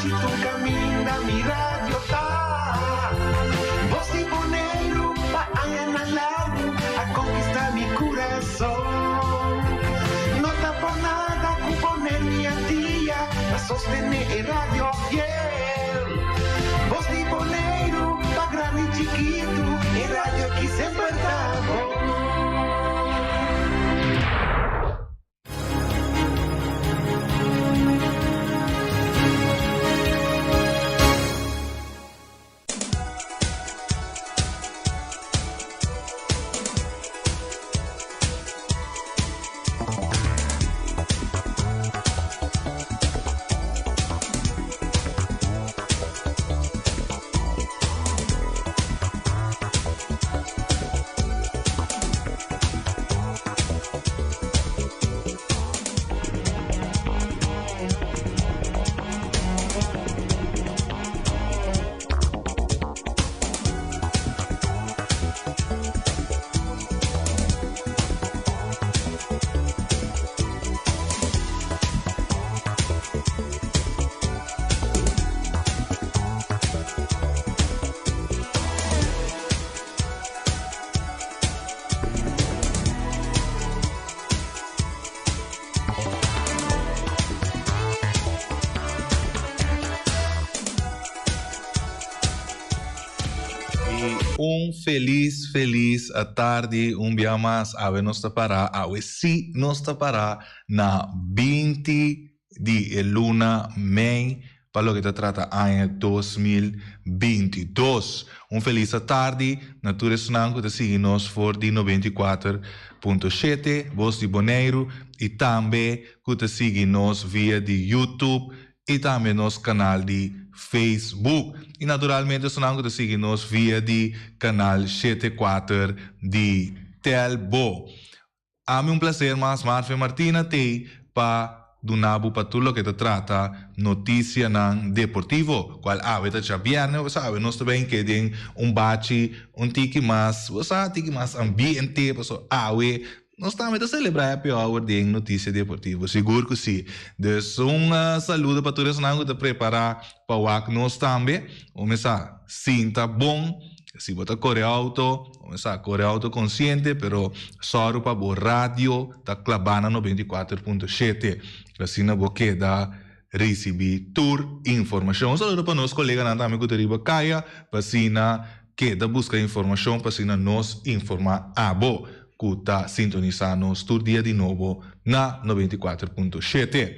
anochi tur kaminda mi radio ta. Bos di Boneiru pa añanan largu a konkistá mi kurason. No ta por nada ku Boneiru i Antia ta sostené e radio fiel. Bos di Boneiru pa grandi i chikitu, e radio ki semper ta bon. Y un feliz feliz atardi un bia mas awe nos ta para awe si nos ta para na 20 di e luna mei pa loke ta trata aña 2022. Un felis atardi na tur esnan ku ta sigui nos for di 94.7 Bos di Boneiru i tambe ku ta sigui nos via di YouTube i tambe nos kanal di Facebook. I naturalmente esnan ku ta sigui nos via di kanal 74 di Telbo. Ami un placer mas Marvin Martina t'ey pa duna bo pa tur loke ta trata noticianan deportivo cual awe ta djabierne bo sa awe nos ta ben ke den un bachi un tiki mas bo sa tiki mas ambiente paso awe nos tambe ta celebra happy hour den noticia deportivo sigur cu si dus un saludo pa tur esnan cu ta prepara pa wak nos tambe bo mesa sinta bon. Si bo ta kore outo, sa kore outo konsiente, pero sòru pa bo radio ta klabá na 94.7. Asina bo keda risibí tur informashon. Un saludo pa nos koleganan tambe ku ta riba kaya, pa asina keda buska informashon pa asina nos informá abo ku ta sintonisá nos tur dia di nobo na 94.7.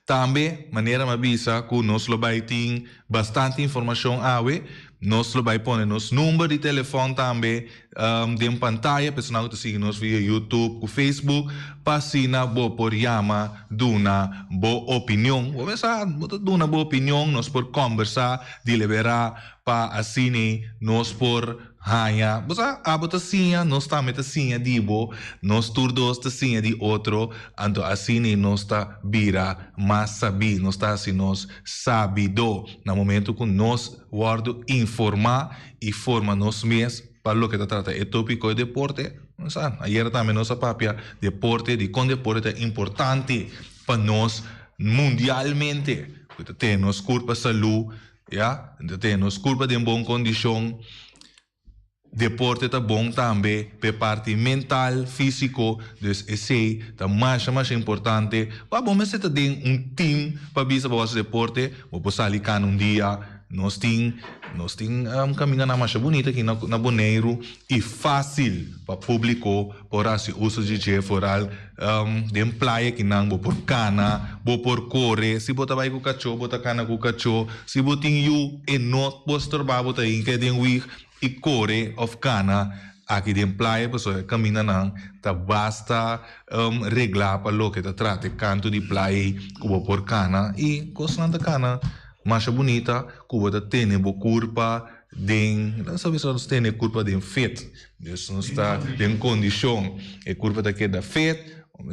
Tambe, manera mi a bisa ku nos lo bai tin bastante informashon awe, nos lo bai pone nos number di telefòn tambe den pantaya, personanan ku ta sigui nos via YouTube ku Facebook, pa asina bo por yama duna bo opinion. Bo mester sa, bo ta duna bo opinion, nos por kòmbersá, deliberá pa asina nos por Haña, bo sa, abo ta siña, nos tambe ta siña di bo, nos tur dos ta siña di otro, anto asina nos ta bira mas sabí, nos ta hasi nos sabidó. Na momento ku nos wòrdu informá i forma nos mes pa loke ta trata e tópiko e deporte, bo sa, ayera tambe nos a papia deporte, dikon deporte ta importante pa nos mundialmente, ku ta tene nos kurpa salú. Ya, ta tene nos kurpa den bon kondishon. Deporte ta bon tambe p'e parti mental, físiko, dus esei ta masha masha importante. Pa bo mester ta den un tim pa bisa bo hasi deporte, bo por sali kana un dia. Nos tin nos tin kamindanan masha bunita aki na na Boneiru i fásil pa públiko por hasi uso di dje, foral Den playa kinan bo por kana, bo por kore, si bo ta bai ku kachó bo ta kana ku kachó, si bo tin yu e no por stroba bo ta hinka den wig i kore òf kana aki den playa pasobra e kamindanan ta basta reglá pa loke ta trata e kantu di playa ei ku bo por kana i kosnan ta kana masha bunita ku bo ta tene bo kurpa den nan sa bisa nos tene e kurpa den fit. Dus nos ta den kondishon, e kurpa ta keda fit,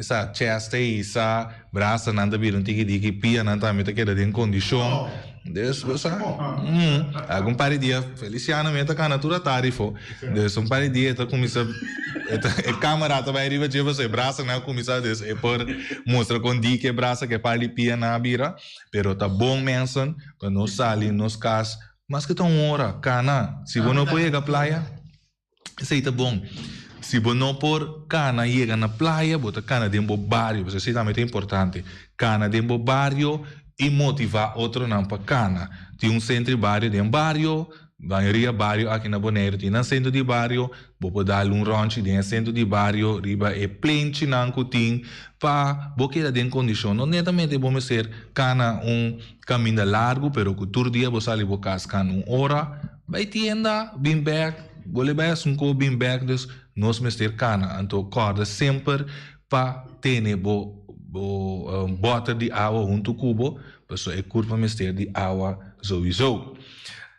sa chest ta hisa, brasanan ta bira un tiki diki, pianan tambe ta keda den kondishon. Dus bo sa, algun par di dia Feliciano mi ta kana tur atardi fo. Dus un par di dia e ta kuminsá e ta e kamera ta bai riba dje pasobra e brasanan a kuminsá dus e por mustra kon diki e brasa ku e par di pianan a bira. Pero ta bon mensen pa nos sali nos kas maske ta un ora kana. Si bo no por yega playa. Esei ta bon. Si bo no por kana yega na playa, bo ta kana den bo bario. Pasobra esei tambe ta importante. Kana den bo bario i motivá otronan pa kana. Tin un sentro di bario den bario, mayoria bario aki na Boneiru tin nan sentro di bario. Bo por dal un rònchi den e sentro di bario riba e plenchinan ku tin pa bo keda den kondishon. No netamente bo mester kana un kaminda largu, pero ku tur dia bo sali bo kas kana un ora. Bai tienda, bin bek, bo le bai asun ko bin bek, dus nos mester kana. Anto kòrda semper pa tene bo bo bòter di awa huntu ku bo, pasobra e kurpa mester di awa souiso.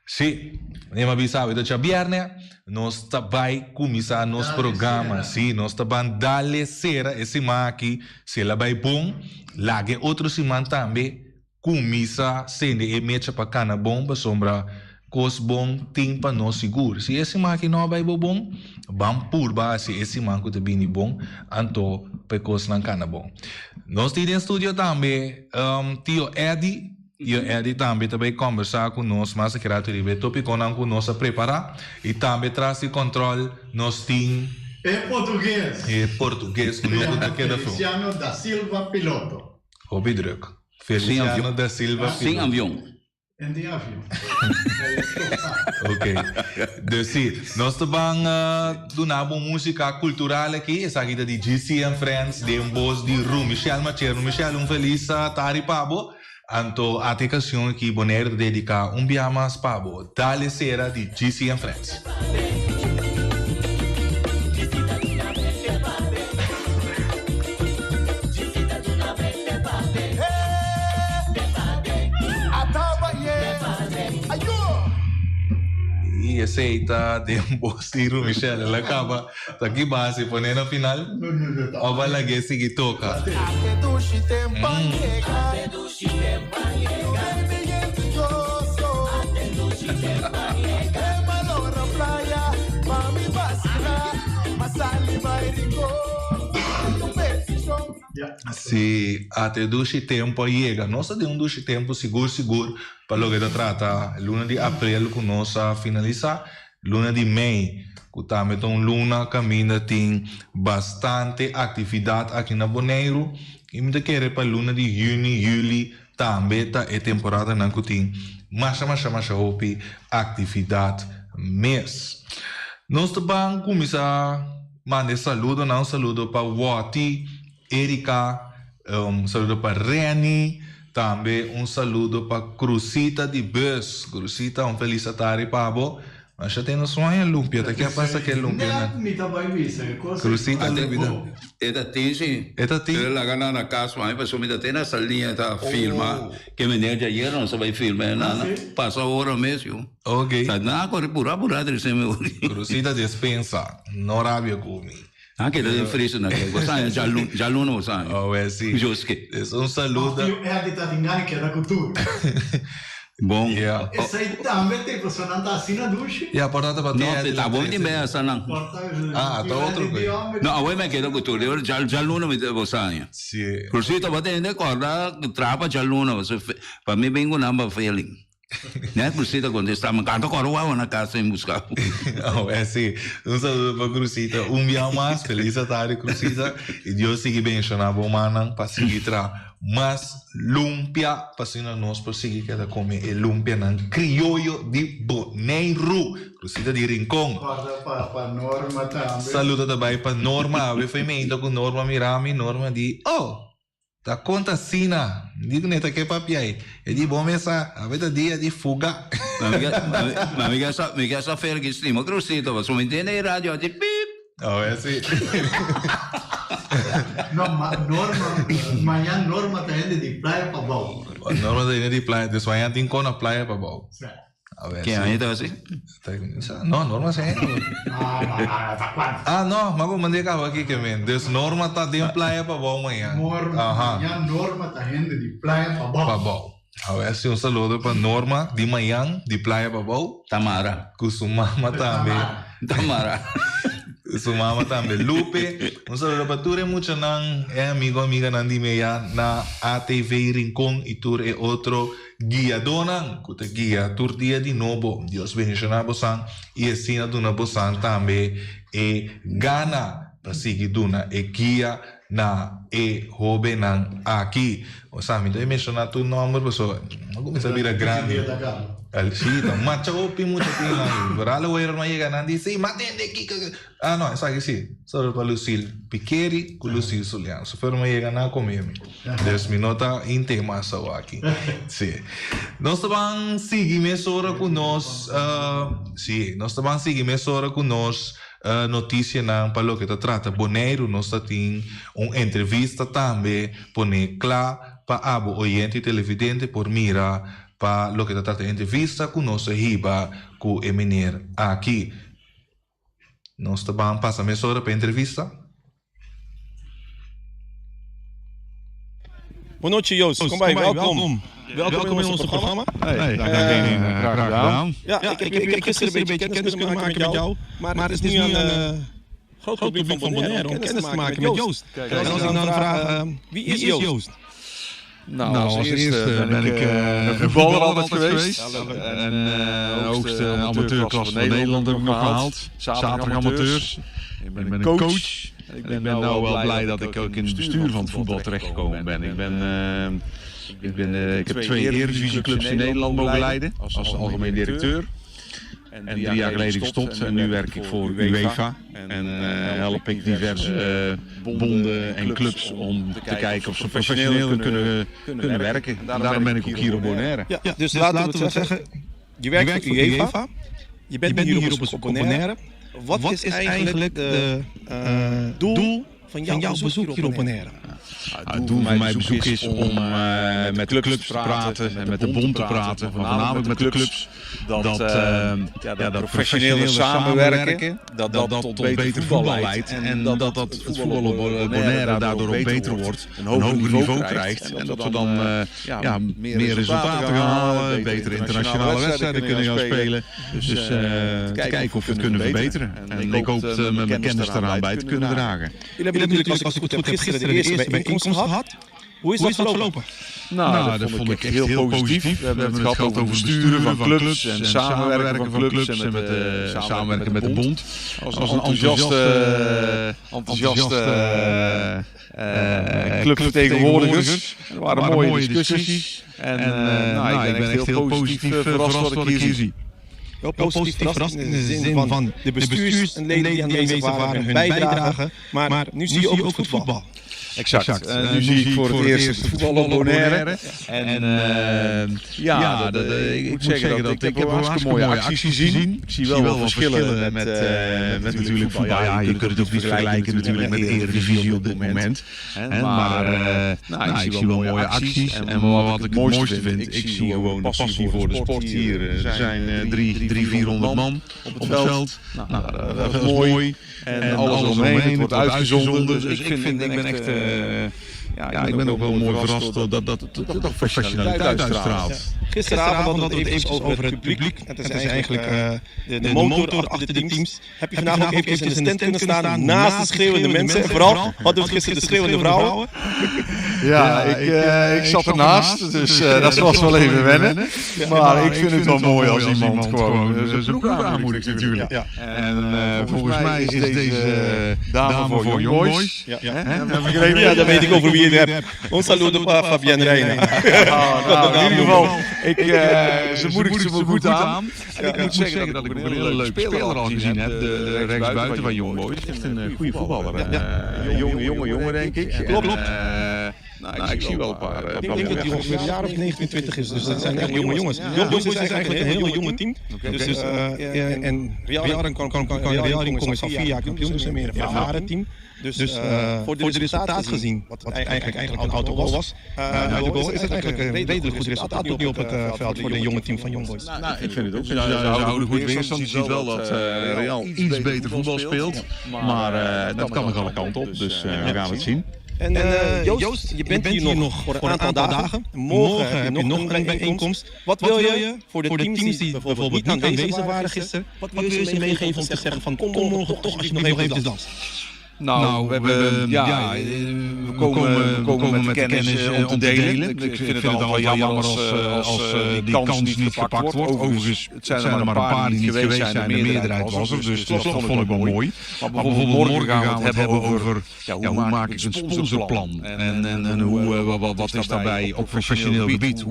Si, mi a bisa awe ta djabièrnè, nos ta bai kuminsá nos programa. Si, nos ta ban dale sera e siman aki, si el a bai bon, laga e otro siman tambe. Cuminsa sende e mecha pa cana bon pasobra cos bon tin pa nos sigur. Si e siman aki no a bay bo bon, ban purba haci e siman cu ta bini bon, anto pa e cosnan cana bon. Nos tin den studio tambe Tio Eddy. Tio Eddy tambe ta bay combersa cu nos mas aki rato riba e topiconan cu nos a prepara. Y tambe tras di control nos tin. E portugues. E portugues cu no cu ta keda fo. Feliciano da Silva Piloto. Hopi druk. Feliciano da Silva Sin Piloto. avion. En di avion. Ok. Dus si, nos ta ban duna bo musica cultural aki. Esaki ta di GC and Friends den bos di Ru Michel Macher. Ru Michel, un feliz tardi pa bo. Anto ata e cancion aki Bonaire ta dedica un bia mas pa bo. Dale Sera di GC and Friends. Y esey ta den bos di Ru Michel. El a caba ta ki base pone na final of a lag'é sigui toca. Si ata e dushi tempu a yega. Nos ta den un dushi tempu sigur sigur pa loke ta trata luna di aprel ku nos a finalisá. Luna di mei ku tambe ta un luna kaminda tin bastante aktividat aki na Boneiru i mi ta kere pa luna di yüni, yüli tambe ta e temporadanan ku tin masha masha masha hopi aktividat mes. Nos ta ban kuminsá manda e saludonan, un saludo pa Wòti, Erika, un saludo pa Renny, tambe un saludo pa Crusita di Bus. Crusita, un felis atari pa bo. Masha tin nos sueño lumpia, ta ke pasa ke lumpia nan? Net mi ta bai bisa e kos ei. Crusita lubida. E ta tin si. E ta tin. Pero laga nan na kas mami pasobra mi ta tin na salia ta filma ke meneer djayer nos a bai filma e nan pasa ora mes yu. Ok. Ta nan a kore pura pura trese mi ori. Crusita despensa, no rabia ku mi. Nan keda den freezer na ke bo saña djaluna bo saña. Oh wè si. Joske. Es un saludo. Of yu Eddy ta tin gana keda ku tur. Bon. Yeah. Esei tambe te pasobra nan ta asina dushi. Ya por ta tabata No, Eddy ta la bon tin trese. besa nan. Ah, ta otro koe. No, awor mi a keda ku tur. Djaluna mi bo saña. Si. Crucito bo ta hende korda traha pa djaluna pa mi bin ku nan pa feeling. Net Crucita contesta, mi canta cora wawa na casa en busca. Oh, eh sí. Un saludo pa Crucita. Un bia mas, feliz tarde Crucita. Y Dios sigui bendiciona bo mannan pa sigui tra mas lumpia, pa asina nos por sigui keda come e lumpianan crioyo di Boneiru. Crucita di Rincon. Corda pa pa Norma tambe. Saludo ta bay pa Norma. Awe fue meinta cu Norma mira mi, Norma di, oh! Ta konta asina, di ku neta ke papia ei. E di bo mes sa, awe ta dia di fuga. Ma mi ke sa, mi ke sa fer ki stima Crucito, pasobra mi tende e radio a di pip. Awe si. No, ma Norma, mañan Norma ta hende di playa pa bou. Norma ta hende di playa, dus mañan tin kon na playa pa bou. Sa. Ke aña ta hasi? No, Norma si aña. Ah, no, ma ku mandi kaba aki ke men. Dus Norma ta den playa pa bou mañan. Mañan Norma ta hende di playa pa bou. Pa bou. Awe hasi un saludo pa Norma di Mayan di Playa Pabou. Tamara. Ku su mama tambe. Tamara. Su mama tambe Lupe. Un saludo pa tur e muchanan, e amigo amiganan di mi aya na ATV Rincon y tur e otro guiadonan ku ta guia tur dia di nobo. Dios bendiciona bosan y asina duna bosan tambe e gana pa sigui duna e guia na e hobennan aki. Osea, mi ta menshoná tur nòmber pasobra no kuminsá bira grandi. Sí, ta macha hopi mucha tin nan. Vooral awor no a yega nan di sí, m'a tende kiko. Ah no, esaki sí. Solo pa Lucille Pikeri ku Lucille Sulian. Sofer no a yega nan a kome mi. Dus mi no ta hinte mas awor aki. Sí. Nos ta ban sigui mesora ku nos, sí, nos ta ban sigui mesora ku nos Noticianan pa loke ta trata Boneiru nos ta tin un entrevista tambe pone cla pa abo oyente y televidente por mira pa loke ta trata e entrevista cu nos a hiba cu e meneer aki. Nos ta ban pasa mesora pa e entrevista. Bon nochi Joost, kom bij, welkom. Welkom in ons programma. Hey, graag gedaan. Ja, ik, ik, ik heb gisteren een beetje kennis kunnen maken met jou. Maar het is nu aan het groot publiek van Bonaire om kennis te maken met Joost. En als ik dan vraag, wie is Joost? Nou, als eerste ben ik voetballer altijd geweest. En de hoogste amateurklasse van Nederland heb ik nog gehaald. Zaterdag amateurs. Ik ben een coach. En ik ben nou wel blij dat ik ook in het bestuur van het voetbal terechtgekomen ben. Ik ben, ik ben, ik heb twee eredivisieclubs in Nederland mogen leiden als algemeen directeur. En 3 jaar geleden gestopt en nu werk ik voor UEFA. En help ik diverse bonden en clubs om te kijken of ze professioneel kunnen, kunnen werken. En daarom ben ik ook hier op Bonaire. Ja, dus, laten we het zeggen, je werkt voor UEFA, je bent, nu hier op, op Bonaire. Wat, is eigenlijk het doel van jouw bezoek hier op Bonaire? Het doel van mijn bezoek is om met de clubs te praten en met de bond te praten, maar voornamelijk met de clubs, dat, ja, dat professionele samenwerken, dat dat tot beter voetbal leidt en dat dat het voetbal op Bonaire daardoor ook beter wordt, een hoger niveau krijgt en dat we dan ja, meer resultaten gaan halen, betere internationale wedstrijden kunnen gaan spelen. Dus te kijken of we het kunnen verbeteren. En ik hoop mijn kennis daaraan bij te kunnen dragen. Jullie hebben natuurlijk, als ik het goed heb, gisteren de eerste bijeenkomst gehad. Hoe is dat verlopen? Nou, dat vond ik echt heel positief. We hebben het gehad over besturen van clubs en samenwerken van clubs en met de, samenwerken met de bond. Als een enthousiaste, enthousiaste clubvertegenwoordigers. Er waren mooie discussies. En nou, ik ben echt heel positief verrast wat ik hier zie. Wel positief verrast in de zin van de bestuursleden die aanwezig waren, hun bijdrage. Maar nu zie je ook het voetbal. Exact. Nu zie ik voor het eerst het voetbal op Bonaire. En ja, dat, ik moet zeggen dat ik heb hartstikke mooie acties gezien. Ik zie wel wat verschillen met, met natuurlijk voetbal. Ja, je kunt het ook niet vergelijken natuurlijk met de Eredivisie op dit moment. Maar nou, ik zie wel mooie acties. En wat ik het mooiste vind, ik zie gewoon de passie voor de sport hier. Er zijn 300, 400 man op het veld. Nou, dat is mooi. En alles omheen, het wordt uitgezonden. Dus ik vind, ik ben echt... ja, ik ben ook wel mooi verrast dat dat, dat, dat, dat professionaliteit uitstraalt. Gisteravond hadden we het eventjes over het publiek. Het is eigenlijk de motor achter de teams. Heb je vandaag ook eventjes in de stand kunnen staan naast de schreeuwende mensen? En vooral hadden we het gisteren de schreeuwende vrouwen. Ja, ik zat ernaast, dus dat was wel even wennen. Maar ik vind het wel mooi als iemand gewoon zijn ploeg aanmoedigt natuurlijk. En volgens mij is deze dame voor Young Boys. Ja, dat weet ik over wie je het hebt. Un saludo para Fabienne Reina. Nou, in ieder geval, ik, ze moedigt ze wel goed aan. En ik moet zeggen dat ik een hele leuke speler al gezien heb. De rechtsbuiten van Young Boys. Echt een goede voetballer. Jonge, jonge, jongen denk ik. Klopt, klopt. Nou, ik zie wel een paar. Ik denk dat die ongeveer een jaar of 29 is, dus dat zijn echt jonge jongens. Young Boys is eigenlijk een hele jonge team. Dus, en Real Rincon is al 4 jaar kampioen, dus een meer een ervaren team. Dus voor de resultaat gezien, wat eigenlijk, eigenlijk een autogol was, autogol, is het eigenlijk een redelijk goed resultaat nu op het veld voor de jonge team van Young Boys. Nou, ik vind het ook. Ze houden goed weerstand. Je ziet wel dat Real iets beter voetbal speelt, maar dat kan nog alle kanten op, dus we gaan het zien. En Joost, je bent hier nog voor een aantal dagen. Morgen heb je nog een bijeenkomst. Wat wil je voor de teams die bijvoorbeeld niet aanwezig waren gisteren, wat wil je ze meegeven om te zeggen van kom morgen toch als je nog even danst? Nou, we hebben, ja, we komen met kennis om te delen. Ik vind het al wel jammer als die kans niet gepakt wordt. Overigens, het zijn er maar een paar die niet geweest zijn. De meerderheid was er, dus dat vond ik wel mooi. Maar bijvoorbeeld morgen gaan we het hebben over ja, hoe maak ik een sponsorplan? En hoe, wat is daarbij op professioneel gebied?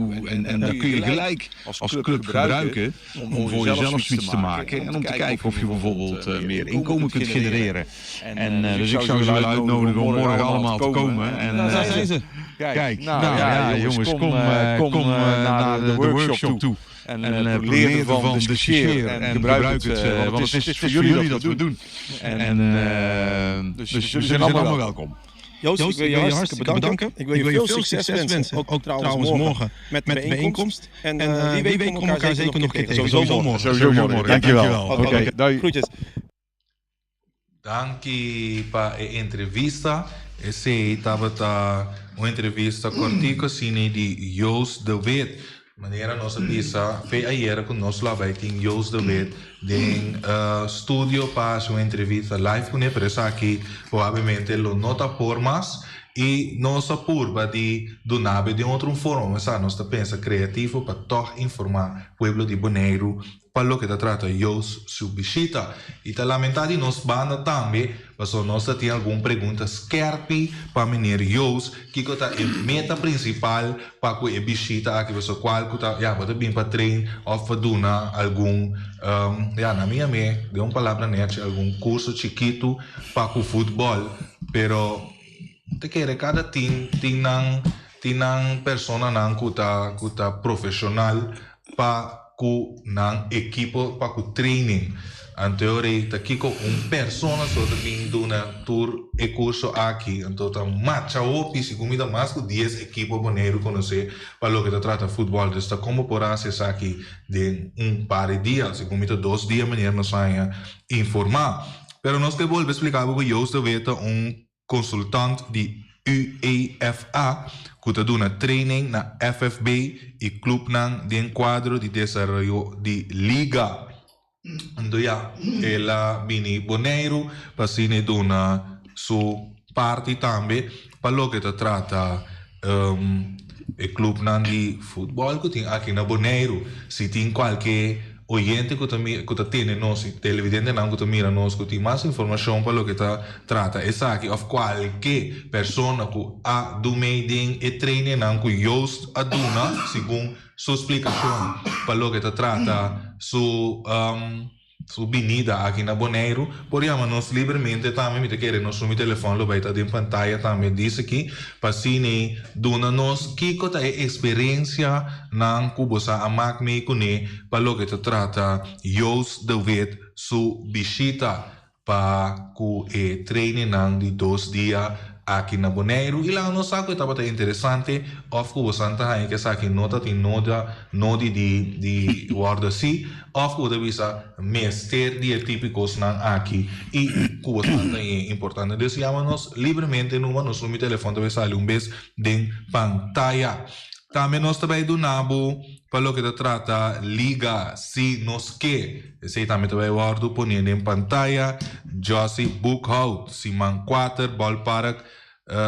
En daar kun je gelijk als club gebruiken om voor jezelf zoiets te maken. En om te kijken of je bijvoorbeeld meer inkomen kunt genereren. En dus ik zou ze willen uitnodigen om morgen allemaal te komen. En daar zijn ze. Kijk, nou ja, jongens, kom naar de workshop toe. En leer ervan, discussieer en gebruik het. Want het is voor jullie dat we doen. En dus jullie zijn allemaal welkom. Joost, ik wil je hartstikke bedanken. Ik wil je veel succes wensen. Ook trouwens morgen met de bijeenkomst. En wie weet komen we elkaar zeker nog een keer tegen. Sowieso morgen. Sowieso morgen. Dankjewel. Oké, doei. Groetjes. Danki pa e entrevista. Esei tabata un entrevista kortiku asina di Joost de Wit. Manera nos a bisa fe ayera ku nos lo a bai tin Joost de Wit den studio pa hasi un entrevista live kuné, pero esaki probablemente lo no ta por mas i nos a purba di dunabe den otro un forma. Mesa nos ta pensa kreativo pa tòg informá pueblo di Boneiru Pa loke ta trata Joost su bishita. I ta lamentá di nos banda tambe, pasobra nos ta tin algun pregunta skerpi pa meneer Joost, kiko ta e meta prinsipal pa ku e bishita aki, pasobra kual ku ta, ya, bo ta bin pa train òf pa duna algun, ya, na mi amé, den un palabra nèchi, algun kurso chikitu pa ku futbòl, pero ta kere kada tin tin nan tin nan personanan ku ta ku ta profeshonal pa ku nan ekipo pa ku training. Anto rei ta kiko un persona so ta bin duna tur e kurso aki. Anto ta macha hopi, segun mi ta mas ku dies ekipo Boneiru konosé pa loke ta trata futbòl. Dus ta kon bo por hasi esaki den un par di dia. Segun mi ta dos dia manera nos haña informá. Pero nos ke bolbe splika bo ku Joost de Wit ta un Consultant di UEFA cu ta duna training na FFB y clubnan den cuadro di desaroyo di liga. Anto ya, el a bini Boneiru pa asina e duna su parti tambe pa loke ta trata e clubnan di futbol cu tin aki na Boneiru. Si tin cualke oyente cu ta cu ta tene nos y televidentenan cu ta mira nos cu tin mas informacion pa loke ta trata esaki of cualke persona cu a dumey den e trainingnan cu Joost a duna segun su splicacion pa loke ta trata su Su binida aki na Boneiru por yama nos libremente tambe, mi ta kere nos sumi telefòn lo bai ta den pantaya tambe dice aki pa asina duna nos kiko ta e eksperensia nan ku bo sa a mak mee kuné pa loke ta trata Joost de Wit su bishita pa ku e trainingnan di dos dia aki na Boneiru i laga nos sa ku e tabata interesante òf ku bosan ta haña ku esaki no ta tin noda nodi di di wòrdu así òf ku bo ta bisa mester di e tipo kosnan aki i ku bosan ta haña importante. Dus yama nos libremente numa nos numero di telefòn ta bai sali un bes den pantaya. Tambe nos ta bai duna bo pa loke ta trata Liga Si Nos Ke. Esei tambe ta bai wòrdu pone den pantaya. Jossy Boekhout, siman kuater, Ballpark,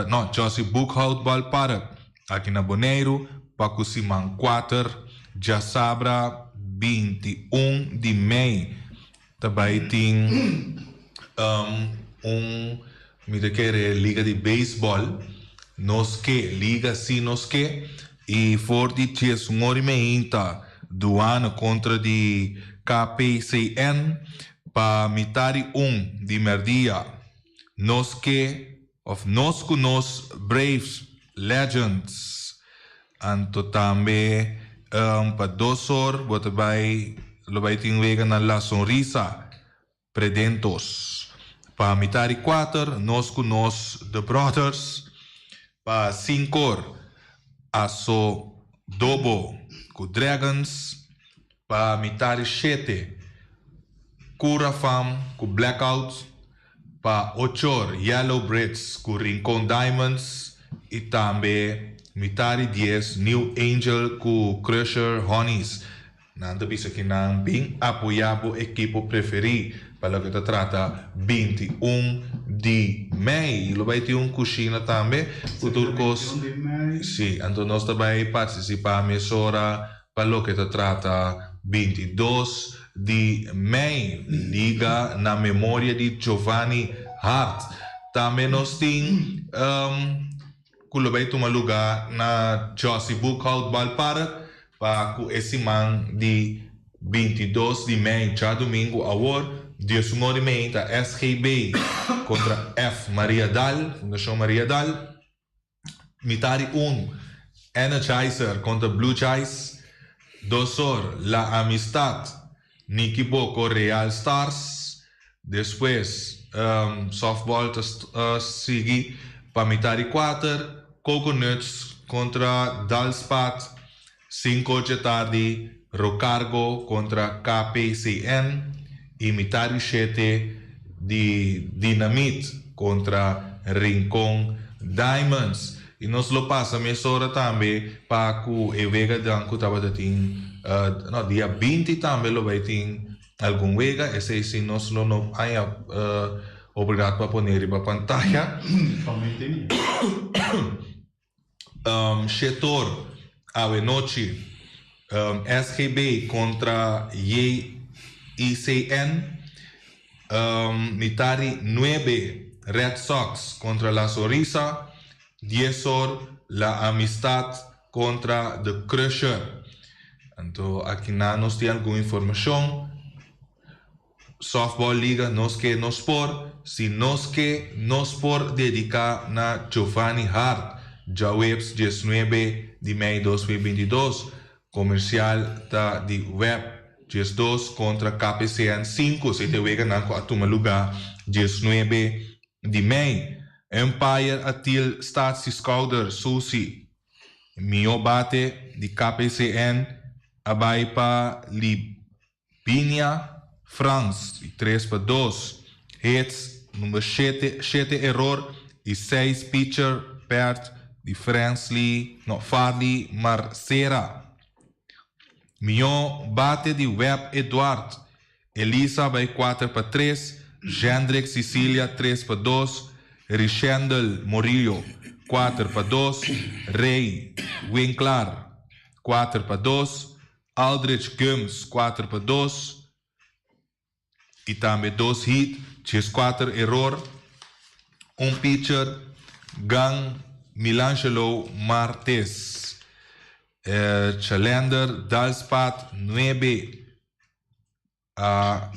no, Jossy Boekhout Ballpark, aki na Boneiru, pa ku siman kuater, djasabra 21 di mei, ta bai tin un, mi ta kere liga di beisbòl, Nos Ke, Liga Si Nos Ke, i for di diesun ora i meinta Duana kontra di KPCN pa mitar di un di mèrdia. Nos ke òf nos ku nos Braves Legends. Anto tambe pa dos or bo ta bai lo bai tin wega na La Sonrisa Predentos. Pa mitar di kuater nos ku nos The Brothers. Pa sinkor Aso Dobo ku Dragons. Pa mitar di shete Curafam ku Blackouts. Pa ochor, Yellow Brits ku Rincon Diamonds i tambe mitari dies New Angel ku Crusher Honeys. Nan ta bisa ki nan bin apoyá bo ekipo preferí pa loke ta trata 21 di mei. Lo bai tin un kushina tambe ku tur kos. Sí, anto nos ta bai partisipá mesora pa loke ta trata 22 di mei, Liga na memoria di Giovanni Hart. Tambe nos tin ku lo bai tuma lugá na Jossy Boekhout Ballpark pa ku e siman di 22 di mei djadumingu awor, 11 or di mei ta SGB kontra F Maria Dal, Fundashon Maria Dal. Mitari un, Energizer kontra Blue Jays, dos or, La Amistad, Nicky Boko Real Stars, despues softball ta sigui pa mitari kuater, Coconuts kontra Dalspat, sinku dje tardi, Rocargo kontra KPCN i mitari shete di Dinamit kontra Rincon Diamonds. I nos lo pasa mesora tambe pa ku e weganan ku tabata tin, no, dia 20 tambe lo bai tin algun wega, esei si nos lo no haña oportunidat pa pone riba pantaya. Shetor awenochi SGB kontra JICN, mitari nuebe Red Sox kontra La Sonrisa, dies or La Amistad kontra The Crusher. Anto akinan nos tin algun informashon. Softball Liga Nos Ke Nos Por, Si nos ke nos por dediká na Giovanni Hart, djaweps 19 di mei 2022, Komersial ta di web 12 kontra KPCN 5, esei ta e weganan ku a tuma lugá 19 di mei. Umpire a til Statie Skouder Susi mihó bate di KPCN a bai pa Libinia Frans di tres pa dos hits, number shete, shete eror y seis pitcher perd di Fransley, no, Farley Marcera. Mihó bate di Webb Eduard, Elisa bai kuater pa tres, Jendrick Cicilia tres pa dos, Richendel Morillo kuater pa dos, Ray Winklar kuater pa dos, Aldrich Gumbs kuater pa dos i tambe dos hit, 14 eror, un pitcher, Gang Milangelo Martes. Chalender Dalspat nuebe a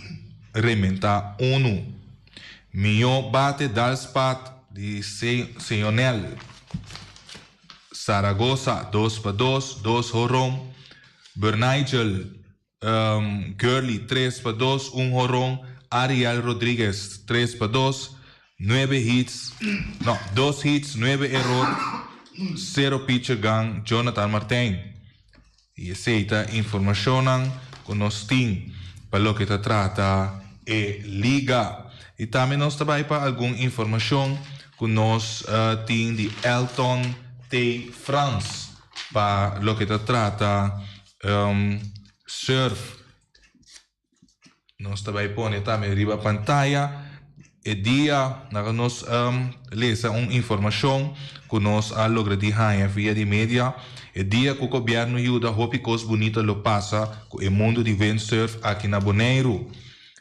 rementa unu. Mihó bate Dalspat di Señonel Saragoza dos pa dos, dos horon. Bernigel Gurley tres pa dos, un horon. Ariel Rodriguez tres pa dos, nuebe hits, no, dos hits, nuebe eror, sero pitcher gan Jonathan Martijn. I esei ta informashonnan ku nos tin pa loke ta trata e liga. I tambe nos ta bai pa algun informashon ku nos tin di Elton T. Frans pa loke ta trata surf. Nos ta bai pone tambe riba pantaya e dia na nos lesa un informashon ku nos a logra di haña via di media. E dia ku gobièrnu yuda hopi kos bunita lo pasa ku e mundu di windsurf aki na Boneiru.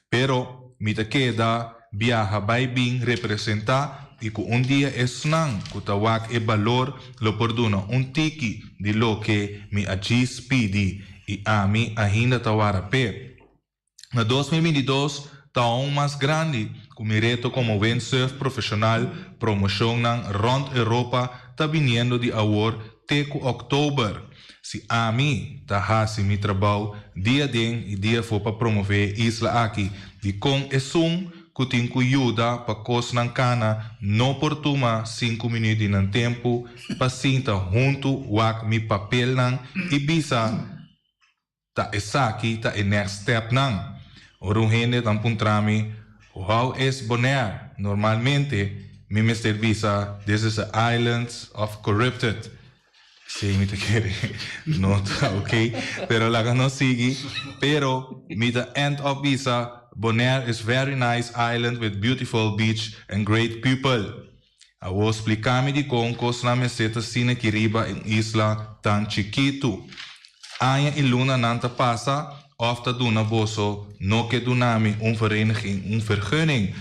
Pero mi ta keda biaha bai bin representá i ku un dia esnan ku ta wak e balor lo por duna un tiki di loke mi a djis pidi i ami ainda ta wara p'e. Na 2022 ta aun mas grandi ku mi reto komo windsurf profeshonal, promoshonnan rònt Europa ta biniendo di awor te ku òktober. Si ami ta hasi mi trabou dia den i dia afó pa promové e isla aki, dikon esun ku tin ku yuda pa kosnan kana no por tuma sinku minüt di nan tempu pa sinta huntu wak mi papelnan i bisa ta esaki ta e next stepnan? Ora un hende ta puntra mi, How is Bonaire? Normalmente mi mester bisa this is a island of corrupted. Sí, mi ta kere no ta ok, pero laga nos sigui. Pero mi ta end up bisa Bonaire is very nice island with beautiful beach and great people. Awor splica mi dicon cosnan mester ta asina aki riba un isla tan chikitu. Aña y lunanan ta pasa of ta duna boso no ke duna mi un vereniging un vergunning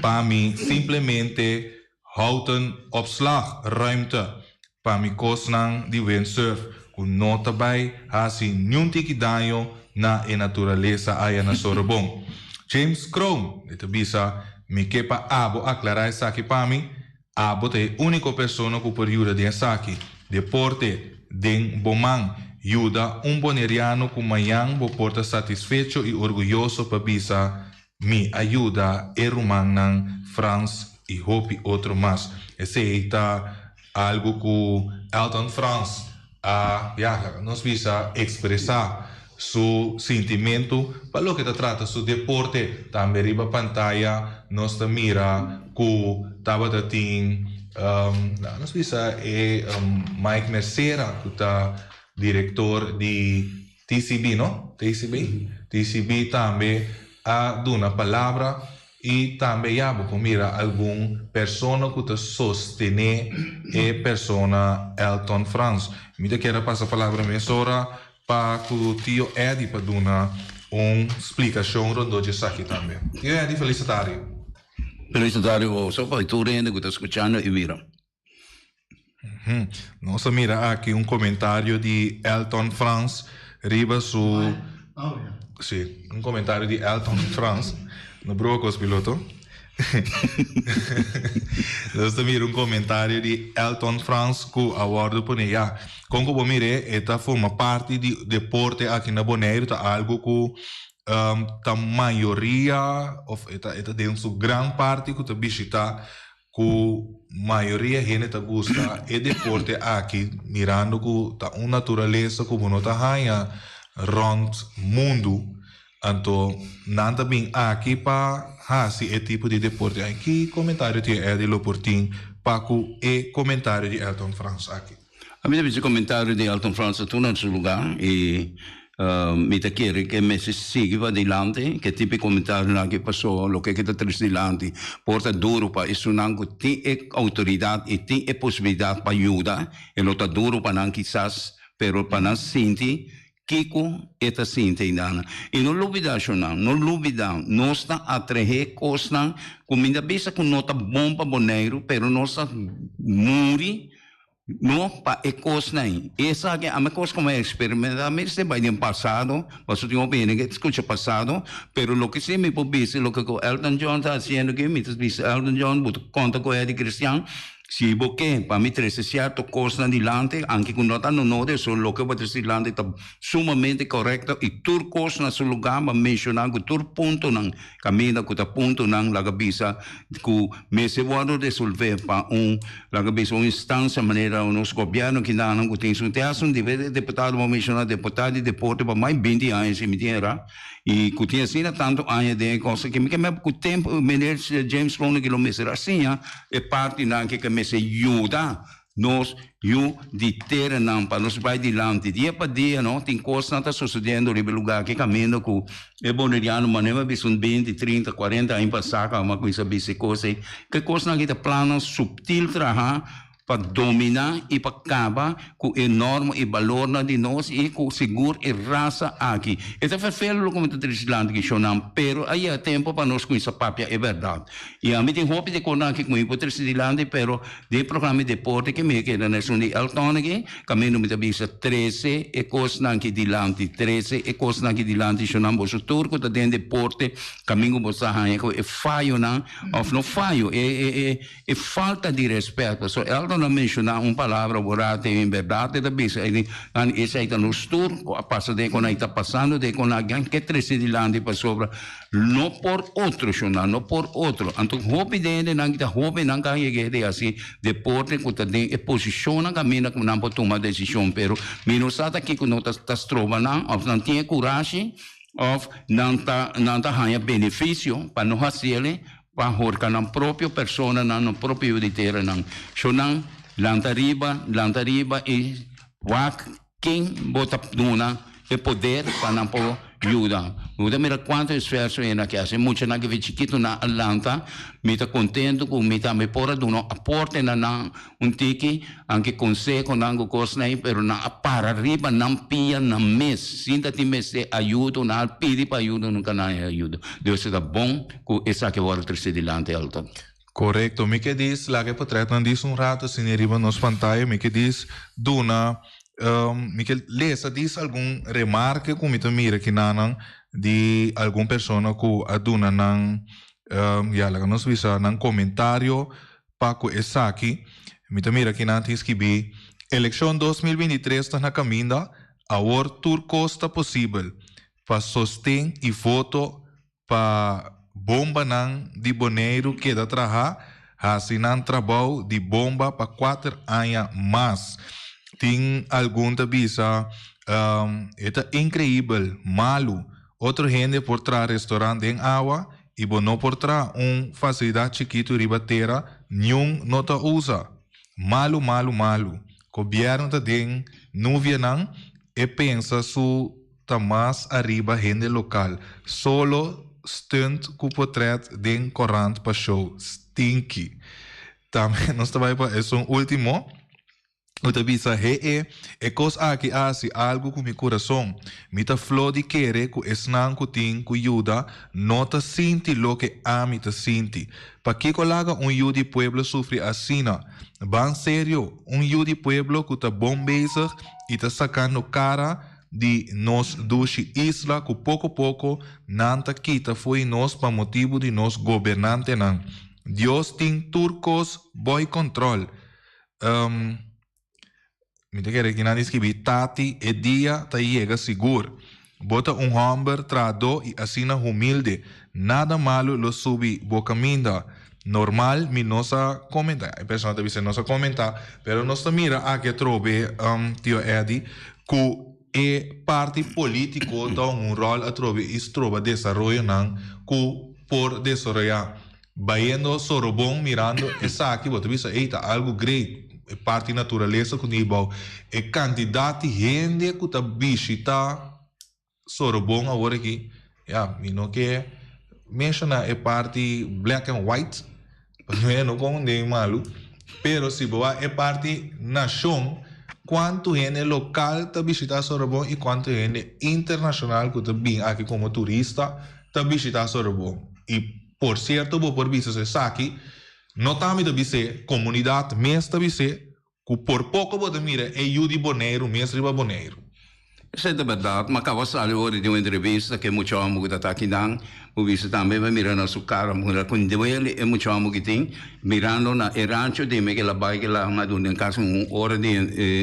pa mi simplemente houten opslag ruimte pa mi kosnan di windsurf ku no ta bai hasi niun tiki daño na e naturalesa aya na Sorobon. James Kroon e ta bisa, Mi ke pa abo aklará esaki pa mi, abo ta e úniko persona ku por yuda den esaki. Deporte den bo man, yuda un boneriano ku mañan bo por ta satisfecho i orguyoso pa bisa, Mi a yuda e rumannan Frans i hopi otro mas. Esei ta algu ku Elton Frans a, ya, laga nos bisa, ekspresá su sintimentu pa loke ta trata su deporte. Tambe riba pantaya nos ta mira ku tabata tin, laga nos bisa, e Mike Mercera ku ta direktor di TCB, no? TCB? TCB tambe a duna palabra y tambe ya bo por mira algun persona cu ta sostene e persona Elton Frans. Mi ta kier a pasa palabra mesora pa cu Tio Eddy pa duna un splicacion rondó dje esaki tambe. Tio Eddy, feliz tardi. Feliz tardi boso pa tur hende cu ta scuchando y mira. Nos a mira aki un comentario di Elton Frans riba su... Oh, ja. Sí, un comentario di Elton Frans. No broa cos piloto. Nos ta mira un comentario di Elton Frans cu a wordo pone ya. Con cu bo mire, e ta forma parti di deporte aki na Boneiru, ta algo cu um, ta mayoria of e ta, e ta den su gran parti cu ta bishita Ku mayoria hende ta gusta e deporte aki mirando ku ta un naturalesa ku bo no ta haña rònt mundu, anto nan ta bin aki pa hasi e tipo di deporte aki. Ki komentario tin Eddy lo por tin pa ku e komentario di Elton Frans aki? A mi ta bisa komentario di Elton Frans ta tur na su lugá i Mi ta kere ke mester sigui padilanti ke tipo e komentarionan aki paso loke ke ta trese dilanti por ta duro pa esunnan ku tin e outoridat i tin e posibilidat pa yuda e lo ta duro pa nan kisas pero pa nan sinti kiko e ta sinti einan. I no lubida shonnan no lubida nos ta atrahe kosnan ku mi ta bisa ku no ta bon pa Boneiru pero nos ta muri No pa e kosnan ei. Esaki a mi kos ku mi a eksperimentá mester bai den pasado, pasobra tin hopi hende ke ta skucha pasado, pero loke si mi por bisa loke ku Elton John ta hasiendo aki, mi ta bisa Elton John bo ta konta ku Eddie Christian, si bo ke pa mi trese sierto kosnan dilanti, anke ku no ta no nodi, so loke bo a trese dilanti ta sumamente korekto i tur kos na su lugá, bo a menshoná ku tur puntonan kaminda ku ta puntonan laga bisa ku mester wòrdu resolvé pa un Laga bisa un instancia manera nos gobierno kinan ku tin su te hasi un diputado bo menciona deputado di deporte pa mas binti aña si mi tin era y ku tin asina tanto aña den e cosa ke mi ke mep ku tempo meneer James Kroon lo mester a siña e partinan ke mester yuda nos yu di teranan pa nos bai dilanti dia pa dia no tin cosnan ta sucediendo riba e lugar ke caminda ku E boneriano manera mi a bisa un binti, trinta, kuarenta aña pasá kaba mi a kuminsá bisa e kos ei. Ke kosnan aki ta plannan suptil trahá pa dominá i pa kaba ku e norma i balornan di nos i ku sigur e rasa aki. E ta ferfelu loke mi ta trese dilanti ki shownan, pero a yega tempu pa nos kuminsá papia e bèrdat. I ami tin hopi di kosnan aki ku mi por trese dilanti, pero Den e programa di deporte ke mi a keda na esun di Elton aki, kaminda mi ta bisa trese e kosnan ki dilanti, trese e kosnan ki dilanti shonnan boso tur ku ta den deporte, kaminda ku boso ta haña ku e fayonan òf no fayo, e e e e falta di rèspèt. Pasobra Elton a menshoná un palabra bo rato i en bèrdat e ta bisa e di nan esei ta nos tur ku a pasa den kon a i ta pasando den kon a ke trese dilanti pasobra No por otro, shonnan, no por otro. Anto hopi den hendenan ki ta hobennan ka yega di hasi deporte ku ta den e posishonnan kaminda ku nan por tuma desishon. Pero mi no sa ta kiko no ta ta stroba nan òf nan tin e kurashi òf nan ta nan ta haña benefisio pa no hasiel. Pa horka nan propio personanan, nan propio yu di teranan. Shonnan, lanta riba, lanta riba i wak ken bo ta duna e poder pa nan por yuda. Bo ta mira kuantu esfuerso e nan ke hasi. E muchanan ke chikitu nan a lanta, mi ta kontentu ku mi tambe por a duna un aporte na nan un tiki, anke konsehonan ku kosnan ei, pero nan a para riba nan pia nan mes, sin ta tin mester ayudo, nan a pidi pa ayudo, nunka nan a haña ayudo. Dios ta bon ku esaki a wòrdu trese dilanti Elton. Korekto, mi ke dis laga e potretnan dis un rato asina riba nos pantaya, mi ke dis duna, mi ke lesa dis algun remarke ku mi ta mira kinanan di algun persona ku a duna nan, ya laga nos bisa nan komentario Pa ku esaki, mi ta mira kinan tin skibí, Elekshon 2023 ta na kaminda, awor tur kos ta posibel. Pa sosten i voto pa bombanan di Boneiru keda traha, hasi nan trabou di bomba pa kuater aña mas. Tin algun ta bisa, E ta inkreibel, malu. Otro hende por traha restorant den awa i bo no por traha un fasilidat chikitu riba tera, niun no ta usa. Malu, malu, malu. Gobièrnu ta den nuvianan, e pensa su ta mas ariba hende lokal. Solo stunt ku potrèt den korant pa show. Stinky. Tambe nos ta bai pa esun ultimo. Bo ta bisa, He-e, e kos aki a hasi algu ku mi kurason. Mi ta flo di kere ku esnan ku tin ku yuda no ta sinti loke ami ta sinti. Pakiko laga un yu di pueblo sufri asina? Ban serio, un yu di pueblo ku ta bon bezig i ta sakando kara di nos dushi isla ku poko poko nan ta kita fo'i nos pa motibu di nos gobernantenan. Dios tin tur kos boi kòntròl. Um, mi ta kere kinan di skibi, Tati, e dia ta yega sigur. Bo ta un hòmber trahadó i asina humilde. Nada malu lo subi bo kaminda. Normal mi no sa komentá. E persona ta bisa no sa komentá, pero nos ta mira aki atrobe, um, tio Eddy, ku e parti polítiko ta un ròl atrobe i stroba desaroyonan ku por desaroyá. Bayendo Sorobon mirando esaki bo ta bisa ey ta algo great e parti naturalesa cu tin bou e cantidad di hende cu ta bishita Sorobon awor aki ya mi no ke menciona e parti black and white pasobra no con den malu pero si bo wak e parti nacion cuanto hende local ta bishita Sorobon y cuanto hende internacional cu ta bin aki como turista ta bishita Sorobon y Por sierto bo por bisa su esaki, no ta mi ta bis'é, komunidat mes ta bis'é, ku por poko bo ta mira e yu di Boneiru mes riba Boneiru. Esei ta bèrdat, m'a kaba sali ora di un entrevista ku e mucha hòmber ku ta ta akinan, bo bisa tambe mi a mira na su kara, mi mira kon duele e mucha hòmber ku tin, mirando na e rancho di mi ku el a bai ku el a duna kasi un ora di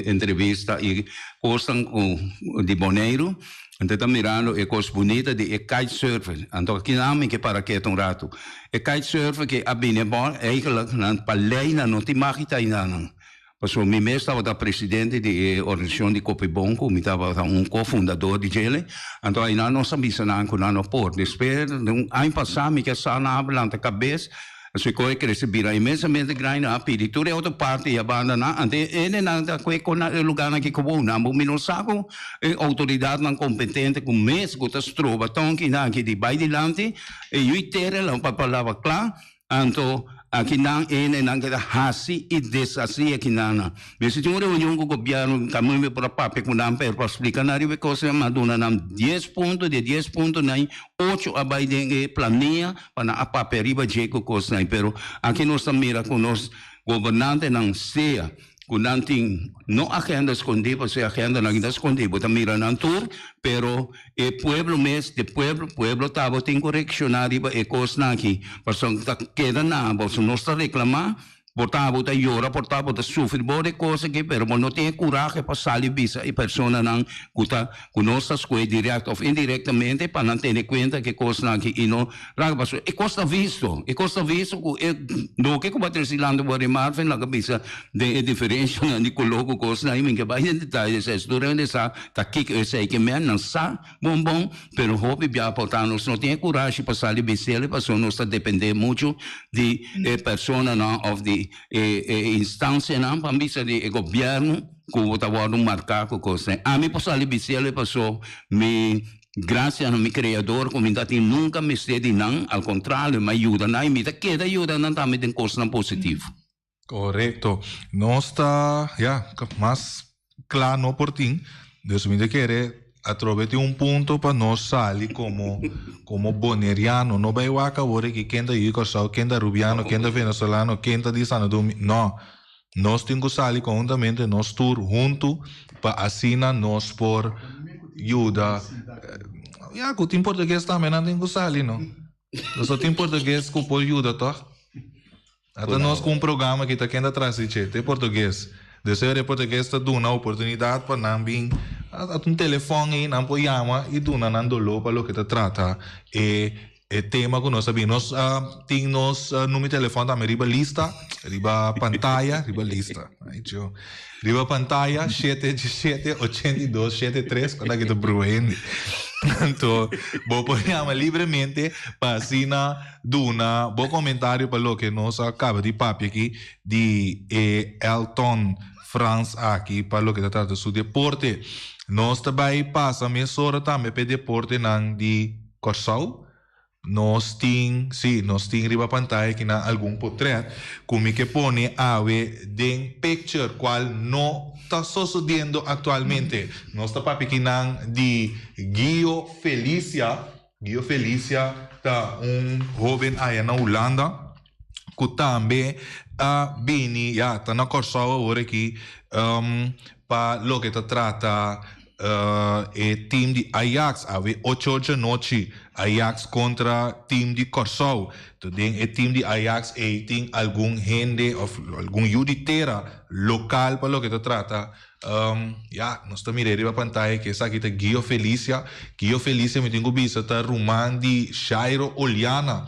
entrevista i kosnan ku di Boneiru. Anto ta mirando e kos bunita di e kitesurfer. Anto aki nan mi ke para ketu un ratu. E kitesurfer ke a bini bon, eigenlijk nan pa lei nan no tin mag ita aina nan. Pasobra mi mes tabata presidente di e organisashon di Kopibon ku mi tabata un kofundador di djele. Anto aina nos a bisa nan ku nan no por. Despues di un aña pasá mi ke sa nan a lanta kabes. Así ku e krese bira inmensamente grandi, nan a pidi tur e otro parti i a banda nan, ante e hendenan ta kue kon na e lugarnan aki ku nan bo mi no sa ku e outoridatnan kompetente ku mes ku ta stroba tonkinan aki di bai dilanti e yui tera lan pa palabra kla, anto akinan e hendenan keda hasi i deshasi akinan. Mester tin un reunion ku gobièrnu kaminda mi por a papia ku nan pero pa splika nan riba e kosnan mi a duna nan dies punto, di e dies puntonan ocho a bai den e plania pa nan a papia riba dje ku kosnan pero aki nos ta mira ku nos gobernantenan sea ku nan tin no agenda skondí pasobra e agendanan ta skondí bo ta mira nan tur pero e pueblo mes di pueblo pueblo tabatin ku reakshoná riba e kosnan aki pasobra ta keda na bo nos ta reklamá. Por ta bo ta yora, por ta bo ta sufri bo de kos aki, pero bo no tin e kurahe pa sali bisa e personanan ku ta ku nos ta skohe dirèkt òf indirektamente pa nan tene kuenta ku e kosnan aki i no laga pasobra e kos ta visto, e kos ta visto ku e loke ku bo a trese dilanti bo di Marvin laga bisa den e diferenshanan di koló ku kosnan i mi ke bai den detaye esei tur hende sa ta kiko esei ke men nan sa. Bon bon, pero hopi bia por ta nos no tin e kurashi pa sali bisel pasobra nos ta depende muchu di e personanan of di e e instansianan pa bisa di e gobièrnu ku bo ta wòrdu marká ku kosnan. Ami por sali bisel paso mi grasia na mi kreador ku mi ta tin nunka mester di nan, al kontrario mi a yuda nan i mi ta keda yuda nan tambe den kosnan positivo. Korekto. Nos ta, ya, mas kla no por tin. Dus mi ta kere atrobe tin un punto pa nos sali komo komo boneriano. No bai wak awor aki ken ta yu di Kòrsou, ken ta arubiano, ken ta venezolano, ken ta di Santo Domingo. No. Nos tin ku sali konhuntamente nos tur huntu pa asina nos por yuda. Ya, ku tin portugues tambe nan tin ku sali, no? Nos no tin portugues ku por yuda tòg? Ata nos ku un programa ki ta kende atras di dje, ta e portugues. Deseo di e portugues ta duna oportunidat pa nan bin ata un telefòn ei nan por yama i duna nan doló pa loke ta trata e e tema ku nos a bin. Nos a tin nos numero di telefòn tambe riba lista, riba pantaya, riba lista, ai Dios, riba pantaya shete shete 82 shete tres, ora ki ta brua hende. Anto bo por yama libremente pa asina Duna bo komentario pa loke nos a kaba di papia aki di e Elton Frans aki pa loke ta trata su deporte. Nos ta bai pasa mesora tambe pa e deportenan di Kòrsou. Nos tin, sí, nos tin riba pantaya akinan algun potrèt ku mi ke pone awe den picture kual no ta sosodiendo aktualmente. Nos ta papia akinan di Gio Felicia. Gio Felicia ta un hoben aya na Hulanda ku tambe a bini, ya, ta na Kòrsou awor aki pa loke ta trata e team di Ajax. Awe ocho or djanochi Ajax kontra team di Kòrsou. To den e team di Ajax ei tin algun hende òf algun yu di tera lokal pa loke ta trata Ya, nos ta mir'é riba pantaya ku esaki ta Gio Felicia. Gio Felicia mi tin ku bisa ta ruman di Jairo Oliana.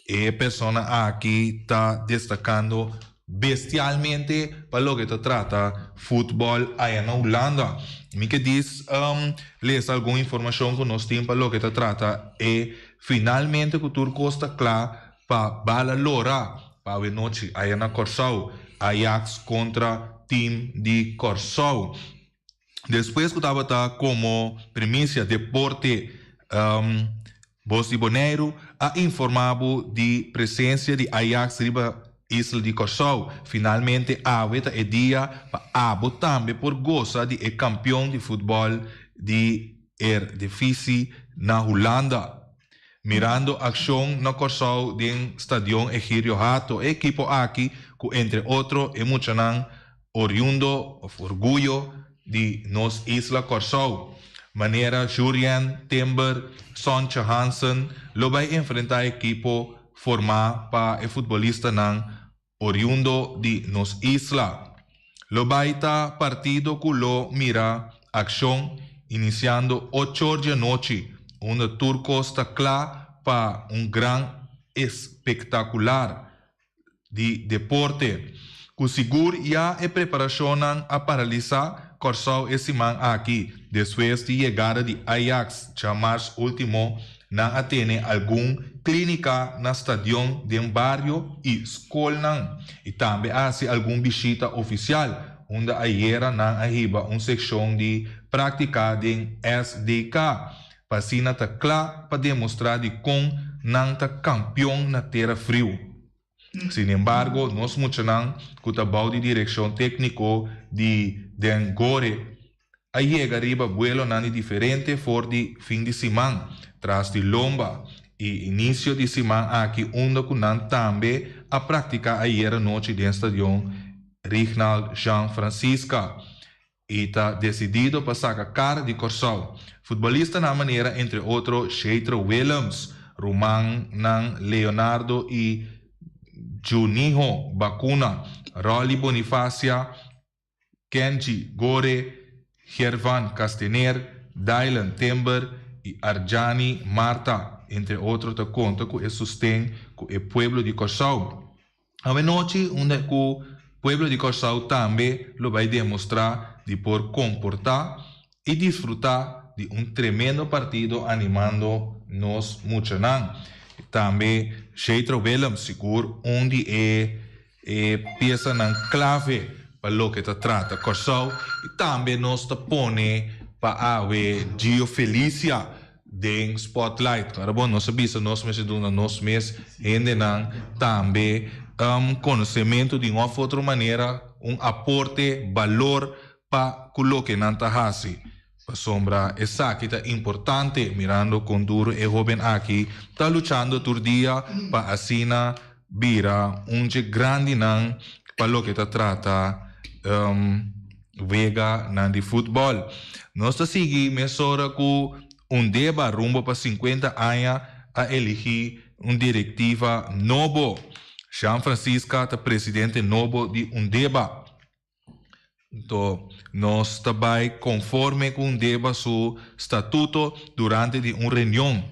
E persona aki ta destakando bestialmente pa loke ta trata futbòl aya na Hulanda. Mi ke dis lesa algun informashon ku nos tin pa loke ta trata e finalmente ku tur kos ta kla pa bala lora pa awe nochi aya na Kòrsou, Ajax kontra team di Kòrsou. Despues ku tabata komo primisia Deporte Bos di Boneiru a informá bo di presensia di Ajax riba isla di Kòrsou. Finalmente awe ta e dia pa abo tambe por gosa di e kampion di futbòl di Eredivisie na Hulanda. Mirando akshon na Kòrsou den Stadion Egidio Hato, e ekipo aki ku entre otro e muchanan oriundo òf orguyo di nos isla Kòrsou, manera Jurien Timber, Sontje Hansen lo bai enfrentá ekipo formá pa e futbolistanan oriundo di nos isla. Lo bai ta partido ku lo mira akshon inisiando ochor di anochi unda tur kos ta kla pa un gran espektakular di deporte. Ku sigur ya e preparashonnan a paralisá Kòrsou e siman aki despues di yegada di Ajax djamars último. Nan a tene algun klínika na stadion den bario i skolnan i tambe a hasi algun bishita ofisial unda ayera nan a hiba un sekshon di práktika den SDK pa asina ta kla pa demostrá dikon nan ta kampion na tera friu. Sinembargo, nos muchanan ku ta bou di direkshon tékniko di Den Gore a yega riba buelonan di diferente for di fin di siman tras di lomba i inisio di siman aki unda ku nan tambe a praktiká ayera nochi den stadion Rignald Jean Francisca i ta desidido pa saka kara di Kòrsou. Futbolistanan manera entre otro Jetro Willems, rumannan Leonardo i. Juniho Bacuna, Rolly Bonifacia, Kenji Gore, Gervan Castener, Dylan Timber i Arjani Martha, entre otro ta konta ku e sosten ku e pueblo di Kòrsou. Awenochi unda ku pueblo di Kòrsou tambe lo bai demostrá di por komportá i disfrutá di un tremendo partido animando nos muchanan. Tambe Jetro Willems sigur un di e e piesanan klave pa loke ta trata Kòrsou i tambe nos ta pone pa awe Gio Felicia den spotlight. Ora bon nos a bisa nos mester duna nos mes hendenan tambe konosementu di un òf otro manera, un aporte, balor pa ku loke nan ta hasi. Pasobra esaki ta importante mirando kon duru e hoben aki ta luchando tur dia pa asina bira un dje grandinan pa loke ta trata weganan di futbòl. Nos ta sigui mesora ku Undeba rumbo pa sinkuenta aña a eligí un direktiva nobo. Jean Francisca ta presidente nobo di Undeba. Anto nos ta bai konforme ku Undeba su statuto durante di un reunion.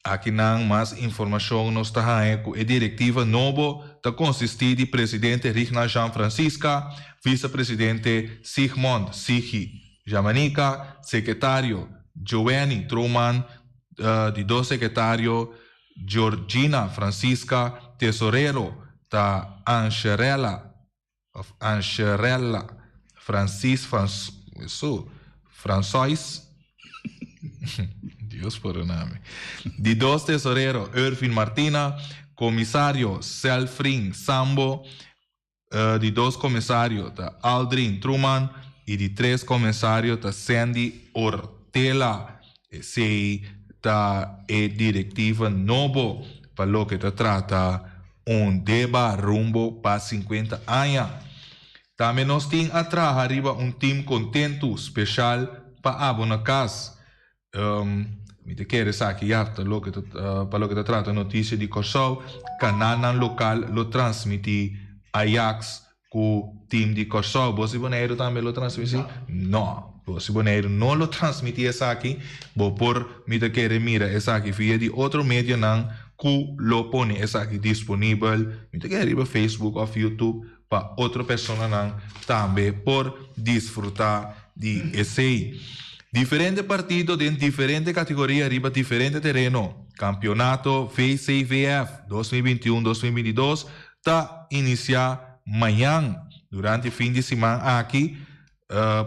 Akinan mas informashon nos ta haña ku e direktiva nobo ta konsistí di presidente Rigna Jean Francisca, visepresidente Sigmond Sigi Jamanika, sekretario Joenny Truman, di dos sekretario Georgina Francisca, tesorero ta Ansherella of Ansherella Francis Frans eso Francois Dios pordona mi. Di dos tesorero Ervin Martina, komisario Selfrin Sambo, Di dos komisario ta Aldrin Truman i di tres komisario ta Sandy Ortela. Esei ta e direktiva nobo pa loke ta trata un deba rumbo pa sinkuenta aña. Tambe nos tin a traha riba un tim kontentu speshal pa abo na kas. Mi ta kere esaki ya ta loke ta pa loke ta trata notisia di Kòrsou. Kanalnan lokal lo transmití Ajax ku tim di Kòrsou. Bos di Boneiru tambe lo transmití? No, Bos di Boneiru no lo transmití esaki. Bo por mi ta kere mira esaki via di otro medionan ku lo pone esaki disponibel, mi ta kere riba Facebook òf YouTube pa otro personanan tambe por disfrutá di esei. Diferente partido den diferente kategoria riba diferente tereno. Kampionato VCVF 2021, 2022 ta inisiá mañan. Durante fin di siman aki,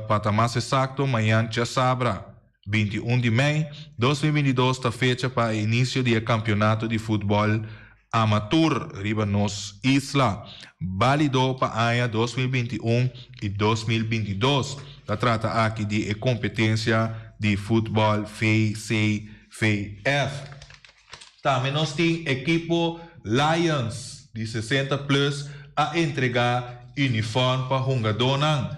pa ta mas esakto mañan djasabra 21 di mei, 2022 ta fecha pa e inisio di e kampionato di futbòl amatur riba nos isla, bálido pa aña 2021 i 2022. Ta trata aki di e kompetensia di futbòl VCVF. Tambe nos tin ekipo Lions di 60 plus a entregá unifòrm pa hungadónan.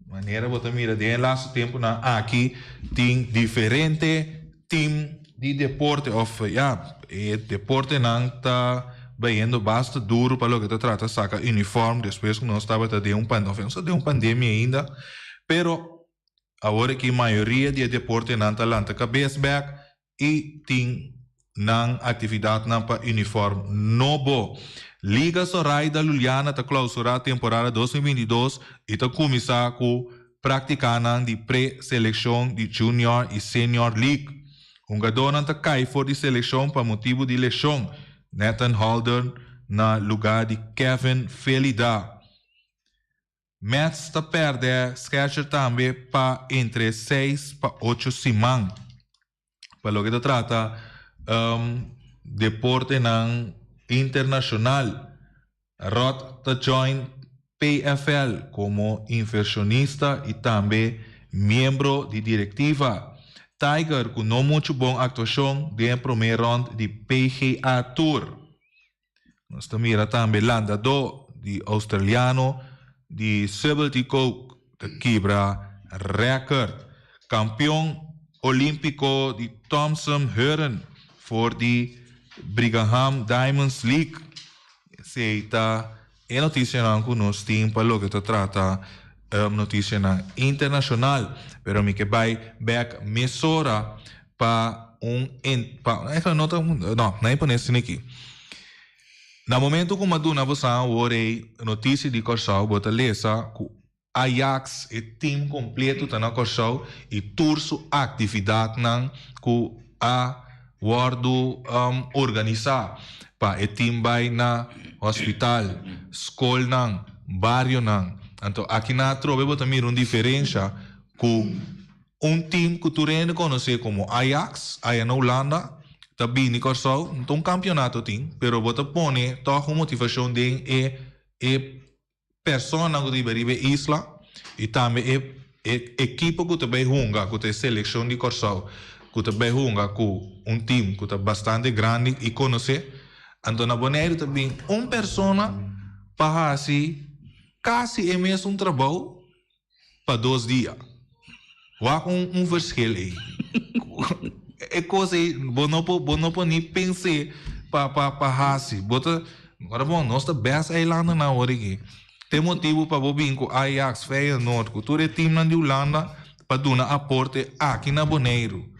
Manera bo ta mira den e lastu tempunan aki tin diferente tim di deporte of ya e deportenan ta bayendo basta duru pa loke ta trata saka uniform despues ku nos tabata den un pan of nos ta den un pandemia ainda pero awor aki mayoria di e deportenan ta lanta kabes bek i tin nan aktividatnan pa uniform nobo. Liga Soraida Luliana ta klausurá temporada 2022 i ta kuminsá ku Práktikanan di pre-selekshon di Junior i Senior League. Hungadónan ta kai for di selekshon pa motibu di leshon, Nathan Holder na lugá di Kevin Felida. Mets ta pèrdè Scherzer tambe pa entre seis pa ocho siman. Pa loke ta trata deportenan internashonal, Rod ta join PFL komo invershonista i tambe miembro di direktiva. Tiger ku no muchu bon aktuashon den e promé rònt di PGA Tour. Nos ta mira tambe landadó di australiano di Subtlety Coke ta kibra rèkert. Kampion olímpiko di Thompson Hearn for di Brigham Diamonds League. Esei ta e notisianan ku nos tin pa loke ta trata notisianan internashonal. Pero mi ke bai bèk mesora pa un pa no ta no nan e pone esei aki. Na momento ku mi a duna boso awor ei notisia di Kòrsou bo ta lesa ku Ajax, e team completo ta na Kòrsou i tur su aktividatnan ku a wòrdu organisá pa e team bai na hospital, skolnan, barionan. Anto aki nan atrobe bo ta mira un diferensha ku un team ku tur hende konosé komo Ajax aya na Hulanda ta bini Kòrsou, no ta un kampionato tin, pero bo ta pone tòg un motivashon den e e Personanan ku ta biba riba e isla i tambe e e ekipo ku ta bai hunga ku ta e selekshon di Kòrsou ku ta bai hunga ku un tim ku ta bastante grandi i konosé. Anto na Boneiru ta bin un persona pa hasi kasi e mesun trabou pa dos dia. Wak un un verschil ei. E kos ei bo no por bo no por ni pens'é pa pa pa hasi. Bo ta ora bon nos ta best eilandennan awor aki. Te motibu pa bo bin ku Ajax, Feyenoord ku tur e timnan di Hulanda pa duna aporte aki na Boneiru.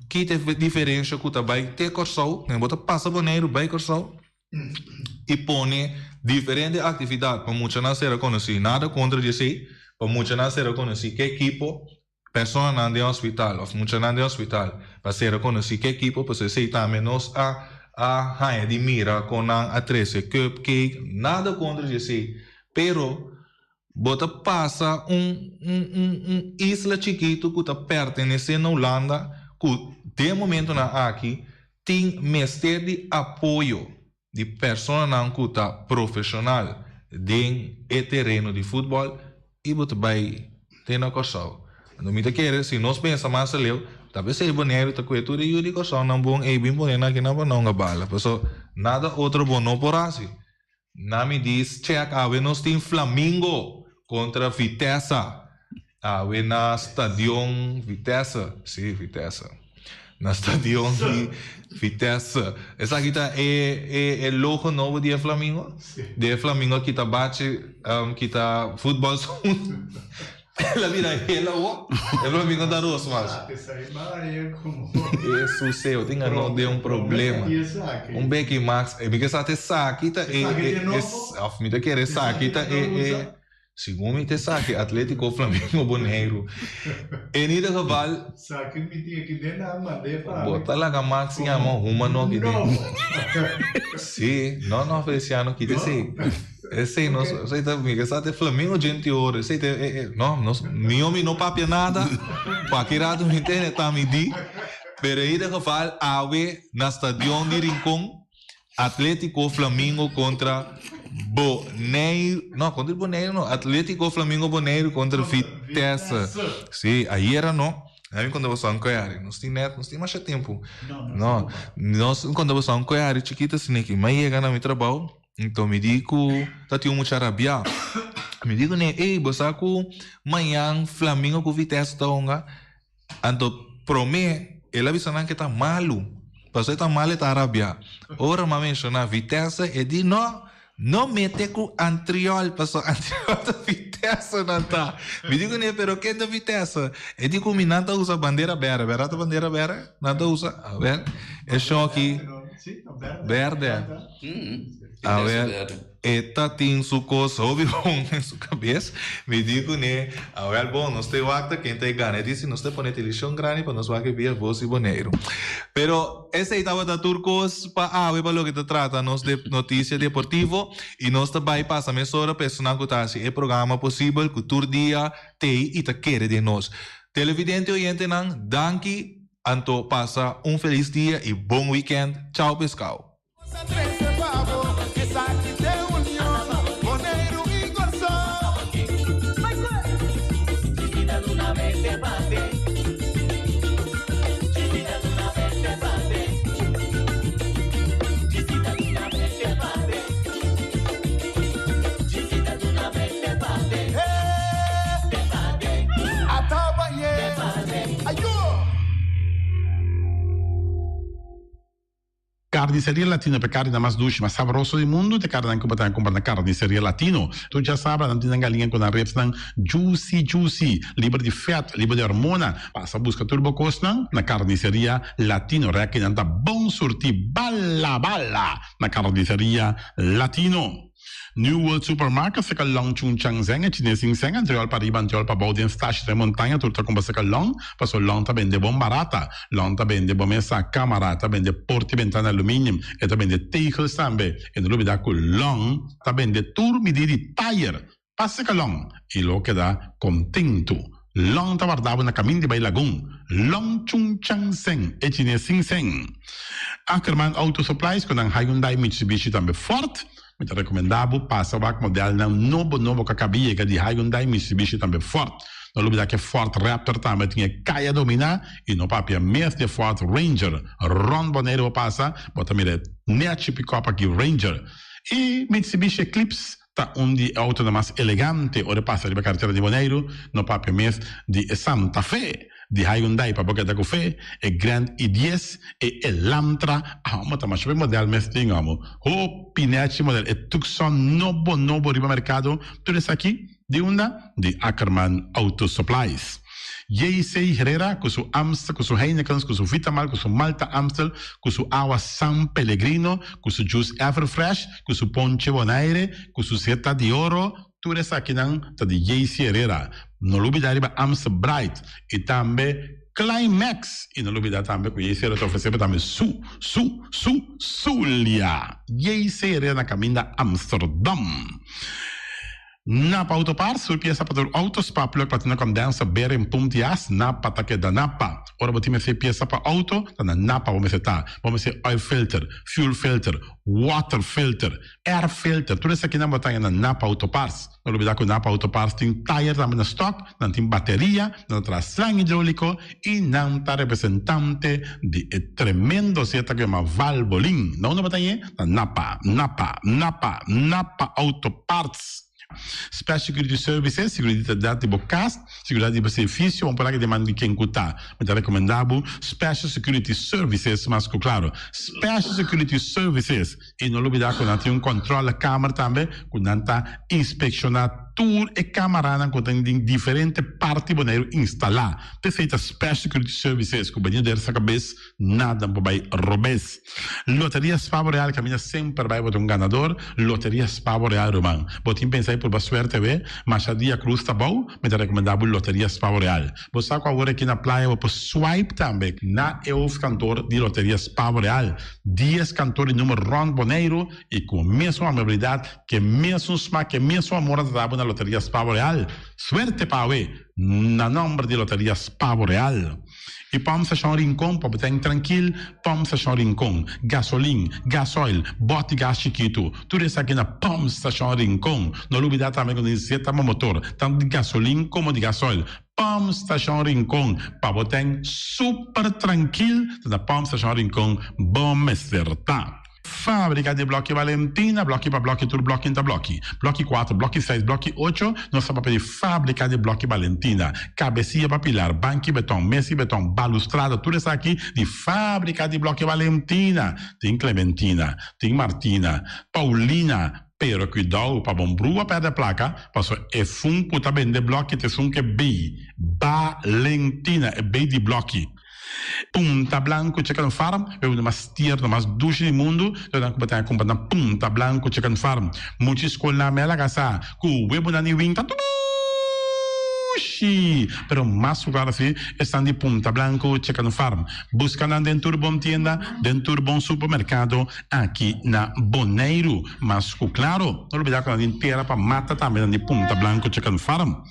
Ki ta e diferensha ku ta bai te Kòrsou, bo ta pasa Boneiru bai Kòrsou? i pone diferente aktividat pa muchanan ser rekonosí. Nada kontra di esei, pa muchanan ser rekonosí ke ekipo, personanan den hospital òf muchanan den hospital pa ser rekonosí ke ekipo, pasobra esei tambe nos a a haña di mira kon nan a trese cupcake, nada kontra di esei, pero bo ta pasa un un un un isla chikitu ku ta pertenesé na Hulanda ku den momentonan aki Tin mester di apoyo di personanan ku ta profeshonal den e tereno di futbòl i bo ta bai te na Kòrsou. Anto mi ta kere si nos pensa mas aleu, ta p'esei Boneiru ta kue tur e yu di Kòrsou nan bon ei bin pone nan aki nan pa nan hunga bala. Paso nada otro bo no por hasi. Na mi dis check awe nos tin Flamingo contra Vitesse awe na stadion Vitesse si Vitesse na stadion di Vitesse esaki ta e e e logo nobo di e Flamingo di e Flamingo a kita bachi kita futbol El a bira hel awo. E flamingo ta ros mas. Hesus eo tin ano den un problema. Un beki max. Mi ke sa ta esaki ta e of mi ta kere esaki ta e e segun mi ta esaki Atletico Flamingo Boneiru. En ieder geval. Bo ta laga Max yama huma no aki den. Si no no Feliciano kita esei. Esei nos, esei ta, mi ke sa te flamingo djenti oro, esei te, e, e, no, nos, mihó mi no papia nada, pa ki rato mi tene ta mi di, pero in ieder geval awe na stadion di Rincon, Atletico Flamingo kontra Boneiru, no, kontra Boneiru no, Atletico Flamingo Boneiru kontra Vitesse. Si, ayera no, ami konta boso un koyari, nos tin net, nos tin masha tempu, no, nos konta boso un koyari chikito asin'aki, mi a yega na mi trabou, Nton mi di ku ta tin un mucha rabiá. Mi di kuné, Ey, bo sa ku mañan Flamingo ku Vitesse ta hunga? Anto promé el a bisa nan ke ta malu. Pasobra e ta malu e ta rabiá. Ora mi a menshoná Vitesse, e di, No, no mete ku Antriol, pasobra Antriol ta Vitesse nan ta. Mi di kuné, Pero ken ta Vitesse? E di ku mi nan ta usa bandera bèrdè. Bèrdat ta bandera bèrdè nan ta usa? Awel, e shon aki bèrdè. A wer, e ta tin su kos hopi bon den su kabes. Mi di kuné, Awel bon, nos ta e wak ta ken ta e gana. E di si nos ta pone televishon grandi pa nos wak e bia Vos di Boneiru. Pero esei tabata tur kos pa awe pa loke ta trata nos de notisia deportivo i nos ta bai pasa mesora pa esunnan ku ta hasi e programa posibel ku tur dia t'ei i ta kere den nos. Televidente oyentenan, danki, anto pasa un felis dia i bon wikènt. Chao pescao. Carniceria Latino pa e carninan mas dushi, mas sabroso di mundu, ta e carninan cu bo ta cumpra na Carniceria Latino. Tur djasabra nan tin nan galiña cu nan ribsnan juicy juicy, liber di vet, liber di hormona. Pasa busca tur bo cosnan na Carniceria Latino. Rekinan ta bon surti bala bala na Carniceria Latino. New World Supermarket seka long Chung Chang Zeng e chines sin seng antriol pa riba antriol pa bou den stash den montaña tur ta kumpra seka long paso long ta bende bon barata long ta bende bo mesa kamara ta bende porta y bentana aluminium e ta bende tegels tambe e no lubida ku long ta bende tur midi di tayer pa seka long y lo keda kontentu long ta warda bo na kamin di bai lagun long Chung Chang Zeng e chines sin seng Ackerman Auto Supplies ku nan Hyundai Mitsubishi tambe Ford. Mi ta rekomendá bo pasa wak modelnan nobo nobo ku a kaba yega di Hyundai, Mitsubishi tambe Ford. No lubidá ku e Ford Raptor tambe tin e kaya dominá i no papia mes di e Ford Ranger. Rònt Boneiru bo pasa, bo ta mira e nèchi pikòp aki Ranger. E Mitsubishi Eclipse ta un di e outonan mas elegante ora e pasa riba karetera di Boneiru, no papia mes di e Santa Fe. Di Hyundai pa bo keda ku fe, e Grand i dies, e Elantra, amo ta masha be model mes tin amo. Hopi nechi model, e Tucson nobo nobo riba merkado, tur esaki di unda? Di Ackerman Auto Supplies. JC Herrera ku su Amstel, ku su Heinekens, ku su Vitamal, ku su Malta Amstel, ku su awa San Pellegrino, ku su juice Everfresh, ku su ponche Bonaire, ku su Zeta di Oro, Tur esakinan ta di JC Herrera. No lubida riba Amstel Bright y tambe Climax. Y no lubida tambe cu JC Herrera ta ofrece bo tambe su, su, su, Zulia. JC Herrera na caminda Amsterdam. Napa Auto Parts, tur pieza pa tur auto, spa, plug, platina, condenser, bearing, pump di as, Napa ta keda Napa. Ora bo tin mester pieza pa auto, ta na Napa bo mester ta. Bo mester oil filter, fuel filter, water filter, Air filter, tur esakinan bo ta haña na Napa Auto Parts. No lubida ku Napa Auto Parts tin tayer tambe na stock, nan tin bateria, nan ta traha slang hidroliko i nan ta representante di e tremendo zeta ku yama Valvoline. Na unda bo ta hañ'é? Na Napa, Napa, Napa, Napa Auto Parts. Special Security Services, Seguridat di bo kas, seguridat di bo servisio, un palabra di man di ken ku ta. Mi ta rekomendá bo Special Security Services mas ku klaro. Special Security Services. I no lubidá ku nan tin un kòntròlekamer tambe ku nan ta inspekshoná tur e kamaranan ku tin den diferente parti Boneiru instalá. P'esei ta Special Security Services ku bini der sa kabes nada por bai robes. Loteria Spa Boreal kaminda semper bai bo ta un ganador. Loteria Spa Boreal ruman. Bo tin pensa di purba suerte awe? Masha dia krus ta bou, mi ta rekomendá bo Loteria Spa Boreal. Bo sa ku awor aki na playa bo por swipe tambe na e hoofdkantoor di Loteria Spa Boreal. Dies kantor di number rònt Boneiru i ku mesun amabilidat, ku e mesun smak, ku e mesun amor a trata bo na Loteria Spa Boreal. Suerte pa awe! Na nòmber di Loteria Spa Boreal. I Pòmp Stashon Rincon pa bo ten trankil, Pòmp Stashon Rincon, gasolin, gasoil, bòt di gas chikitu, tur esaki na Pòmp Stashon Rincon. No lubidá tambe ku nos zeta bo motor, tantu di gasolin komo di gasoil. Pump Station Rincon pa bo ten super trankil ta na Pump Station Rincon bo mester ta. Fabrica di bloki Valentina, bloki pa bloki tur bloki ta bloki. Bloki cuatro, bloki seis, bloki ocho, nos ta papia di fabrica di bloki Valentina. Cabecia pa pilar, banki beton, mesi beton, balustrada, tur esaki di fabrica di bloki Valentina. Tin Clementina, tin Martina, Paulina, Pero cuidao pa bon brua perde placa, paso esun cu ta bende bloki ta esun cu e bay, Balentina, e bay di bloki. Punta Blanco Chicken Farm, e uno mas tierno, mas dushi di mundu, ta nan cu bo ta cumpra na Punta Blanco Chicken Farm. Muchi scol na mela casa cu webonan di winta dushi, pero mas cu claro si esnan di Punta Blanco Chicken Farm. Busca nan den tur bon tienda, den tur bon supermercado. Aki na Boneiru. Mas ku klaro, no lubidá ku nan tin tera pa mata tambe nan di Punta Blanco Chicken Farm.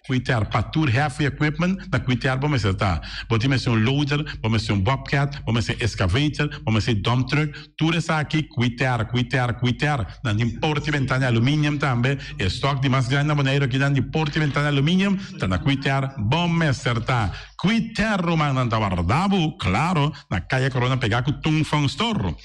Kuiter pa tur heavy equipment, na kuiter bo mester ta. Bo tin mester un loader, bo mester un bobcat, bo mester excavator, bo mester dump truck, tur esaki kuiter, kuiter, kuiter. Nan tin porta y ventana aluminium tambe. E stock di mas grandi na Boneiru aki nan di porta y ventana aluminium ta na kuiter bo mester ta. Quiter ruman nan ta warda bo, claro, na Kaya Corona pega ku Tung Fong Store.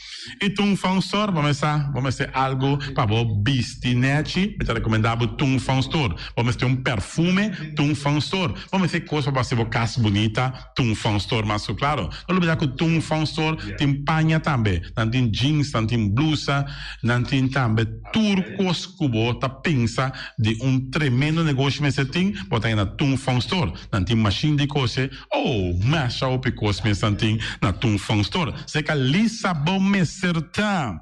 I Tung Fong Store bo mester bo mester algo pa bo bisti nechi, mi ta recomenda bo Tung Fong Store. Bo mester un perfume, Tung Fong Store. Bo mester cos pa bo haci bo cas bunita, Tung Fong Store mas ku claro. No lubida ku Tung Fong Store tin paña tambe, nan tin jeans, nan tin blusa, nan tin tambe tur cos ku bo ta pensa di un tremendo negoshi mester tin, bo ta haya na Tung Fong Store. Nan tin mashin di kose, oh, masha hopi kos mes nan tin na Tung Fong Store. Seka Lisa bo mester ta.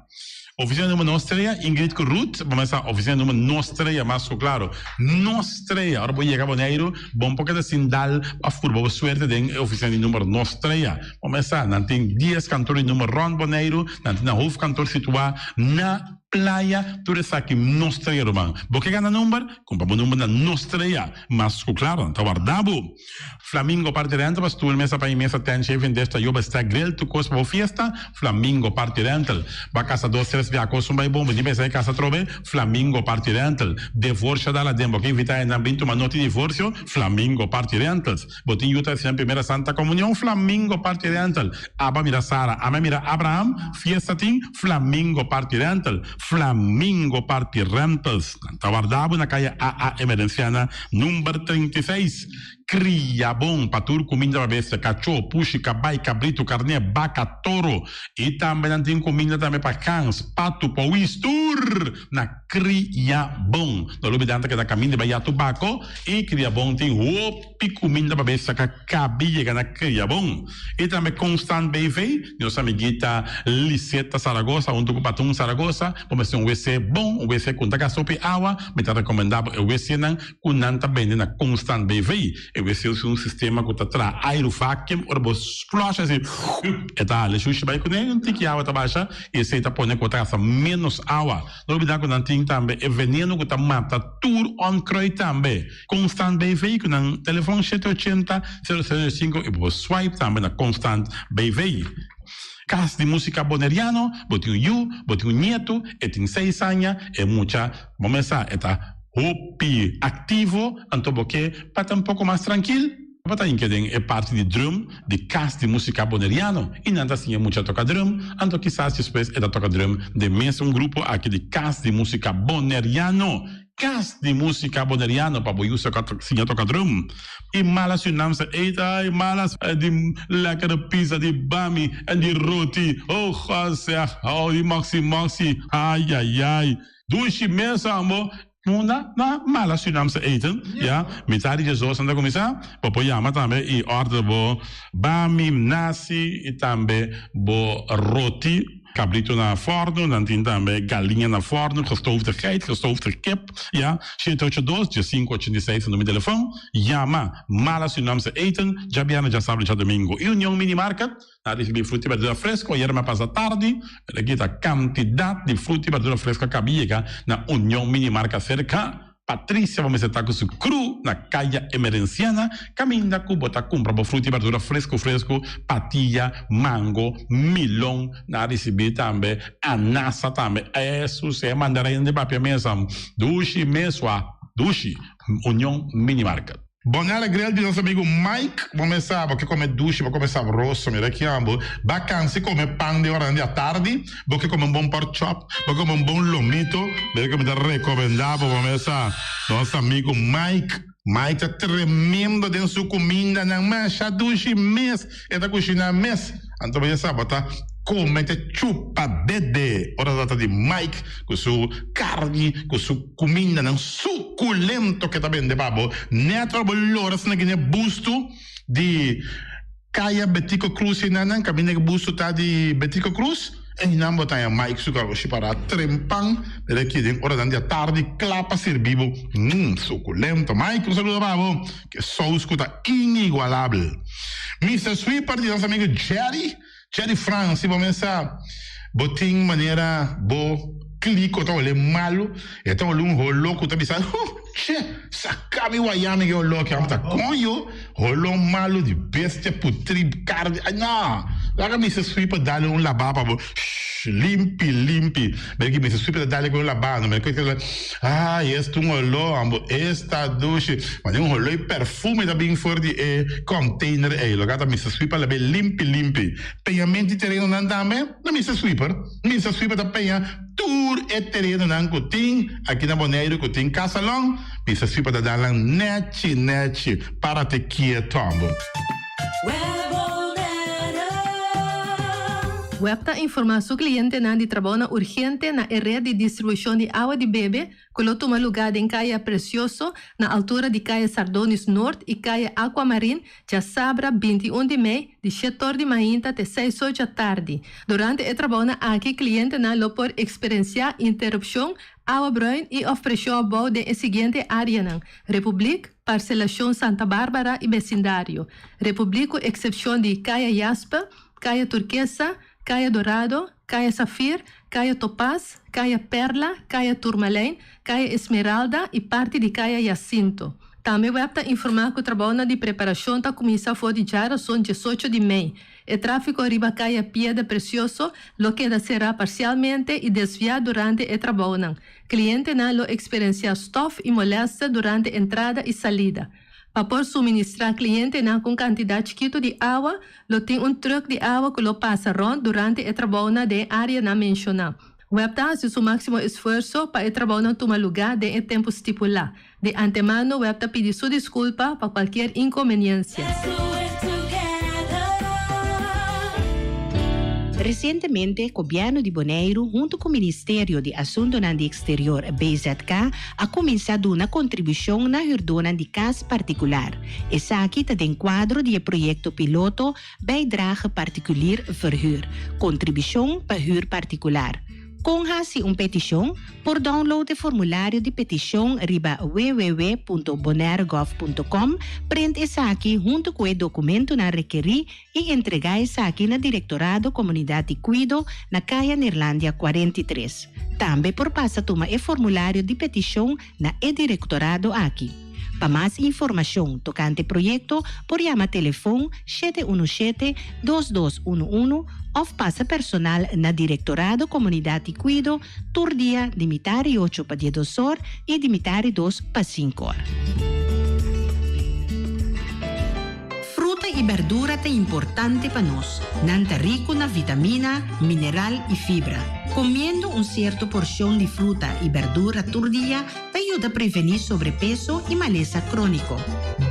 Ofisina number nos trea, Ingrid ku Ruth, bo mester sa ofisina number nos trea mas ku klaro. Nos trea, ora bo yega Boneiru, bo por keda sin dal òf purba bo suerte den e ofisina di number nos trea. Bo mester sa, nan tin dies kantor di number rònt Boneiru, nan tin nan hoofdkantoor situá na Playa, tur esaki nos trea ruman. Bo ke gana number? Kumpra bo number na nos trea. Mas ku klaro, nan ta warda bo. Flamingo Party Rental pa stoel, mesa pa i mesa, tent, shaving dish, tayoba, stack, grill, tur kos pa bo fiesta. Flamingo Party Rental. Bo a kasa dos, tres bia kos un bai bon, bo tin pensa e kasa atrobe? Flamingo Party Rental. Devorsio dal aden, bo ke invita hendenan bin tuma noti divorsio? Flamingo Party Rentals. Bo tin yu ta hasi nan primera Santa Comunion? Flamingo Party Rental. Aba mira Sara, ame mira Abraham, fiesta tin? Flamingo Party Rental. Flamingo Party Rentals. Nan ta warda bo na kaya AA Emerenciana number 36. Kria bon pa tur kuminda pa bestia, kachó, pushi, kabai, kabritu, karné, baka, toro. I tambe nan tin kuminda tambe pa gans, patu, powis, tur na Kria bon. No lubida nan ta keda kaminda bai ya tubako i Kria bon tin hopi kuminda pa bestia ka kabi yega na Kria bon. I tambe Constant BV, nos amiguita Liseta Saragoza huntu ku Patun Saragoza, bo mester un wc bon, un wc ku no ta gasta hopi awa, mi ta rekomenda bo e wcnan ku nan ta bende na Constant BV. E wc usa un sistema ku ta traha airu vacuum, ora bo flush asi e ta hala e shushi bai kuné, un tiki awa ta basha i esei ta pone ku bo ta gasta ménos awa. No olbida ku nan tin tambe e veneno ku ta mata tur onkruid tambe. Constant BV ku nan telefon shete ochenta, sero sero sinku i bo por swipe tambe na Constant BV. Kas di Musika Boneriano, bo tin un yu, bo tin un nietu, e tin seis aña, e mucha bo mes sa e ta hopi aktivo, anto bo ke pa ta un poko mas trankil. Bo ta hinca den e parti di drum di Cas di Musica Boneriano y nan ta siña mucha toca drum, anto kisas despues e ta toca drum den mes un grupo aki di Cas di Musica Boneriano. Cas di Musica Boneriano pa bo yu siña toca drum. Y mala Surinaamse eten, ay mala di lekkere pizza, di bami en di roti, oh God zeg, oh di moxi moxi, ayayay. Dushi mes ambo. Munda na mala Surinaamse eten, ya. Mitad di diesdos nan ta kuminsá. Bo por yama tambe i order bo bami, nasi i tambe bo roti. Kabrito na fòrnu, nan tin tambe galiña na fòrnu, gestoofde geit, gestoofde kip, ya. Shete ocho dos, diesinku ochenta i seis ta number di telefòn. Yama Mala Surinaamse Eten, djabièrnè, djasabra i djadumingu. I Union Mini Market. Na ricibi fruta y berdura fresco ayer mi a pasa tardi, pero aki ta cantidad di fruta y berdura fresco a caba yega na Union Mini Marca cerca Patricia bo mester ta cu su crew na Caya Emerenciana caminda cu bo ta cumpra bo fruta y berdura fresco fresco, patilla, mango, milon, na ricibi tambe anasa tambe, Jesus e mandarina di papia mesa dushi mesua dushi Union Mini Market. Bonella Grill di nos amigo Mike. Bo mes sa, bo ke kome dushi, bo kome sabroso. Mira ki amo. Ba kansi kome pan den oranan di atardi. Bo ke kome un bon pork chop. Bo ke kome un bon lomito. Mira ke mi ta rekomenda bo, bo mes sa. Nos amigo Mike. Mike ta tremendo den su kumindanan. Masha dushi mes. E ta kushina mes. Anto bo ya sa, bo ta kome te chupa dede. Ora ta trata di Mike ku su karni, ku su kumindanan sukulento ke ta bende pa bo. Nèt ora bo lora asina kine bustu di Kaya Betico Cruz enanan, kaminda ku bustu ta di Betico Cruz, einan bo ta haña Mike su karoshi pará trempan. Mira aki den oranan di atardi kla pa sirbi bo. Mmm, sukulento. Mike, un saludo pa bo. Ke sous ku ta inigualabel. Mister Sweeper di nos amigo Jerry, Jerry Frans, si bo mesa bo tin manera bo kliko ta hole malu, e ta hole un holo ku ta bisa, huh, che, saka mi waya mi ke holo aki, amo ta koño, holo malu di bestia putri karni, ay no, laga Mister Sweeper dale un laba pa bo, shh. Limpi limpi. Mira ki mester sweeper ta dale ku un labano. Mira ku ay esta un oló ambo esta dushi. Mane un oló y perfume ta bin for di e container ey. Loke ta mester sweeper labe limpi limpi. Peñamento di terenonan tambe na mester sweeper. Mester sweeper ta peña tur e terenonan ku tin aki na Boneiru ku tin Casalon. Mester sweeper ta dal nan nechi nechi. Parate kieto ambo. Web ta informá su klientenan di trabounan urgente na e ret di distribushon di awa di bebe ku lo tuma lugá den Kaya Precioso na altura di Kaya Sardonis Noord i Kaya Aquamarin djasabra 21 di mei di shetor di mainta te seis or djatardi. Durante e trabounan aki klientenan lo por eksperensiá interupshon, awa bruin i òf preshon abou den e siguiente áreanan, Republiek, Parselashon Santa Barbara i besindario, Republiek ku eksepshon di Kaya Jaspe, Kaya Turkesa, Kaya Dorado, Kaya Safir, Kaya Topaz, Kaya Perla, Kaya Turmalijn, Kaya Esmeralda i parti di Kaya Jacinto. Tambe web ta informá ku trabounan di preparashon ta kuminsá for di djarason diesocho di mei. E tráfiko riba Kaya Piedra Precioso lo keda será parsialmente i desviá durante e trabounan. Klientenan lo eksperensiá stòf i molèster durante entrada i salida. Pa por suministrá klientenan ku un kantidat chikitu di awa, lo tin un trùk di awa ku lo pasa rònt durante e trabounan den e áreanan menshoná. Web ta hasi su máksimo esfuerso pa e trabounan tuma lugá den e tempu stipulá. Di antemano web ta pidi su diskulpa pa kualkier inkonbeniensia. Resientemente Gobièrnu di Boneiru huntu ku Ministerio di Asuntunan di Eksterior, BZK, a kuminsá duna kontribushon na hürdónan di kas partikular. Esaki ta den kuadro di e proyekto piloto Bijdrage Particulier Verhuur, Kontribushon pa hür partikular. Kon hasi un petishon? Por download e formulario di petishon riba www.bonairegov.com, print esaki huntu ku e dokumentunan rekerí i entregá esaki na Direktorado Komunidat di Kuido na Kaya Neerlandia 43. Tambe por pasa tuma e formulario di petishon na e direktorado aki. Pa mas informashon tokante proyekto por yama telefon 717 2211 òf pasa personal na Direktorado Komunidat di Kuido tur dia di mitar i ocho pa diesdos or i di mitar i dos pa sinku or. Fruta i berdura ta importante pa nos. Nan ta riku na vitamina, mineral i fibra. Komiendo un sierto porshon di fruta i berdura tur dia ta yuda prevení sobrepeso i malesa króniko.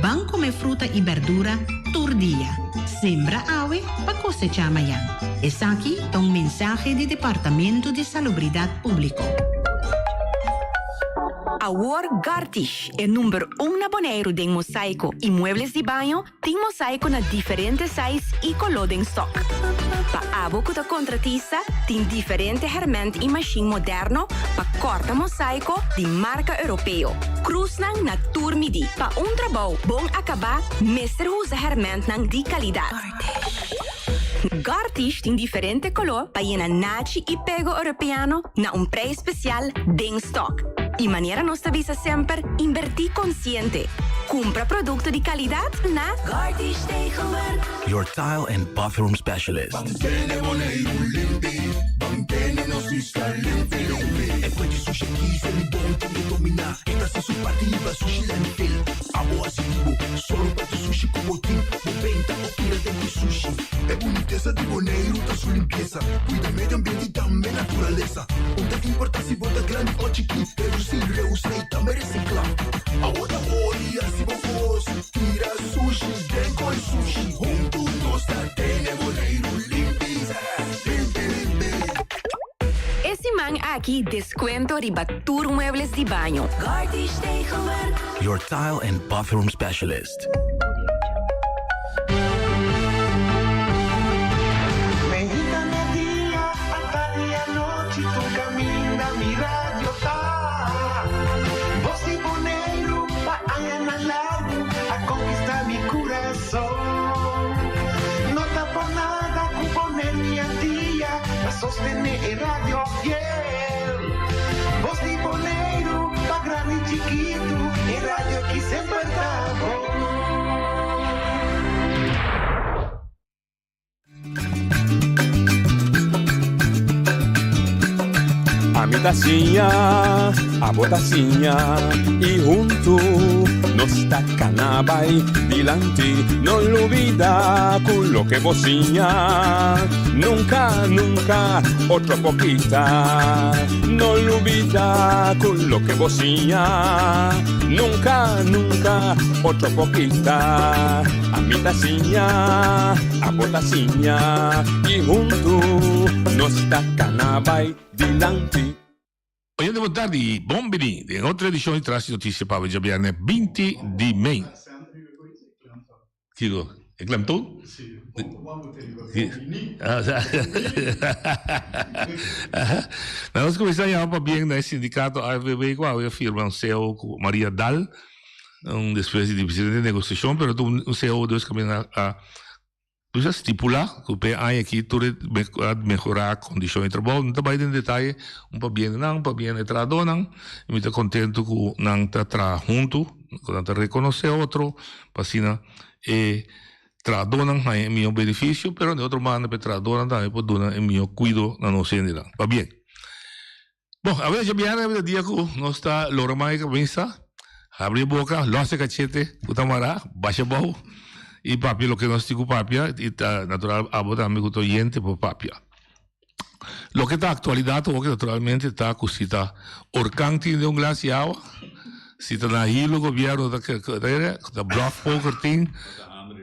Ban kome fruta i berdura tur dia. Sembra awe pa kosechá mañan. Esaki ta un mensahe di Departamento di Salubridat Públiko. Awor Gartig, e number un na Boneiru den mosaiko i muebles di baño, tin mosaiko na diferente size i koló den stock. Pa abo ku ta kontratista, tin diferente hèrmènt i mashin moderno pa kòrta mosaiko di marka europeo. Krusnan na tur midí. Pa un trabou bon akabá, mester usa hèrmèntnan di kalidat. Gartig tin diferente koló pa yena nachi i pego europeano na un prijs spesial den stock. I manera nos ta bisa semper, inbertí konsiente. Kumpra produkto di kalidat na Gartig Tegelwerk. Your tile and bathroom specialist. Mantene Boneiru limpi, mantene nos isla limpi limpi. E fuente sushi kies en bon tin ke dominá. E ta hasi su parti riba sushi landfill. Abo hasi di bo, sòru pa tur sushi ku bo tin, bo benta o tira den ku sushi. E bunitesa di Boneiru ta su limpiesa. Kuida medio ambiente i tambe naturalesa. Un ta importá si bo ta grandi o chikí, redusí, reusá i tambe resiklá. Awor ta ora di hasi bo kos, tira sushi den koi sushi. Huntu nos ta tene Boneiru limpi, limpi, limpi. E siman aki descuento riba tur muebles di baño. Gartig Tegelwerk. Your tile and bathroom specialist. Mehita media, atardi anochi, tur kaminda mi radio ta. Bos di Boneiru pa añanan largu a konkistá mi kurason. No ta por nada ku Boneiru i Antia ta sostené e radio fiel. Bos di Boneiru pa grandi i chikitu, e radio ki semper ta bon. Ami ta siña, abo ta siña y huntu nos ta cana bay dilanti. No lubida cu loke bo siña nunca, nunca otro por kita. No lubida cu loke bo siña nunca, nunca otro por kita. Ami ta siña, abo ta siña y huntu nos ta cana bay dilanti. Oyente bon tardi y bon bini den otro edicion di Tras di Noticia pa awe djabierne 20 di mei. Kiko? E klemtoon? Na nos kuminsá yama pabien na e sindikato AFBB ku awe a firma un cao ku Maria Daal, un despues di diferente negosiashon, pero ta un cao dos kaminda a Nos a stipulá ku p'e aña akí tur e a mehorá kondishon di trabou. No ta bai den detaye, un pabien di nan, un pabien di e trahadónan. I mi ta kontentu ku nan ta traha huntu, ku nan ta rekonosé otro, pa asina e trahadónan haña e mihó benefisio, pero di otro banda pa e trahadónan tambe por duna e mihó kuido na nos hendenan. Pabien. Bon, awe djabièrnè ta dia ku nos ta lora man e kaminsa, habri e boka, lòs e kachete ku ta mará, basha abou i papia loke nos tin ku papia i ta natural abo tambe ku ta oyente por papia. Loke ta aktualidat awoki naturalmente ta ku si ta orkan tin den un glas di awa, si ta na hilo gobièrnu ta ku ta blòf poker tin.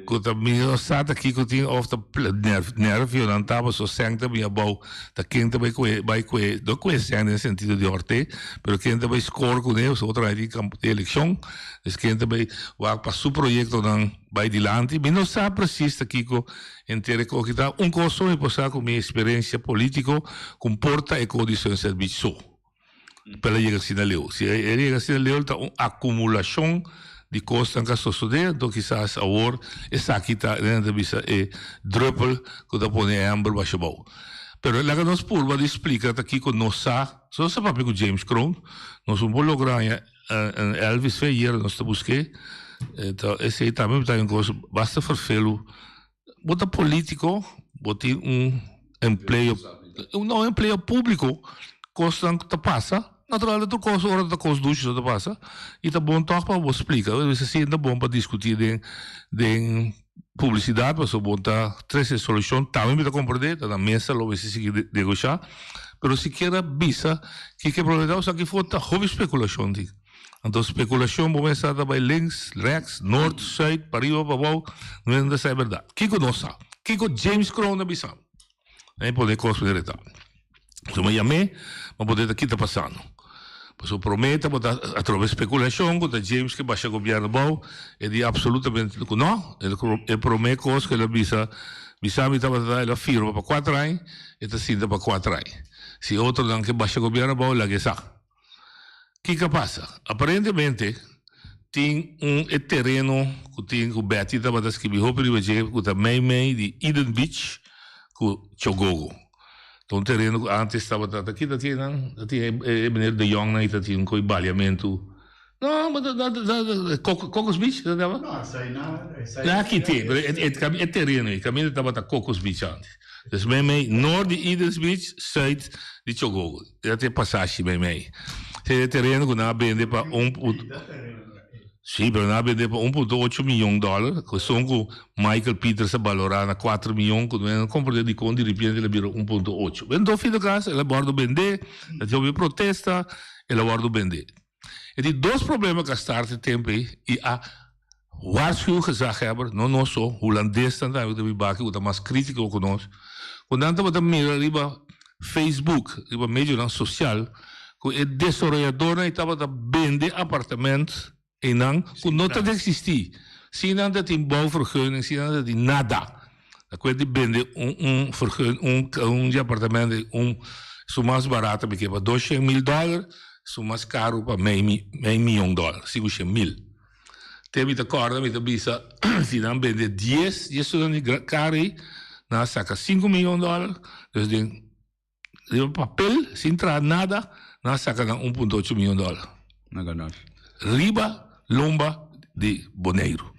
Ku ta mi no sa ta kiko tin of ta nervionan ta paso sèn ta bin abou ta ken ta bai kue bai kue no kue sèn den sentido di horte pero ken ta bai score kuné pasobra otro aña tin kamp tin elekshon dus ken ta bai wak pa su proyektonan bai dilanti mi no sa presis ta kiko henter e koki ta un kos so mi por sa ku mi eksperensia politiko ku por ta e kos di Sunset Beach so. Pa el a yega asina leu. Si el a yega asina leu ta un akumulashon di kosnan ku a sosodé, anto kisas awor esaki ta, nan ta bisa, e drùpel ku ta pone e ember basha abou. Pero laga nos purba di splika ta kiko nos sa. So nos a papia ku James Kroon, nos un por logra haña Elvis fe ayera nos ta busk'é, esei tambe ta un kos basta ferfelu. Bo ta politico, bo tin un empleo, no un empleo publico, cosnan ta pasa, naturalmente tur cos ora ta cos dushi so ta pasa, y ta bon toch pa bo splica, a veces si ta bon pa discuti den den publicidad pasobra bo ta trece solucion, tambe mi ta comprende, ta na mesa lo mester sigui negosha, pero sikiera bisa kiko e problema ta, osaki for ta hopi speculacion tin. Anto spekulashon bo mester ta bai links, rechts, noord, zuid, pariba, pabou, no mester sa e bèrdat. Kiko nos sa? Kiko James Kroon a bisa? E pone kos manera e ta. So mi a yam'é pa por ta ki ta pasando. Pasobra promé tabata atrobe spekulashon ku ta James ke basha gobièrnu abou, e di apsolutamente ku no. E promé kos ku el a bisa, bisa mi tabata ta el a firma pa kuater aña, e ta sinta pa kuater aña. Si otronan ke basha gobièrnu abou, laga e sa. Kiko a pasa? Aparentemente tin un e tereno ku tin ku Betty tabata skibi hopi riba dje ku ta mei mei di Eden Beach ku Chogogo. Ta un tereno ku antes tabata ta kita tin nan ta tin e meneer De Jong nan ta tin un koi baliamentu. No, ma ta ta Cocos Beach ta tabata? No, esei na esei. Na kite, pero e e tereno ei kaminda tabata Cocos Beach antes. Dus mei mei nort di Eden's Beach, zuid di Chogogo. Ya tin pasashi meimei. Esei e tereno ku nan a bende pa un punto. Sí, pero nan a bende pa un punto ocho miyon dòler, ku esun ku Michael Peters a balorá na kuater miyon, ku no komprendé dikon diripiente el a bira un punto ocho. Enton fin de kas el a wòrdu bendé, a tin hopi protesta, el a wòrdu bendé. E tin dos problema ku a start e tempu ei i a waarschuw gezaghebber, no nos so, hulandesnan tambe ku ta biba aki ku ta mas kritiko ku nos, ku nan tabata mira riba Facebook, riba medionan sosial, ku e desaroyadornan ei tabata bende apartament einan ku no ta eksistí, sin nan ta tin bouwvergunning, sin nan ta tin nada. Ta kuent di bende un un vergun un un di apartamento ei un su mas barato mi ke pa 200.000 dòler, su mas karu pa mei mei miyon dòler, 500.000. Te mi ta kòrda mi ta bisa si nan bende dies di esun di kar ei nan a saka sinku miyon dòler, dus den Riba papel, sin traha nada, nan a saka nan un punto ocho miyon dòler. Na ganashi. Riba lomba di Boneiru.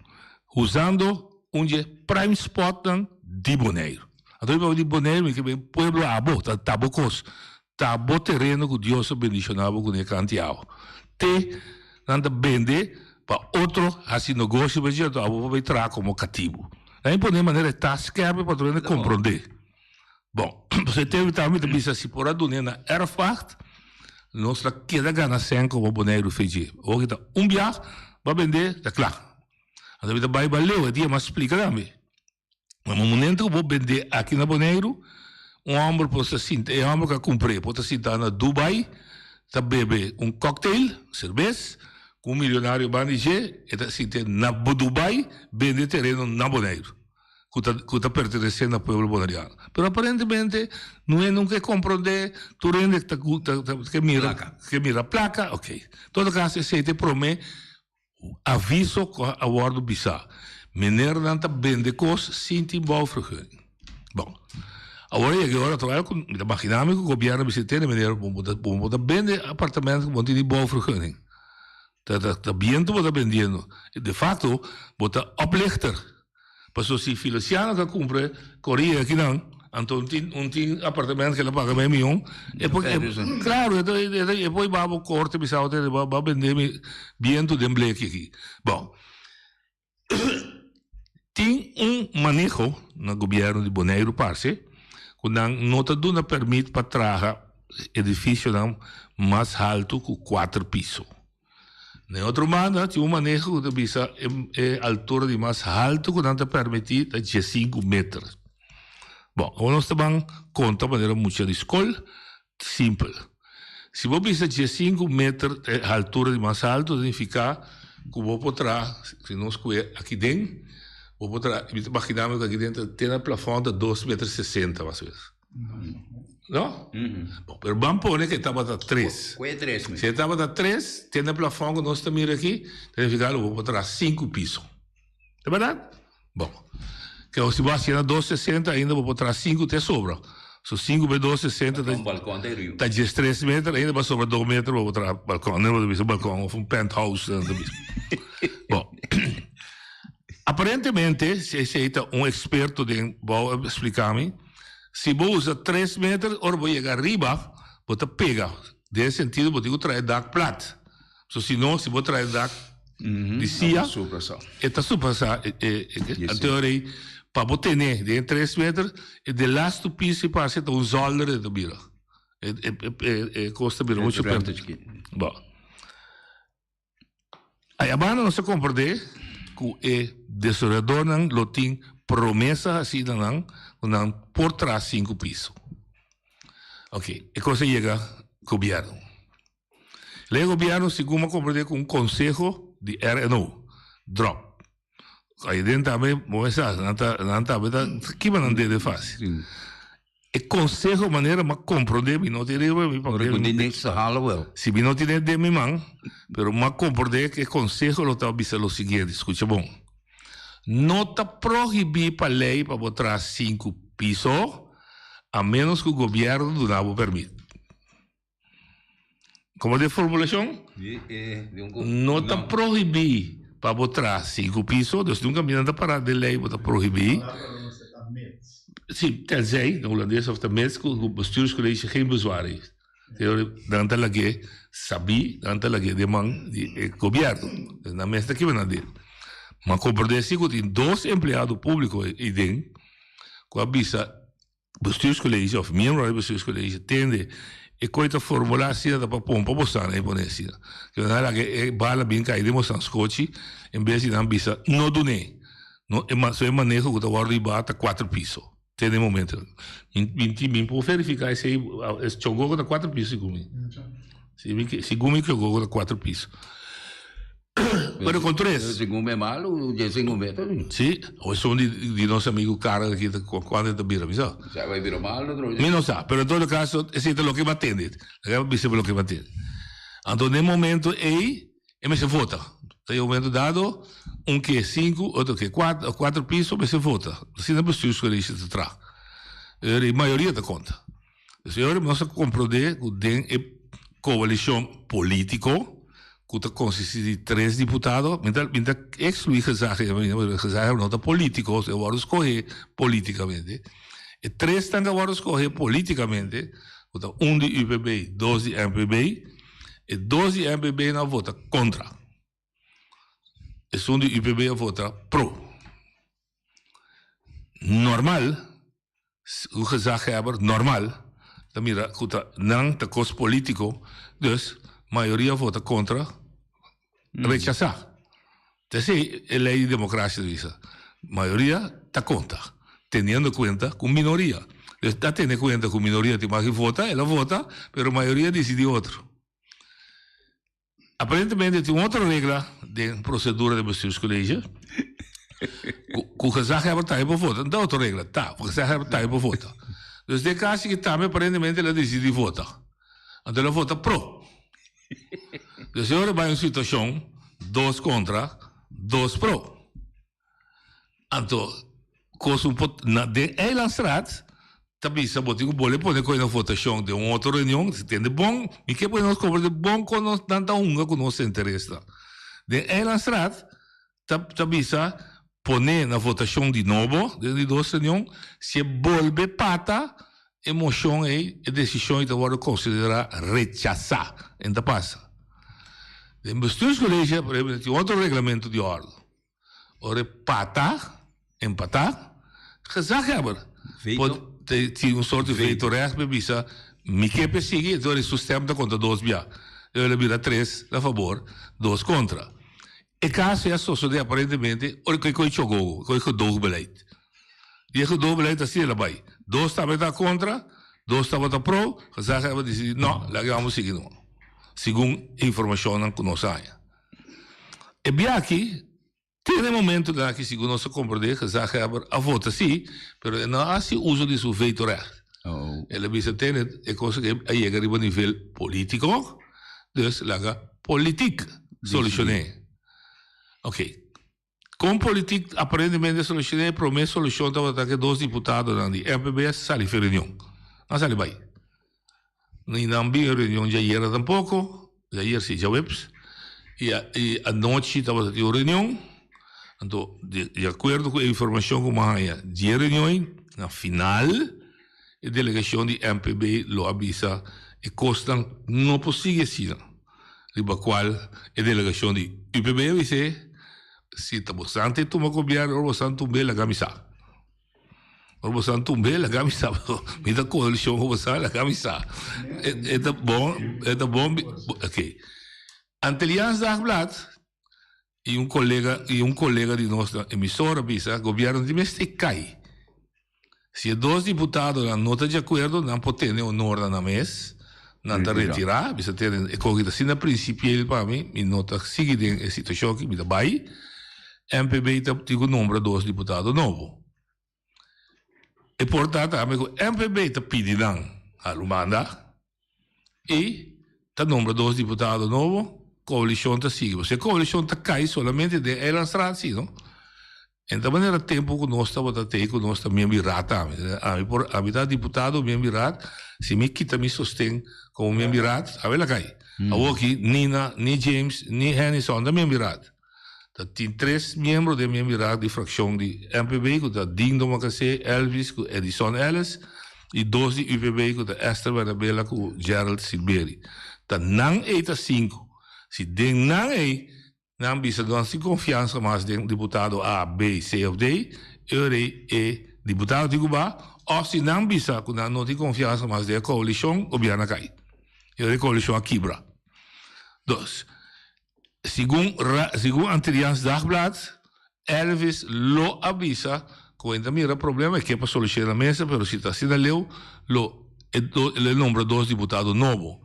Usando un dje prime spotnan di Boneiru. Anto riba di Boneiru mi ke ben pueblo abo, ta ta bo kos. Ta bo tereno ku Dios a bendishoná bo kuné kanti awa. Te nan ta bende pa otro hasi negoshi pa dje, anto abo por bai traha komo katibu. Nan a pone manera e ta skèrpi pa tur hende komprondé. Bon, pasobra e tempu tambe mi ta bisa si por a dun'é na erfpacht, nos ta keda gana sèn komo Boneiru VG. Awor ki ta un biaha, bo a bend'é, ta kla. Anto mi ta bai baleu, e dia mi a splika tambe. Na momento ku bo bendé aki na Boneiru, un hòmber por ta sinta, e hòmber ku a kumpr'é por ta sinta na Dubai, ta bebe un cocktail, serbes, ku un milionario banda di dje, e ta sinta na Dubai bende tereno na Boneiru, ku ta ku ta pertenesé na pueblo boneriano. Pero aparentemente no e nunka e komprondé, tur hende ta ta ke mira ke mira plaka, oké. Todo kaso esei ta e promé Aviso ku a wòrdu bisá, Menernan ta bende kos sin tin bouwvergunning. Bon, awor a yega e ora tòg ku mi ta maginá mi ku gobièrnu a bisa tene meneer bo bo bo ta bende apartamento ku bo no tin ni bouwvergunning. Ta ta ta bientu bo ta bendiendo. De facto bo ta oplichter. Pasobra si Feliciano ka kumpra Korea akinan, anto un tin un tin apartamento ke el a paga mei mion, e por e klaro e ta e por hiba bo korte bisa bo tene bo a bende mi bientu den bleki aki. Bon, tin un maneho na gobièrnu di Boneiru parse ku nan no ta duna pèrmit pa traha edifisionan mas haltu ku kuater piso. Na e otro banda tin un maneho ku ta bisa e altura di mas haltu ku nan ta permití ta diesinku meter. Bon, awor nos ta ban konta manera mucha di skol, simpel. Si bo bisa diesinku meter e altura di mas haltu ta nifiká ku bo por traha, si nos kue aki den, bo por traha, mi ta imaginá mi ku aki den ta te na plafòn ta dos meter sesenta mas o menos. No? Bon, pero ban pone ke tabata tres. Kue tres mi? Si e tabata tres, te na plafòn ku nos ta mira aki, ta nifiká lo bo por traha sinku piso. Ta bèrdat? Bon. Ke si bo hasié na dos sesenta ainda bo por traha sinku te sobra. So sinku be dos sesenta ta Un balkon ta riba. ta diestres meter, ainda bo a sobra dos meter pa bo traha balkon. Nan bo ta bisa balkon òf un penthouse nan ta bisa. Bon. Aparentemente, si esei ta un eksperto den bou a splika mi, si bo usa tres meter ora bo yega ariba bo ta pega. Den e sentido bo tin ku traha e dak plat. So si no, si bo traha e dak di sia, e ta surpasá e anto ora ei pa bo tene den e tres meter e de lastu piso i parse ta un zòlder e ta bira. E kos ta bira muchu pèrt. Bon. Ayabanda nos ta komprendé ku e desaroyadornan lo tin promesa hasí na nan ku nan por traha sinku piso. Ok, e kos a yega gobièrnu. Lei gobièrnu segun mi a komprendé ku un konseho di RNO dròp. Ahi den tambe bo mester sa, nan ta nan tambe ta kiba nan dede fásil. E konseho manera m'a komprondé mi no tin riba mi papel. Ora ku di niks ta hala wel. Si mi no tine den mi man, pero m'a komprondé ku e konseho lo ta bisa lo siguiente, skucha bon, No ta prohibí pa lei pa bo traha sinku piso, a ménos ku gobièrnu duna bo pèrmit. Como de formulacion? No ta prohibi pa bo traha sinku piso, dus nunca mi nan ta para den ley bo ta prohibi. Si, tenzij, na Holandes of ta mits cu bestuurscollege geen bezwaar heeft. Nan ta lag'é sabi, nan ta lag'é den man di e gobierno. Dus nan mes ta kiba nan den. Ma comprende si cu tin dos empleado publico eyden cu a bisa Bestuurscollege of miembro di bestuurscollege tende e koe ta formula asina ta pa pompa bosan e pone asina. Ke nan laga e bala bin kai den bosan skochi en bes di nan bisa no dun'é. No e so e maneho ku ta wòrdu hibá ta kuater piso te den momento. Mi mi tin mi por verifiká esei e chongogo ta kuater piso segun mi. Si mi segun mi chongogo ta kuater piso. Pero con tres. Segun mi malu, dje segun mi ta. Sí, o esun di di nos amigo Karel aki ta cuando ta bira, mi sa. Sa bai bira malu otro Mi no sa, pero en todo caso esei ta loke mi a tende. Laga mi bisa bo loke mi a tende. Anto den momento ei e mester vota. Ta e momento dado un ke sinku, otro ke kuater, kuater piso mester vota. Asina bestuurscollege ta traha. E mayoria ta konta. Señor, nos a comprende cu den e coalicion politico, cu ta consisti di tres diputado, mi ta, mi ta exclui gezaghebber, gezaghebber no ta politico, e wordo scoge politicamente. E tresnan cu a wordo scoge politicamente, ku ta un di UPB, dos di MPB. E dos di MPB nan a vota kontra. Esun di UPB a vota pro. Normal, un gezaghebber normal ta mira ku ta nan ta kos polítiko, dus mayoria vota kontra, rechasá. Ta esei e lei di demokrasia ta bisa, mayoria ta konta, teniendo kuenta ku minoria. Dus ta tene kuenta ku minoria tin mas di vota, el a vota, pero mayoria disidí otro. Aparentemente tin un otro regla den procedura di bestuurscollege cu gezaghebber tambe por vota. No ta otro regla, ta, gezaghebber tambe por vota. Dus den caso aki tambe aparentemente el a dicidi vota. Anto el a vota pro. Dus e ora bay un situacion dos contra, dos pro. Anto cos un por na den Eilandstraat ta bisa bo tin cu bole pone coy na votacion den un otro reunion si tende bon mi ke pone nos cobre de bon con nos nan ta hunga cu nos interesnan. Den Eilandstraat ta ta bisa pone na votacion di nobo den di dos reunion si e bolbe pata e mocion ey e decision ey ta wordo considera rechasa en ta pasa. Den bestuurscollege por ehemplo tin otro reglamento di orde. Ora e pata, empatá, gezaghebber por tin un sort di vetorecht pa bisa mi ke pa e sigui, enton su stem ta konta dos bia. El a bira tres na fabor, dos kontra. E kaso ya sosodé aparentemente ora ku e koe chogogo, koe gedoogbeleid. Di e gedoogbeleid asina el a bai. Dos tabata kontra, dos tabata pro, gezaghebber a disidí no, laga amo sigui no, segun e informashonnan ku nos a haña. E biaha te na e momentonan aki segun nos a komprendé, gezaghebber a vota sí, pero e no a hasi uso di su vetorecht. El a bisa tene e kos aki a yega riba nivel polítiko, dus laga politik solushoné. Oké, kon politik aparentemente a solushoné? E promé solushon tabata ku e dos diputadonan di MPB a sali for e reunion, nan a sali bai. Ni nan bin e reunion djayer tampoco, djayer si, djaweps, y y anochi tabata tin un reunion, anto di di acuerdo cu e informacion cu mi a haya di e reunion ey, na final e delegacion di MPB lo a bisa e cosnan no por sigui asina, riba cual e delegacion di UPB a bis'e, si ta bosan ta tuma gobierno ora bosan tumbe laga mi sa. Ora bo sa tumbe laga mi sa mi ta coalicion cu bo sa laga mi sa e ta bon e ta bon ok Antilliaans Dagblad y un colega y un colega di nos na emisora bisa gobierno tin mester cay si e dos diputadonan no ta di acuerdo nan por tene honor na nan mes nan ta retira bisa tene e coge ta asina principieel pa mi mi no ta sigui den e situacion aki mi ta bay. MPB ta tin ku nombra dos diputado nobo. E por ta tambe ku MPB ta pidi nan halu manda i ta nombra dos diputado nobo, koalishon ta sigui. Pasobra e koalishon ta kai solamente den Eilandstraat si no. En ta manera tempu ku nos tabata tei ku nos ta miembro di raad tambe. Ami por ami ta diputado miembro di raad, si mi kita mi sosten komo miembro di raad, awe la kai. Awoki Nina, ni James, ni Hennyson ta miembro di raad. Ta tin tres miembro den miembro raad di fraccion di MPB cu ta Dindo Makasé, Elvis cu Edison Ellis y dos di UPB cu ta Esther Bernabela cu Gerald Silberi. Ta nan ey ta cinco. Si den nan ey nan bisa no tin confiansa mas den diputado A, B, C of D, e ora ey e diputado tin cu ba of si nan bisa cu nan no tin confiansa mas den e coalicion, gobierno a cay. E ora e coalicion a kibra. Dos. Segun segun Antilliaans Dagblad, Elvis lo a bisa ku e ta mira problema, e ke pa solushoná na mesa, pero si ta asina leu lo e lo e nombra dos diputado nobo.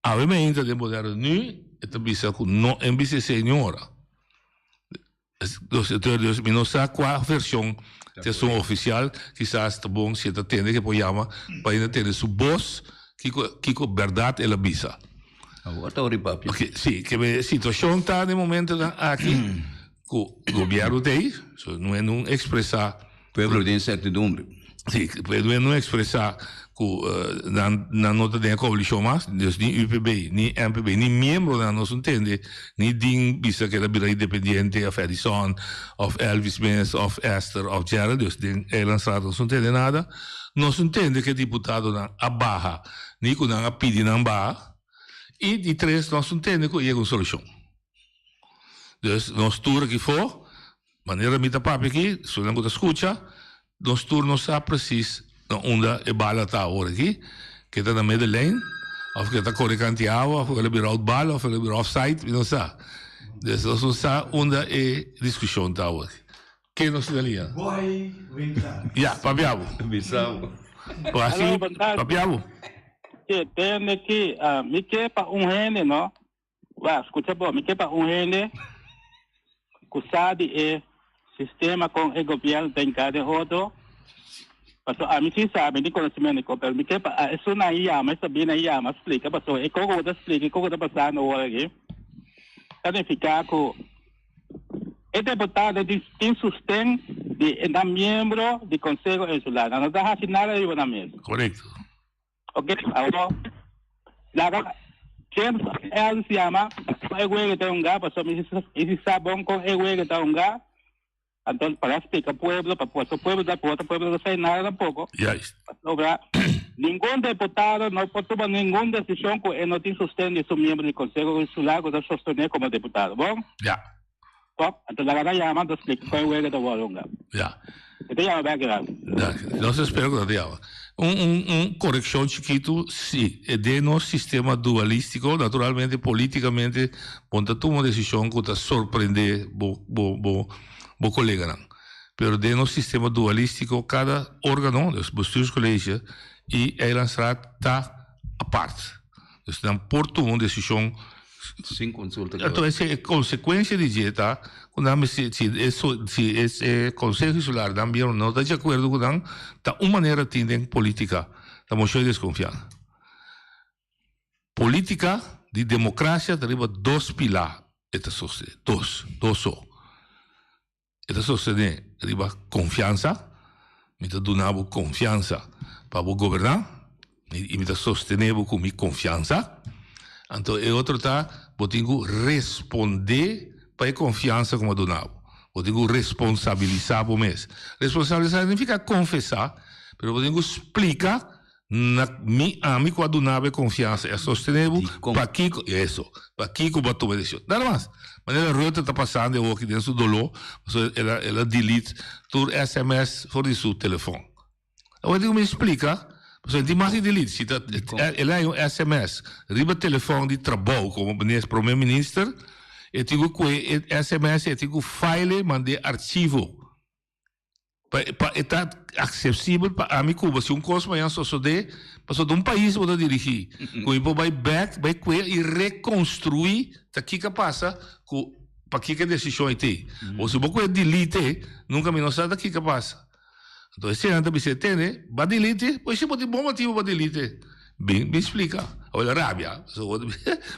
Awe meinta den Bonaire Nu e ta bisa ku no en bisa esei niun ora. Dus mi no sa kua vershon ta esun ofisial, kisas ta bon si e ta tende ke por yama pa hende tende su bos kiko kiko bèrdat el a bisa. Awor ta ori papia. Oke, si, ke e situashon ta den momentonan aki ku gobièrnu ta ei, so no e no ekspresá. Pueblo den insertidumbre. Si, pero no expresa cu nan nan no ta den e coalicion mas, dus ni UPB, ni MPB, ni miembronan nos no tende, ni din bisa cu el a bira independiente of Edison of Elvis mes of Esther of Gerald, dus den Eilandstraat nos no tende nada. Nos no tende cu e diputadonan a baha, ni cu nan a pidi nan baha. Y di tres, nos no tende cu a yega un solucion. Dus nos tur aki for, manera mi ta papia aki, esunnan ku ta skucha, nos tur no sa presis na unda e bala ta awor aki, ke ta na middenlijn, of ke ta kore kanti awa, of el a bira out bal, of el a bira offside, mi no sa. Dus nos no sa unda e diskushon ta awor aki. Ken nos tin na liña? Boy Winklaar. Ya, papia bo. Bisa bo. Asi, papia bo. Ke tende ki, mi ke pa un hende no, Wak, skucha bo, mi ke pa un hende ku sa di e sistema kon e gobièrnu ta hinká den otro, pasobra ami si sa, mi tin konosementu di kon, pero mi ke pa esunnan yama, e sabínan yama, splika, pasobra e kon ku bo ta splika i kon ku ta pasando awor aki ta nifiká ku e deputado tin sosten di e nan miembro di Konseho Insular, nan no ta hasi nada riba nan mes. Korekto. Ok, awor laga James Ellis yama kon e wega ta hunga, pasobra mi si sa bon kon e wega ta hunga, anto para splika pueblo, pa pasobra pueblo ta otro pueblo no sa nada tampoco. Juist. Pasobra ningun deputado no por tuma ningun decision ku e no tin sosten di su miembro di Conseho Insular ku ta sostene komo deputado. Bon? Ja. Kòp, anto laga nan yama, anto splika kon e wega ta wòrdu hunga. Ja. E ta yama bèk gratis. Danki. Nos ta spera ku nan ta yama. Un, un, un korekshon chikitu, si, den nos sistema dualístiko, naturalmente, polítikamente, bo no ta tuma un desishon ku ta sorprendé bo, bo, bo, bo koleganan. Pero den nos sistema dualístiko, kada órgano, dus bestuurscollege i eilandsraad, ta apart. Dus nan por tuma un desishon Sin konsulta ku. Anto ese e konsekuensia di dje ta ku nan mester si e si e konseho insular nan bira no ta di akuerdo ku nan ta un manera tin den politika ta moshon di deskonfiansa. Politika di demokrasia ta riba dos pilá e ta sostene dos dos so. E ta sostené riba konfiansa. Mi ta duna bo konfiansa pa bo goberná i mi ta sostené bo ku mi konfiansa. Anto e otro ta, bo tin ku respondé pa e konfiansa ku mi a duna bo. Bo tin ku responsabilisá bo mes. Responsabilisá significa konfesá, pero bo tin ku splika Na mi, ami ku a duna bo e konfiansa i a sostené bo, pakiko, eso, pakiko bo a tuma e desishon? Nada mas. Manera Rutte ta pasando e hoki den su doló, pasobra el a, el a delete tur sms for di su telefòn. Awor tin ku mi splika, pasobra e tin mas di delete. Si ta, el a haña un sms riba telefòn di trabou komo prome minister, e tin ku kohe e sms, e tin ku file e mand'é archivo. Pa pa e ta aksesibel pa ami Cuba si un kos mañan sosodé pasobra ta un pais bo ta dirigí ku mi por bai bèk bai kue i rekonstruí ta kiko a pasa ku pakiko e desishon ei te o si bo kue delete nunka mi no sa ta kiko a pasa anto esei nan ta bisa e tende ba delete pues si bo tin bon motibu pa delete Bin bin splika. Awor el a rabia. Pasobra bo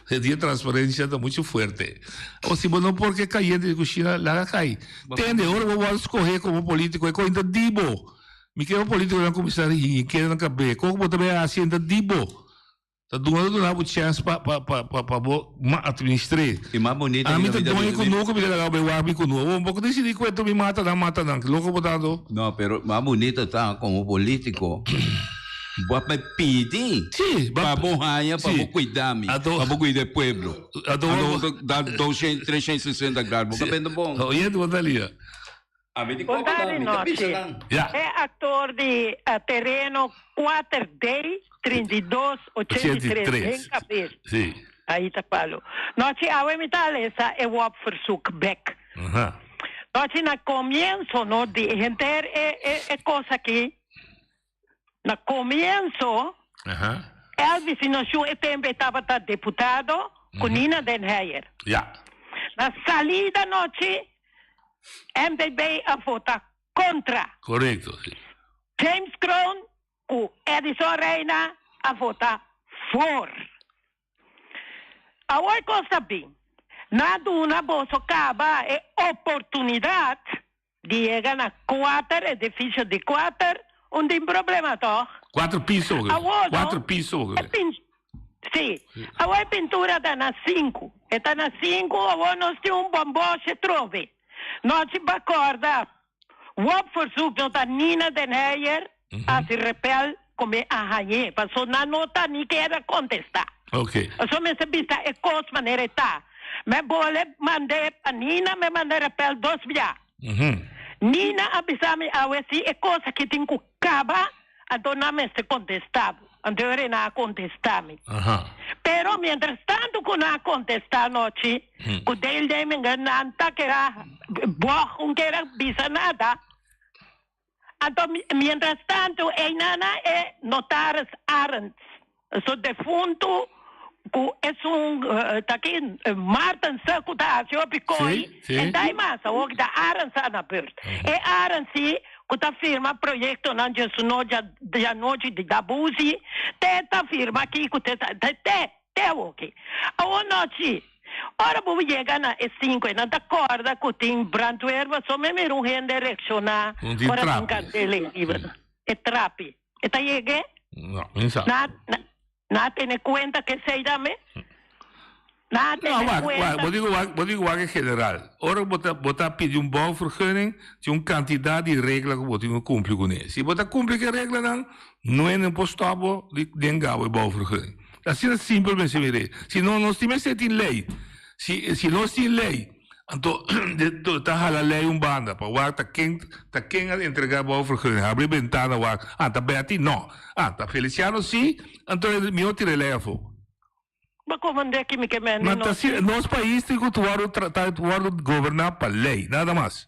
ta di e transparencia ta mucho fuerte. Awor si bo no por ke cayente di cushina, laga cay. Tende, ora bo wòrdu scohe como politico, e coin ta di bo. Mi ke pa politiconan cuminsa riñi kere nan cabe. Con cu bo ta bay haci e ta di bo. Ta duna ta duna bo chance pa pa pa pa pa bo ma administre. E mas bonito Ami ta doño cunucu, mi ta laga bo bay wak mi cunucu. Awor bo por dicidi cu e mi mata nan, mata nan. Loco bo ta anto? No, pero mas bonito ta como politico. Bo a bai pidi pa bo haña pa bo cuida mi, pa bo cuida e pueblo. Anto bo ta da 360 grado, bo ta bende bon. Oyente bo ta lia. Ami di koba nan, mi ta bisa nan. E actor di tereno kuater D 32 83 den cabes. Ahí ta palo. Nochi awe mi ta lesa e wop verzoek bek. Nochi na comienzo no di henter e cos aki. Na comienzo, Elvis Inocio e tempo e tabata deputado cu Nina den Heyer. Na salida nochi, MPB a vota contra. Correcto, si. James Kroon cu Edison Rijna a vota voor. Awor cos ta bin. Na duna boso caba e oportunidad di yega na kuater, edificio di kuater. Un tin problema toch? Cuatro piso bo Awor no, Cuatro piso bo e pin si, awor e pintura ta na sinku. E ta na sinku, awor nos tin un bomboshe trobe. Nochi pa corda, wop verzoek no ta Nina den Heyer hasi repel ku mi a hañ'é, paso nan no ta ni keda kontestá. Ok. Paso mester bisa e kos manera e ta. Mi bole mand'é pa Nina, mi manda repel dos bia. Nina a bisa mi awe si e kos aki tin ku kaba, anto nan mester kontestá bo. Anto e ora nan a kontestá mi. Pero mientras tanto ku nan a kontestá anochi, ku deelnemingen nan ta kera bòg un kera bisa nada. Anto mientras tanto eynana e notaris Arends, su defuntu ku esun ta ki Martense ku ta hasi hopi koi, e dai mas awor ki ta Arends a na beurt. E Arends si ku ta firma proyektonan dje su djanochi di Dabuzi, te ta firma kiko te ta te te awor ki. Awor nochi Ora bo yega na e sinku e nan ta kòrda ku tin brandweer pasobra mi a mira un hende reakshoná Un tin ora tin trapi. kandela ei riba. E trapi. E ta yeg'é? No, mi sa. Nan a nan a tene kuenta ku esei tambe? Nan a No, tene wak, wak, kuenta? bo diku wak, bo diku wak en general. Ora bo ta bo ta pidi un bouwvergunning, tin un kantidat di regla ku bo tin ku kumpli kuné. Si bo ta kumpli ku e reglanan, no hende por stòp bo di den gaba e bouwvergunning. Asina simpel mester mir'é. Si no, nos tin mester tin ley. Si, si nos tin ley, anto ta hala ley un banda pa wak ta ken, ta ken a entrega bouwvergunning. Habri bentana wak, ah, ta Betty? No. Ah, ta Feliciano si, anto e mihor tira e ley afó. Bo komand'é ki mi ke mende Ma ta nos. asina, nos pais tin ku wòrdu tra, ta wòrdu goberná pa ley, nada mas.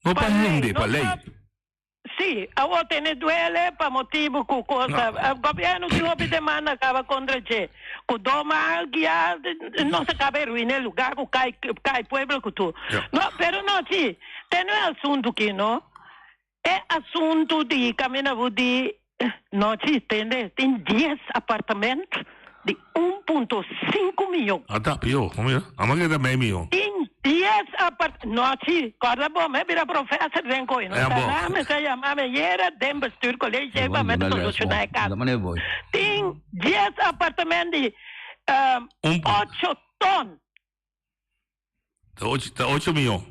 No pa Pa ley, hende, pa no ley. pa. Sí, awor tene duele pa motibu ku cosa gobierno tin hopi demanda kaba kontra dje, ku doma guia no sa kaba e ruina e lugar ku kai kai pueblo ku tur. No, pero no sí, tene un asuntu ki no, e asuntu di kaminda bo di No chi, tende, tin dies apartament di un punto sinku miyon. A ta pio, como ya? Amo keda mei miyon. Tin dies apart, no chi, corda bo, mi a bira professor den koe, no Ya sa bo. na, mi sa yama mi yera den bestuurcollege ei pa mi ta soluciona e caso. Tin dies apartament di ocho ton. Ta ocho, ta ocho miyon.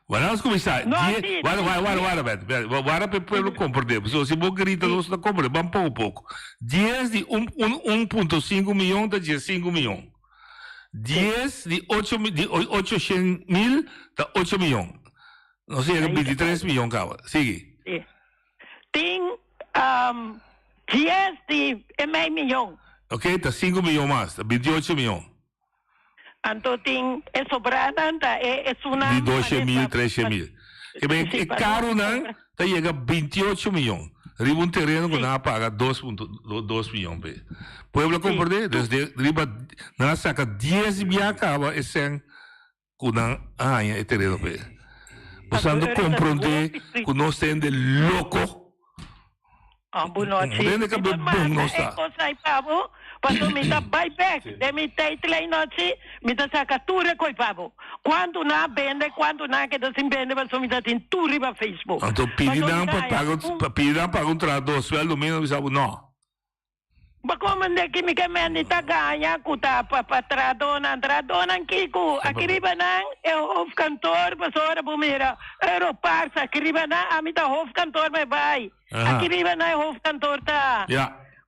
Wara nos kuminsá. No, Die, sí, wara, sí, wara, wara, sí. wara, Bert, Bert, wa- wara pa e pueblo komprendé. Pasobra si bo grita nos no ta komprendé. Ban poko poko. Dies di un, un, un punto sinku miyon ta diesinku miyon. Dies di ocho mi, di o- ocho shen mil ta ocho miyon. Nos a yega Ahí ta bintitres claro. miyon kaba. Sigui. Sí. Tin um, dies di e mei miyon. Oké, ta sinku miyon mas. Ta bintiocho miyon. Anto tin e sobranan ta e esunnan Di doshe manera mil, pa treshe pa mil. Ke ben si e pa nos karunan sobra. ta yega bintiocho miyon riba un tereno ku Si. nan a paga dos punto dos miyon p'e. Pueblo a Si. komprendé? Tu Dus de riba nan a saka dies bia kaba e sèn ku nan a haña e tereno p'e. Anto Bosnan ta ora ta komprondé hopi ku tristu. nos ta hende loko. Oh, bu nochi. Hende Mi kabe por bon manda nos e ta. kos ei pa bo, paso mi ta bai bek den mi tijdlijn nochi, mi ta saka tur e koi pa bo. Kuantu nan a bende, kuantu nan a keda sin bende, paso mi ta tin tur riba Facebook. Anto pidi Paso mi nan ta pa haya paga un. pa pidi nan paga un trahador sueldo mínimo bisa bo no. Bo komende ki mi ke mendi ta gaña ku ta pa pa trahadónan. Trahadónan kiko? Aki riba nan e hoofdkantoor pasobra bo mira Europarks aki riba nan ami ta hoofdkantoor me bai. Aki riba nan e hoofdkantoor ta.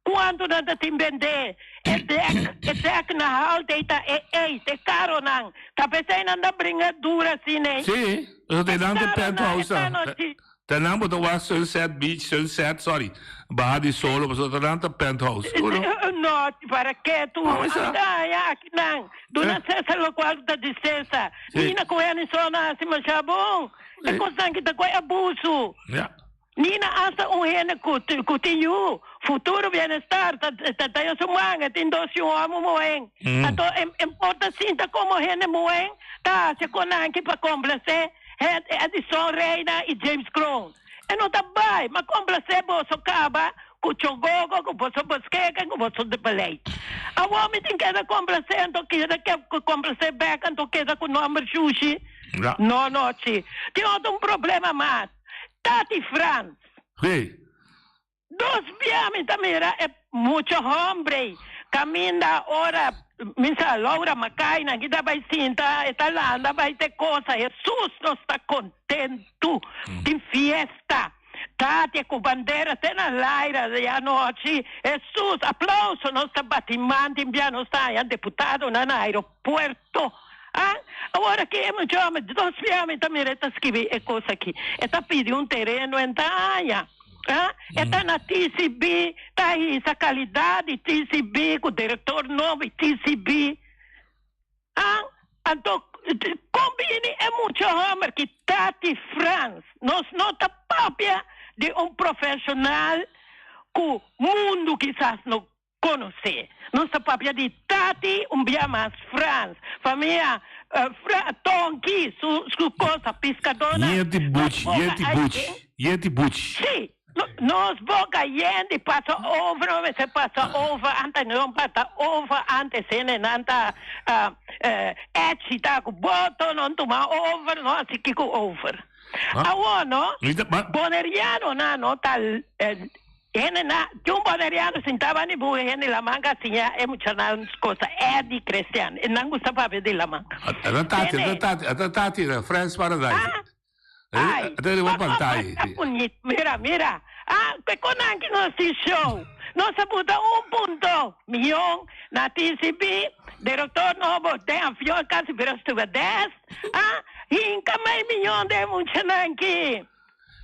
Kuantu nan ta tin bendé? E dek e dek na halte ei ta e ei te karonan. Ta p'esei nan ta bringa dura asina ei. Sí, eso te E nan te karonan e penthouse ta ta. nochi. Ta nan bo ta wak Sunset Beach, Sunset, sorry, Baha di Solo, pasobra ta nan ta penthouse, seguro? No, para ke tu Amo esa. anda aya aki nan. Duna Cesar locual ta di Cesar. Sí. Nina cu Annie Sona haci masha bon. E Sí. cosnan ki ta coy abuso. Ja. Nina hasta un hende cu cu tin yu, futuro bienestar, ta ta ta su man, e tin dos yu homo muhen. Anto e e por ta sinta como hende muhen ta haci con nan ki pa complace. Het Edison Reina i James Kroon. E no ta bai, ma komplasé boso kaba ku chogogo, ku boso beskeken, ku boso beleid. Awor mi tin keda komplasé, anto keda ke komplasé bek, anto keda ku nòmber shushi? Ja. No, no, chi. Tin otro un problema mas. Tati Frans. Hey. Dos bia mi ta mira e mucha hombre caminda ora mi sa Laura Macaina ki ta bay sinta e ta landa bay te cosa Jesus nos ta contento tin fiesta Tatia cu bandera te na laira di anochi Jesus aplauso nos ta bati man tin bia nos ta haya deputadonan na aeropuerto ah awor aki e mucha hombre dos bia mi ta mira e ta scribi e cosa aki e ta pidi un tereno en ta haya. Ah, e ta na TCB, ta hisa calidad di TCB cu director nobo di TCB. Ah, anto con bini e mucha homber ki Tati Frans? Nos no ta papia di un profesional cu mundo kisas no Konosé. Nos ta papia di Tati un bia mas Frans. Famia Fra Tonki su su cosa piskadónan. Yeti Nos buchi, boka yeti ai buchi, den. yeti buchi. Sí, nos boka yen di pasa over, no mester pasa over, anta no pasa over antes hendenan ta echi ta ku boto, no tuma over, no hasi kiko over. Awor no, bonerianonan no ta Hende na tin un boneriano sintaba ni bu hende laman ka siña e muchanan cosa Eddie Christian e nan gusta papia di laman. Ata tati, ata tati, ata tati na Friends Paradise. Ah, ai, Ata riba pantaya. ta bunit, mira, mira. Ah, ke konan ki nos tin show. Nos a buta un punto miyon na TCB, director nobo den avion kasi bira stewardess. Ah, hinka mei miyon den muchanan ki.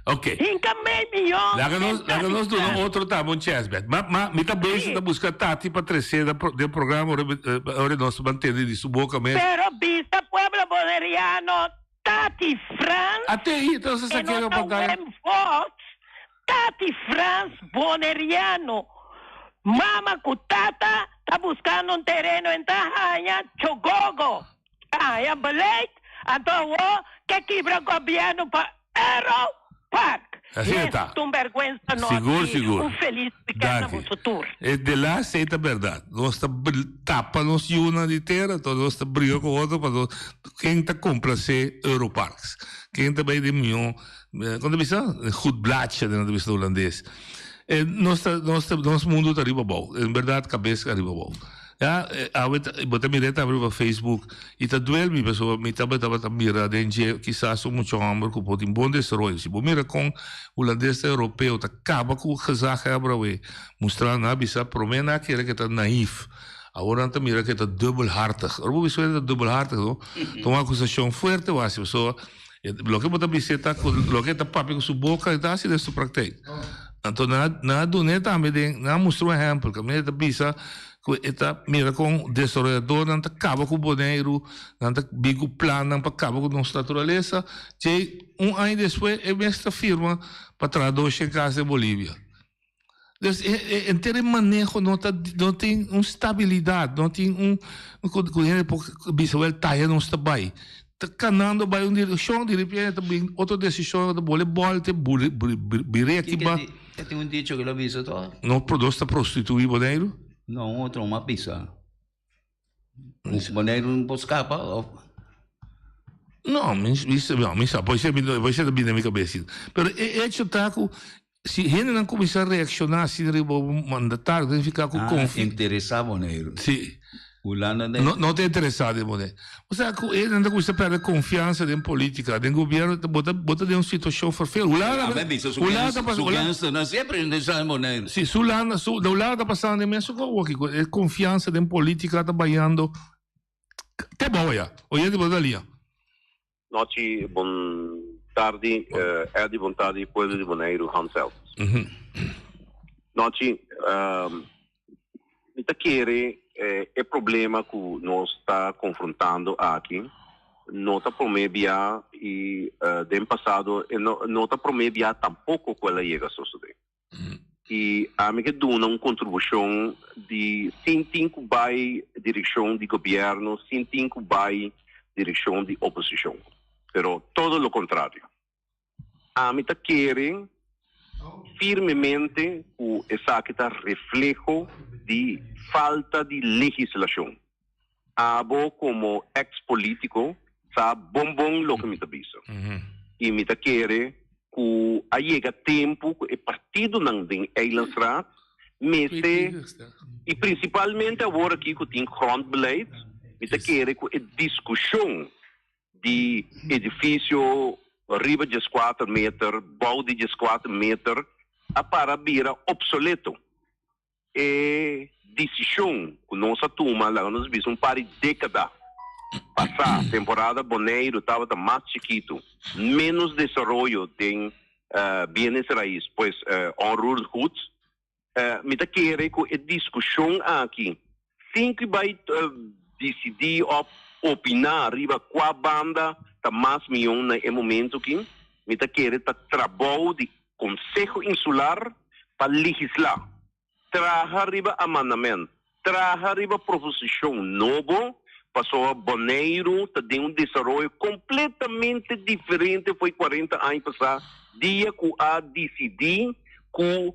Ok. Hinka mei miyon Laga nos, den laga nos duna Tati otro tambe un chance, Bet. Ma, ma, mi ta bezig Sí. ta buska Tati pa trece na pro, den programa ora, mi, eh, ora nos ta mantende di su boca mes. Pero bisa pueblo boneriano Tati Frans Ate ahí, entonces e sa no kere ta pantaya. Wim Vos, Tati Frans boneriano. Mama cu tata ta buscando un tereno en ta haña Chogogo. Haña beleid, anto awor ke kibra gobierno pa Arrow Park. Asina ta. Esta un berguensa no Sigur, aki. sigur. Un feliz weekend na Danki. boso tur. E de laatste ei ta berdad. Nos ta tapa nos yunan di tera, enton nos ta briga ku otro pa nos ken ta komplase Europarks. Ken ta bai den mion, kon ta bisa? Goed blaadje nan ta bisa na hulandes. E nos ta nos ta nos mundo ta riba abou. En berdad kabes ariba abou. Ya, awe ta, bo ta mira e tambe riba Facebook y ta duel mi pasobra mi tabata tabata mira den dje kisas un mucha homber cu por tin bon desaroyo. Si bo mira con Hulandes ta Europeo ta caba cu gezaghebber awe, mustra nan a bisa prome nan a kere ke ta naïef, awor nan ta mira ke ta dubbelhartig. Ora bo bisa ta dubbelhartig no, ta un acusacion fuerte bo haci pasobra loke bo ta bis'e ta cu loke e ta papia cu su boca e ta haci den su praktijk. Anto nan a nan a dun'e tambe den nan a mustra un ehempel caminda e ta bisa Ku e ta mira kon desaroyadornan ta kaba ku Boneiru, nan ta bin ku plannan pa kaba ku nos naturalesa. Djei un aña despues e mes ta firma pa traha doshen kas den Bolivia. Dus e e henter e maneho no ta no tin un stabilidat, no tin un ku ku hende por bisa wèl taya nos ta bai. Ta kanando bai un direkshon, di repente ta bin otro desishon ta bole bòlte buli biri aki ba. E tin un dicho ku lo bisa to. No nos ta prostituí Boneiru? No, un otro un a bisa. Boneiru no por skapa of? No, mi no, mi sa, por esei por esei ta bini na mi kabes. Pero e hecho ta ku si hendenan kuminsá reakshoná asina riba un mandatario, ta nifiká ku Ah, konfi. interesá Boneiru. Sí. Hulanda den. No, no ta interesá den Boneiru. Osea ku hendenan ta kuminsá pèrdè konfiansa den polítika, den gobièrnu, bo ta bo ta den un situashon ferfeel. Hulanda, A mi bisa su Hulanda ta gangster, pas, su Hulanda. gangsternan siempre interesá den Boneiru. Sí, su Hulanda, su, na Hulanda ta pasando e mesun kos awor aki, ku e konfiansa den polítika ta bayando te abou aya. Oyente bo ta lia. Nochi, bon tardi, Eddy, bon tardi pueblo di Boneiru, Hans Elvis. Nochi, mi ta kere e problema ku nos ta konfrontando aki no ta prome bia i den pasado e no ta prome bia tampoko ku el a yega sosode. I ami ke duna un kontribushon di sin tin ku bai direkshon di gobièrnu, sin tin ku bai direkshon di oposishon. Pero todo lo kontrario. Ami ta kere firmemente ku esaki ta refleho di falta di legislashon. Abo komo eks polítiko sa bon bon loke mi ta bisa. I mi ta kere. ku a yega tempu ku e partidonan den Eilandsraad mester i prinsipalmente awor aki ku tin grondbeleid, mi ta kere ku e diskushon di edifisio riba dieskuater meter, bou di dieskuater meter a para bira opsoleto. E disishon ku nos a tuma laga nos bisa un par di dékada pasá, temporada Boneiru tabata mas chikitu, ménos desaroyo den bienes rais, pues onroerend goed. Mi ta kere ku e diskushon aki, sin ku bai disidí òf opiná riba kua banda ta mas mihó na e momentu aki, mi ta kere ta trabou di Konseho Insular pa legislá, traha riba amandament, traha riba proposishon nobo, pasobra Boneiru ta den un desaroyo kompletamente diferente fo'i kuarenta aña pasá, dia ku a disidí ku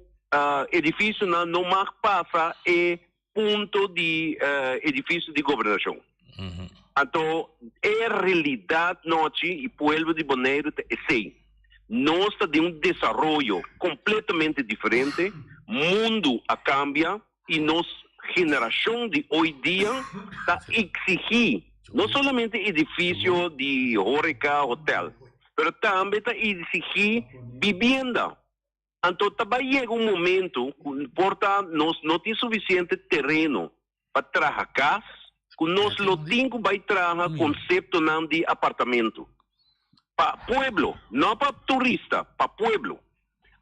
edifisionan no mag pasa e punto di edifisio di gobernashon. Anto e realidat nochi i pueblo di Boneiru ta esei. Nos ta den un desaroyo kompletamente diferente, mundu a kambia i nos generashon di oy dia ta eksigí no solamente edifisio di horeka, hotel, pero tambe ta eksigí bibienda. Anto ta bai yega un momento cu por ta nos no tin suficiente tereno pa traha cas, cu nos lo tin cu bai traha conceptonan di apartamento pa pueblo, no pa turista, pa pueblo.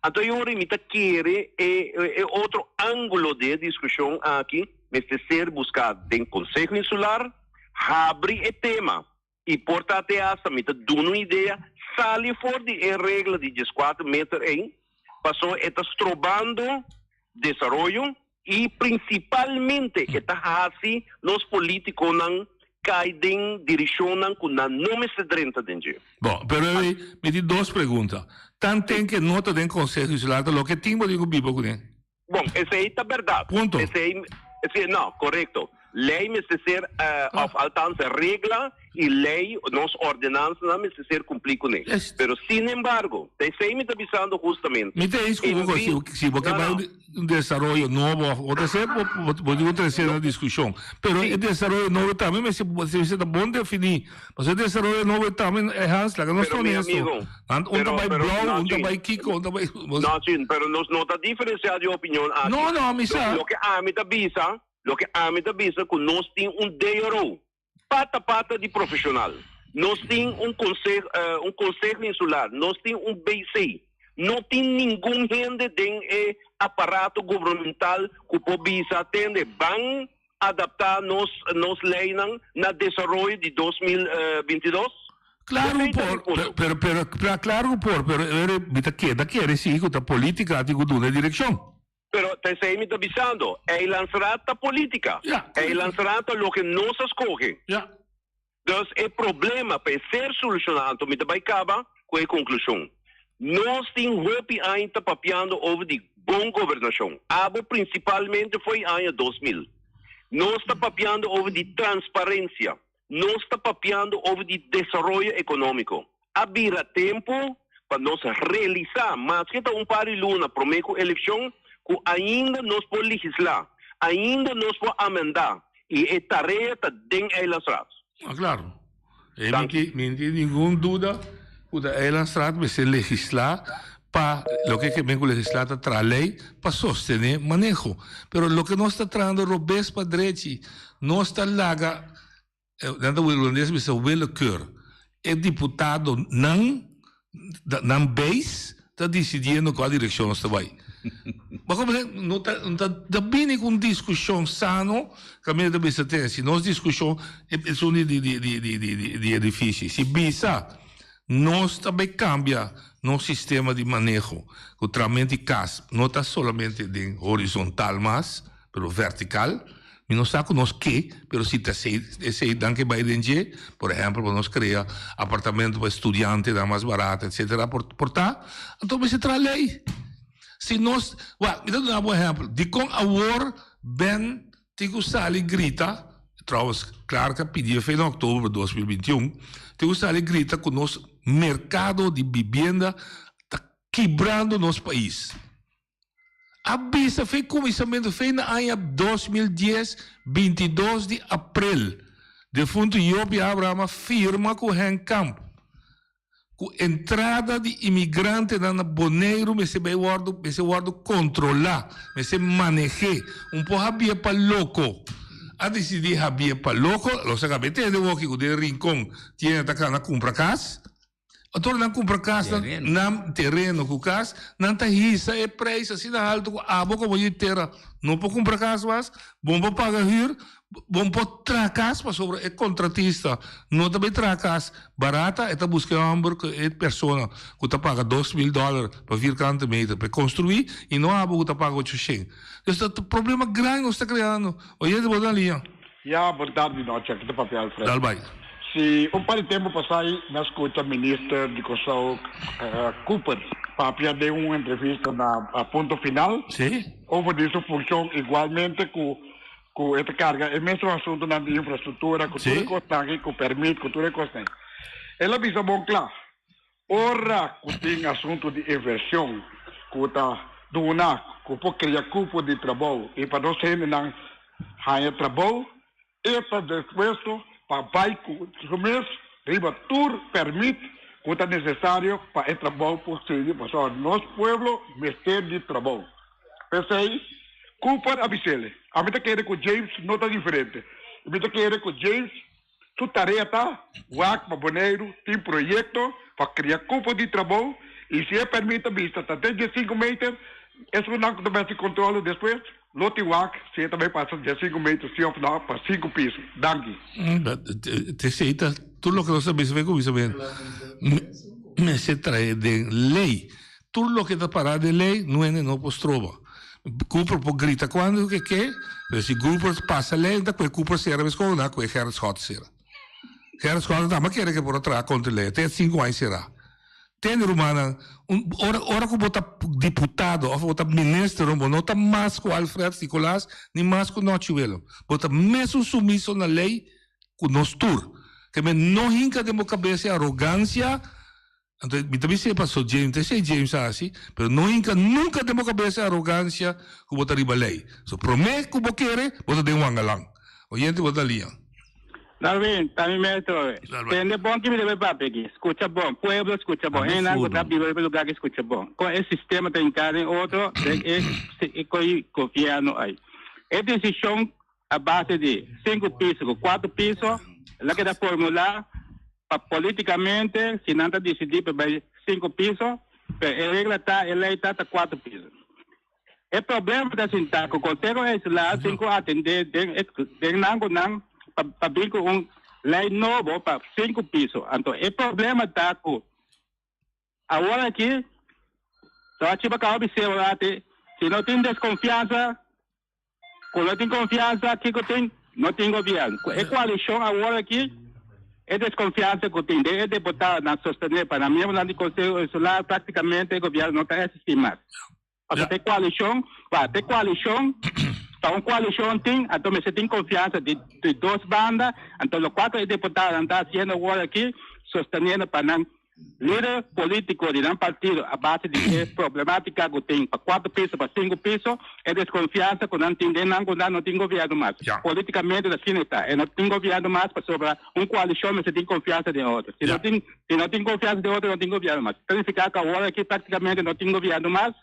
Anto e ora mi ta kere e e otro angulo di e discusion aki mester ser busca den Conseho Insular, habri e tema I por ta te hasta mi ta duna un idea, sali for di e regla di dieskuater meter ei, pasobra e ta strobando desaroyo i prinsipalmente e ta hasi nos politikonan kai den dirishonnan ku nan no mester drenta den dje. Bon, pero mi mi tin dos pregunta. Tanten ke no ta den Konseho Insular ta loke tin bo tin ku biba kuné? Bon, esei ta berdad. Punto. Esei, esei, no, corecto. Ley mester ser, eh, of althans regla y ley, nos ordenansanan mester ser cumplí cuné. Pero sin embargo, ta esei mi ta bisando justamente. Mi ta eens cu bo, si, si bo ke No, bai no. un desaroyo nobo of otro esei, bo, bo, bo tin cu trece na discusion. Pero e desaroyo nobo tambe mester, mester ta bon defini. Pasobra e desaroyo nobo tambe, eh, Hans, laga nos Pero ta mi honesto. amigo, Nan un ta pero, bai pero, blauw, no, un ta sí. bai kiko, un ta bai. No, sí, pero nos no ta diferenciá di opinion aki. No, no, mi sa. Loke ami ta bisa, loke ami ta bisa ku nos tin un DRO, pata pata di profesional. Nos tin un konseho, un konseho insular, nos tin un BC. No tin ningun hende den e aparato gubernamental ku por bisa, tende, ban adaptá nos nos leinan na desaroyo di 2022? Claro ku por, pero pero pero claro ku por, pero ere mi ta keda kere si ku ta politica tin ku duna e direkshon. Pero ta esei mi ta bisando, Eilandsraad ta politica. Eilandsraad ta loke nos a scoge. Dus e problema pa e ser soluciona, anto mi ta bay caba cu e conclusion. Nos tin hopi aña ta papiando over di bon gobernacion. Abo principalmente fo'i aña 2000. Nos ta papiando over di transparencia. Nos ta papiando over di desaroyo economico. A bira tempo pa nos realisa, maske ta un par di luna prome cu eleccion, cu ainda nos por legisla, ainda nos por amenda y e tarea ta den Eilandsraad. Ah, claro. E mi tin, mi tin ningun duda cu ta Eilandsraad mester legisla pa loke ke men cu legisla ta traha ley pa sostene maneho. Pero loke nos ta trahando robes pa drechi, nos ta laga Nan ta hulandes bisa willekeur. E diputado nan nan base ta dicidiendo cua direccion nos ta bay. Bo comprende? No ta no ta ta bini cu un discusion sano caminda ta bisa te si nos discusion esun di di di di di di di edificio si bisa nos ta bay cambia nos sistema di maneho cu tramento di cas no ta solamente den horizontal mas pero vertical Mi no sa ku nos ke, pero si ta esei, esei nan ke bai den dje, por ehèmpel pa nos krea apartamento pa estudiantenan mas barato etcetera, por por ta, anto mester traha lei. Si nos, wak, mi ta duna bo un ehèmpel, dikon awor Ben tin ku sali grita, trouwens Clark a pidi efe na oktober 2021, tin ku sali grita ku nos merkado di bibienda ta. kibrando nos pais. A bisa fe kuminsamentu fe na aña 2010, 22 di aprel, defuntu Jopie Abraham a firma ku Henk Kamp ku entrada di imigrantenan na Boneiru mester bai wòrdu mester wòrdu kontrolá, mester maneh'é. Un por habié pa loko. A disidí habié pa loko, los a kaba e tende woki ku den Rincon tiene ta kana kumpra kas. Ora nan kumpra kas nan nan tereno ku kas, nan ta hisa e preis asina haltu ku abo komo yu tera no por kumpra kas mas, bo no por paga hür, bo no por traha kas pasobra e kontratista no ta bai traha kas barata, e ta buska e hòmber ku e persona ku ta paga 2000 dòler pa vierkante meter pa e konstruí i no abo ku ta paga ochoshen. Dus ta problema grandi nos ta kreando. Oyente bo ta na liña. Ya, bon tardi nochi, aki ta papia Alfred. Dal bai. Si, un par di tempu pasá mi a skucha minister di Kòrsou Cooper papia den un entrevista na Punto Final Sí. over di su funshon igualmente ku ku e ta karga e mesun asuntunan di infrastruktura ku tur e Sí. kosnan aki, ku pèrmit, ku tur e kosnan. El a bisa bon kla, Ora ku tin asuntu di invershon ku ta duna ku por kria kupo di trabou i pa nos hendenan haña trabou, e ta dispuesto pa bai ku su mes riba tur pèrmit ku ta nesesario pa e trabou por sigui pasobra nos pueblo mester di trabou. P'esei, Cooper a bis'el, Ami ta kere ku James no ta diferente. Mi ta kere ku James Su tarea ta wak pa Boneiru tin proyekto pa kria kupo di trabou i si e pèrmit ta bista ta den diesinku meter, esunnan ku ta mester kontrole despues lo tin wak si e ta bai pasa diesinku meter si òf nò pa sinku piso. Danki. Esei ta tur loke nos ta bisa bai kuminsa ben mester trae den lei. Tur loke ta pará den lei no hende no por stroba. Cooper por grita cuando ke ke, pero si Cooper pasa lei ta koe Cooper sera meskos na koe Gerrit Schotte sera. Gerrit Schotte tambe kere ke por a traha kontra lei, te sinku aña será. Tende rumannan, un ora ora ku bo ta diputado òf bo ta minister bo no ta mas ku Alfred Nicolaas ni mas ku Nochi Willem. Bo ta mesun sumiso na lei ku nos tur. Ke men no hinka den bo kabes e arogansia. Anto mi ta bis'é paso James, ta esei James a hasi, pero no hinka nunka den bo kabesa e arogansia ku bo ta riba lei. So promé ku bo kere, bo ta den wangalan. Oyente bo ta lia. Darwin, ta mi mes atrobe. Tende bon ki mi debe papia aki. Skucha bon. Pueblo skucha bon. Hendenan ku ta biba riba e lugar aki skucha bon. Kon e sistema ta hinká den otro den e koi gobièrnu ai. E desishon a base di sinku piso ku kuatro piso el a keda formulá pa polítikamente si nan ta disidí pa bai sinku piso, pero e regla ta, e lei ta, ta kuatro piso. E problema ta sintá ku Konseho Insular tin ku atendé den e den nan ku nan pa pa bin ku un lei nobo pa sinku piso. Anto e problema ta ku Awor aki, ta haci pa caba biseo rati, si no tin desconfiansa, cu no tin confiansa, kico tin? No tin gobierno. Cu e coalicion awor aki, e desconfiansa cu tin den e deputadonan sostene pa nan miembronan di Conseho Insular, practicamente e gobierno no ta existi mas. Pasobra te coalicion, wa, te coalicion, pa un coalicion tin, anto mester tin confiansa di di dos banda, anto locual cu e deputadonan ta haciendo awor aki, sosteniendo pa nan lider politico di nan partido a base di e problematica cu tin pa cuatro piso, pa cinco piso, e desconfiansa cu nan tin den nan cu nan no tin gobierno mas. Politicamente asina e ta, e no tin gobierno mas pasobra un coalicion mester tin confiansa den otro. Si no tin Si no tin confiansa den otro no tin gobierno mas. Ta nifica cu awor aki practicamente no tin gobierno mas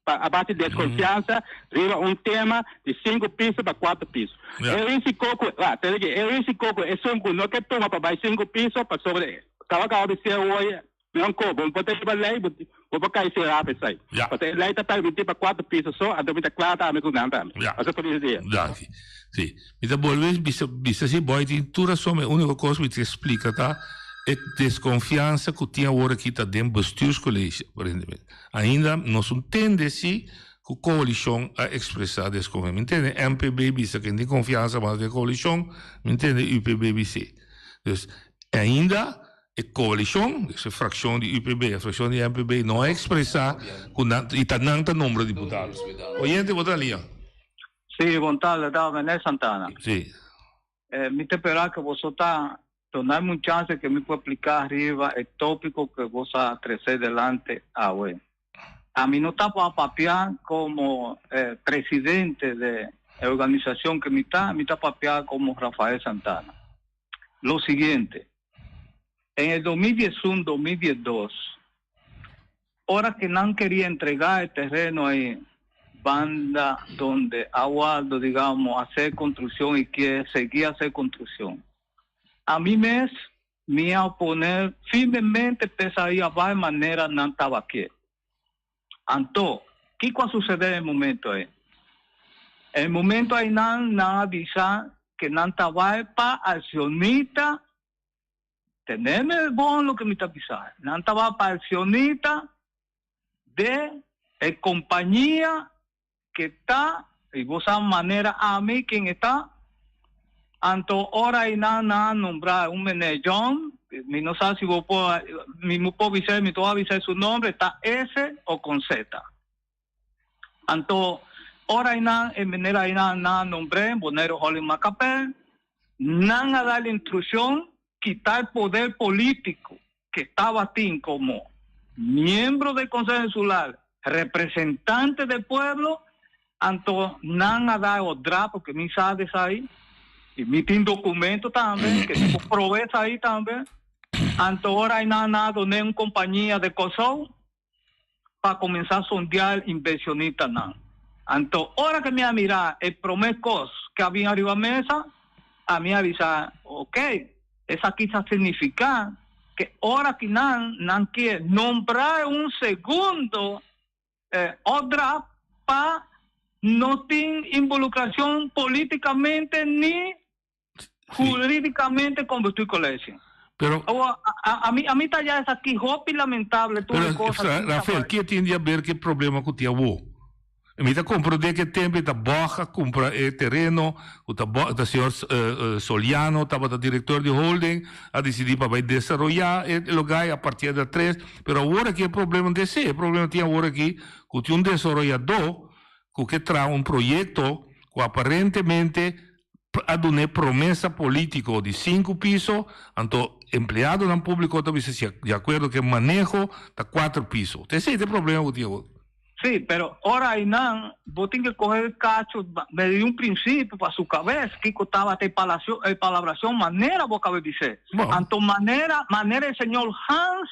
pa a base di desconfiansa riba un tema di cinco piso pa cuatro piso. E risico cu, ah, te diki, e risico cu esun cu no ke tuma pa bay cinco piso pasobra caba caba di ser hoy mihor cu bo por ta riba ley bo bo por cay cera pa esey. Pasobra e ley ta permiti pa cuatro piso so, anto mi ta cla tambe cu nan tambe. Pasobra feliz dia. Danki. Si. Mi ta bolbe bisa bisa si Boy tin tur rason, e unico cos mi tin splica ta e desconfiansa cu tin awor aki ta den bestuurscollege aparentemente. Ainda nos un tende si cu coalicion a expresa desconfiansa. Mi ntende MPB bisa cu tin confiansa mas den coalicion, mi ntende UPB bis'e. Dus ainda e coalicion, dus e fraccion di UPB, e fraccion di MPB no a expresa cu nan y ta nan ta nombra diputado. Oyente bo ta lia. Sí, bon tarde, ta René Santana. Sí. Eh, mi ta espera que boso ta donarme un chance que mi pueda explicar arriba el tópico que vos a trece delante awe. Ami no ta pa papia como presidente de e organisacion que mi ta, mi ta papia como Rafael Santana. Lo siguiente, en el 2011, 2012, ora que nan queria entrega e terreno ahí, banda donde a wordo, digamos, hacer construccion y kier sigui hacer construccion. Ami mes Mi a opone firmemente p'esai a bai manera nan taba ke. Anto, kiko a sucede e momento ei? E momento ei nan nan a bisa ke nan ta bai pa accionista, tendeme bon loke mi ta bisa, nan ta bai pa accionista de e compañia ke ta, i bo sa manera ami ken e ta. Anto ora ei nan a nombra un meneer John, mi no sa si bo por, mi no por bisa, mi ta bisa su nombre, ta S o con Z. Anto ora ei nan e meneer ei nan a nombr'é, Bonero Holling Macapel, nan a dal instruccion kita e poder politico ke tabatin komo miembro del Consejo Insular, representante del pueblo, anto nan a da e odra porque mi sa di esai y mi tin documento tambe ke mi por proba esai tambe, anto ora ei nan a done un compañia de Kòrsou pa kuminsá sondeá invershonistanan. Anto ora ku mi a mira e promé kos ku a bin ariba mesa, ami a bisa, Ok, esaki ta signifiká ku ora ku nan nan kier nombrá un segundo opdracht pa no tin involukrashon polítikamente ni Jurídicamente con bestuurcollege. Pero Awor, a, a, mi, a mi ta ya esaki hopi lamentable tur Pero, e cosa eh, Rafael, ke tin di haber ke problema ku tin awo? Mi ta komprondé ke tempo e ta Bog a kumpra e tereno, ku ta Bog, ta señor eh, eh, Soliano tabata direktor di holding, a disidí pa bai desaroyá e lugar a partir di tres, pero awor aki e problema no ta esei, e problema tin awor aki ku tin un desaroyadó ku ke traha un proyekto ku aparentemente a dun'é promesa polítiko di sinku piso, anto empleadonan públiko ta bisa si di akuerdo ku e maneho ta kuater piso. Ta esei ta e problema ku tin awor. Sí, pero ora einan bo tin ke kohe e kacho desde un prinsipio pa su kabes kiko tabata e palacio e palabrashon manera bo kabe bis'é. Anto manera manera e señor Hans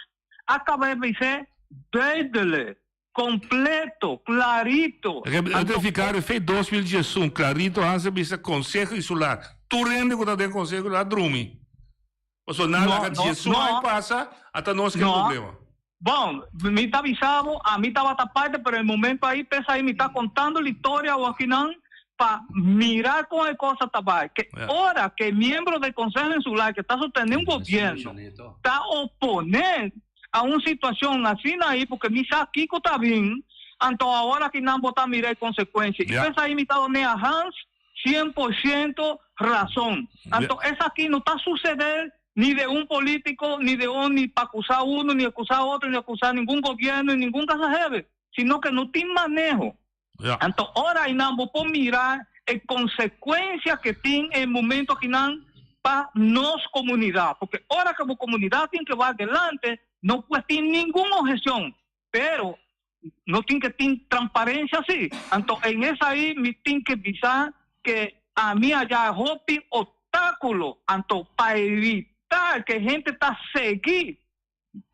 a kabe bis'é duidelijk. Completo, clarito. Anto fica fe 2011 clarito Hans a bisa Conseho Insular tur hende cu ta den Conseho Insular drumi pasobra nan laga diesun aña pasa ata nos ke problema. Bon, mi ta bisa bo, ami tabata parte pero e momento ayi p'esai mi ta contando litoria awo akinan pa mira con e cosa ta bai. Ke ora ke miembro den Conseho Insular ke ta sostene un gobierno ta opone a un situacion asina ayi porque mi sa kico ta bin, anto awor aki nan bo ta mira e consecuencia. Y p'esai mi ta done a Hans cien por ciento razon. Anto esaki no ta suceder ni de un politico, ni de un, ni pa acusa uno, ni acusa otro, ni acusa ningun gobierno, ni ningun casa hebe, sino que no tin maneho. Anto ora einan bo por mira e consecuencia que tin e momento akinan pa nos comunidad. Porque ora que bo comunidad tin que bai adelante, no puede tin ningun objeción, pero no tin que tin transparencia si. Anto en esai mi tin que bisa que ami a ya hopi obstáculo, anto pa evita que hende ta sigui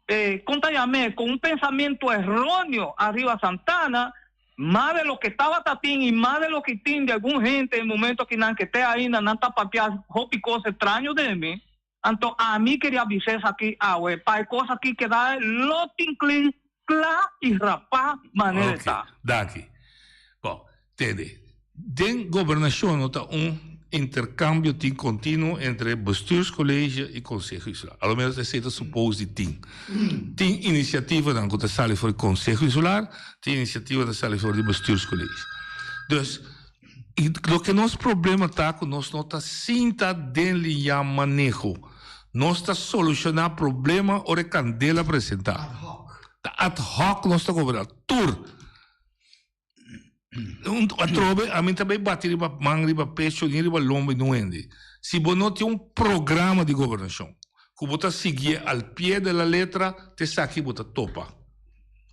eh, con ta yam'é, con un pensamiento erróneo arriba Santana, mas de lo que tabata tin y mas de lo que tin de algun hende en momento akinan que te ainda nan ta papia hopi cos extraño den mi, anto ami queria bisa esaki awe, pa e cos aki keda lo tin clean, cla y rapa manera e Ok, ta. danki. Bon, tende, den gobernacion no ta un intercambio tin continuo entre bestuurscollege y conseho insular. A lo menos esey ta suppose di tin. Tin iniciativanan cu ta sali for di conseho insular, tin iniciativa ta sali for di bestuurscollege. Dus, y loke nos problema ta cu nos no ta sinta den liña maneho. Nos ta soluciona problema ora e candela presenta. Ta ad hoc nos ta goberna. Tur. Un atrobe ami ta bay bati riba man riba pecho ni riba lomba di un hende. Si bo no tin un programa di gobernacion cu bo ta siguié al pie de la letra te esaki bo ta topa.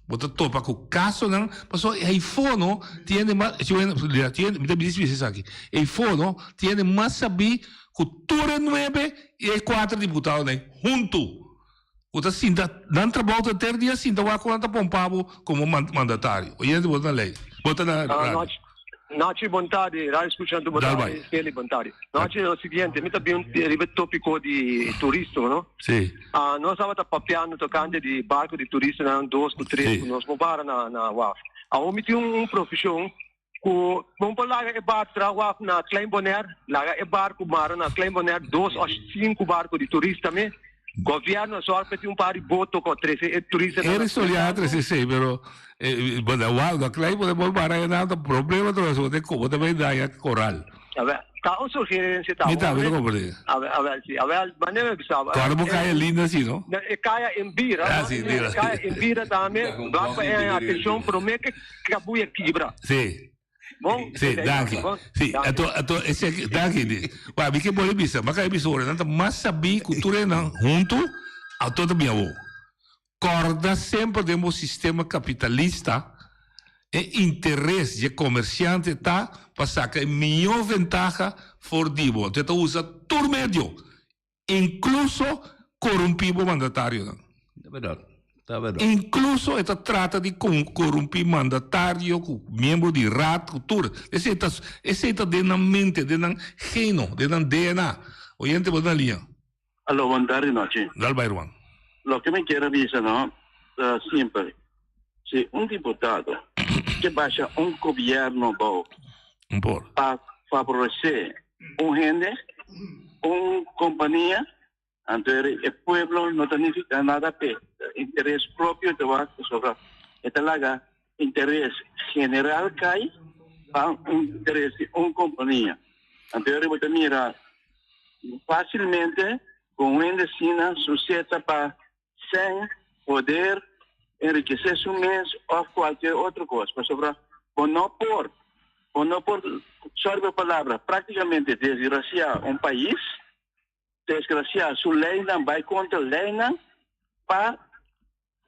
Bo ta topa ku kasonan, pasobra e eifono tin hende mas, si tin hende, mi ta bisa esaki, eifono tin hende mas sabí ku tur e nuebe i e kuater diputadonan huntu. Ku ta sinta, nan trabou ta henter dia sinta wak ku nan ta pompa bo komo mandatario. Oyente bo ta na lei, bo ta na radio. Nachi bon tardi, radio escuchante bon tardi, Kelly bon tardi. Nachi lo siguiente, mi ta bin riba e topico di turismo, no? Sí. Ah, nos tabata papiando tocante di barco di turistanan dos cu tres cu nos por bara na na waf. Awor mi tin un profesion cu bon por laga e barco tra waf na Klein Bonaire, laga e barco mara na Klein Bonaire dos of cinco barco di turista me. Gobierno a zorg pa tin un par di boto cu a trece e turistanan na Eres Soliano a trece esey, pero bo na wak, na Klein Bonaire por mara e nan ta problema ta bo ta como ta bay daña coral. Awel, ta un sugerencia ta. Mi tambe ta comprende. Awel, awel si, awel, manera mi bisa. Claro bo caya linda si, no? E caya en bira, Ah, si, bira. E caya en bira tambe, wak pa e haña atencion prome ke cabuya kibra. Si. Bon, Sí, danki. Sí, anto, anto, ese aki, danki. Di. Wa, mi ke bole bisa, ma kai bisa ora, nan ta mas sabí ku tur esnan huntu, anto ta bin awor. Kòrda semper den bo sistema kapitalista, e interes dje komersiante ta pa saka e mihó ventaha for di bo. Anto e ta usa tur medio, Inkluso korumpí bo mandatarionan. Ta bèrdat, ta bèrdat. Inkluso e ta trata di korumpí mandatario ku miembro di raad ku tur. Esei ta esei ta den nan mente, den nan geno, den nan DNA. Oyente bo ta na liña. Alo, bon tardi nochi. Dal bai ruman. Loke mi kier a bisa no ta simpel. Si un diputado ke basha un gobierno bou pa favorece un hende, un compania, anto e pueblo no ta nifica nada p'e. Interes propio ta wak pasobra e ta laga interes general cay pa un interes di un compania. Anto bo ta mira facilmente con un hende asina su seta pa Sen poder enrikesé su mes òf kualke otro kos, pasobra bo no por, bo no por, sòri pa e palabra, práktikamente desgrasiá un pais, desgrasiá su leinan, bai kontra leinan pa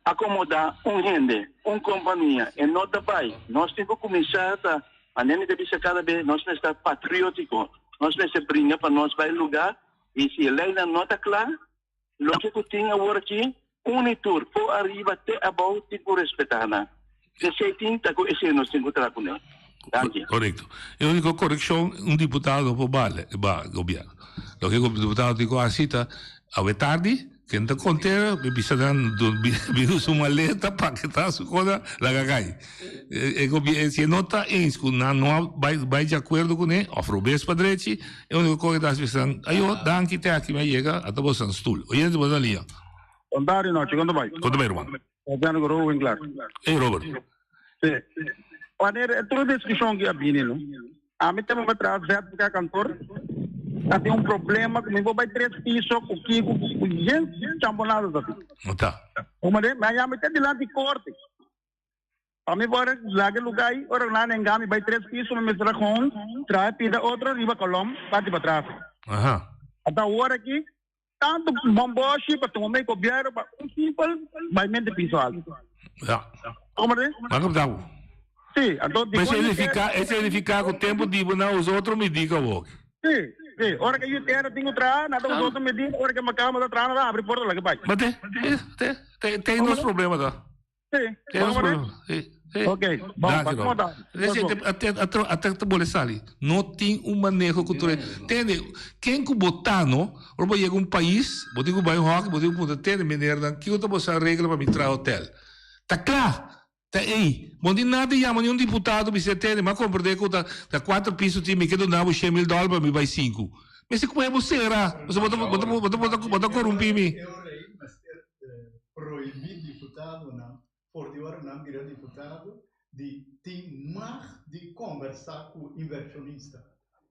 akomodá un hende, un kompania. E no ta bai. Nos tin ku kuminsá ta, manera mi ta bisa kada bes, nos mester ta patriótiko, nos mester bringa pa nos bai lugá i si e leinan no ta kla, Loke ku tin awor aki, un i tur, for ariba te abou, tin ku respetá nan. Esei tin ta ku esei nos tin ku traha kuné. Danki. Korekto. E úniko korekshon un diputado por bale ba gobièrnu. Loke ku diputado tin ku hasi ta awe tardi ken ta kontera mi bisa nan bini su maleta paketá su kosnan laga kai. E gobièrnu si e no ta eens ku nan no a bai bai di akuerdo kuné òf robes pa drechi E único cosa que ta haci bisa, ayo, danki te aki mi a yega, ata bo san stoel. Oyente bo na liña. Bon tardi nochi, kon ta bai? Kon ta bai ruman? Papiando ku Robert Winklaar. Ey Robert. Si. Wanneer e tur discusion ki a bini no, ami tempo mi a traha ZVK kantoor, a tin un problema ku mi por bai tres piso ku kiko ku yen chambonada ta tin. No ta. Como de, mi a yama te dilanti korte. Pa mi por laga e luga ei, ora ku nan a nenga mi bai tres piso, mi mester a gewoon traha e pida otro riba kolom parti patras. Ata awor aki, tantu bomboshi pa tuma mei gobièrnu pa un simpel bai mente piso alto. Ja. Komprende? Nan kapta bo. Si, anto di Pero significa, e significa ku tempu di bo nan usa otro midí ku awor. Si, si. Ora ku e yu tera tin ku traha, nan ta usa otro midí, ora ku e makamba ta traha, nan ta abri porta laga bai. Ma te, te, te, te nos problema ta. Sí. Te nos problema. Sí, sí. Ok, bon, Danki, pa Robert. como Ese te, ate, atro, ate te bole sali. No tin un maneho ku tur e. Tende, ken ku bo ta no, ora bo yega un pais, bo tin ku bai un hockey, bo tin ku puntra, tende meneernan, kiko ta boso regla pa mi traha hotel? Ta kla, ta ei. Bo no tin nada di yama ni un diputado bis'é, tende, mi a komprendé ku ta ta kuater piso tin, mi ke duna bo shen mil dòler pa mi bai sinku. Mester ku bo sera, pasobra bo ta bo ta bo ta bo ta korumpí mi. Prohibí diputadonan for di ora nan bira diputado di tin mag di kombersá ku invershonista.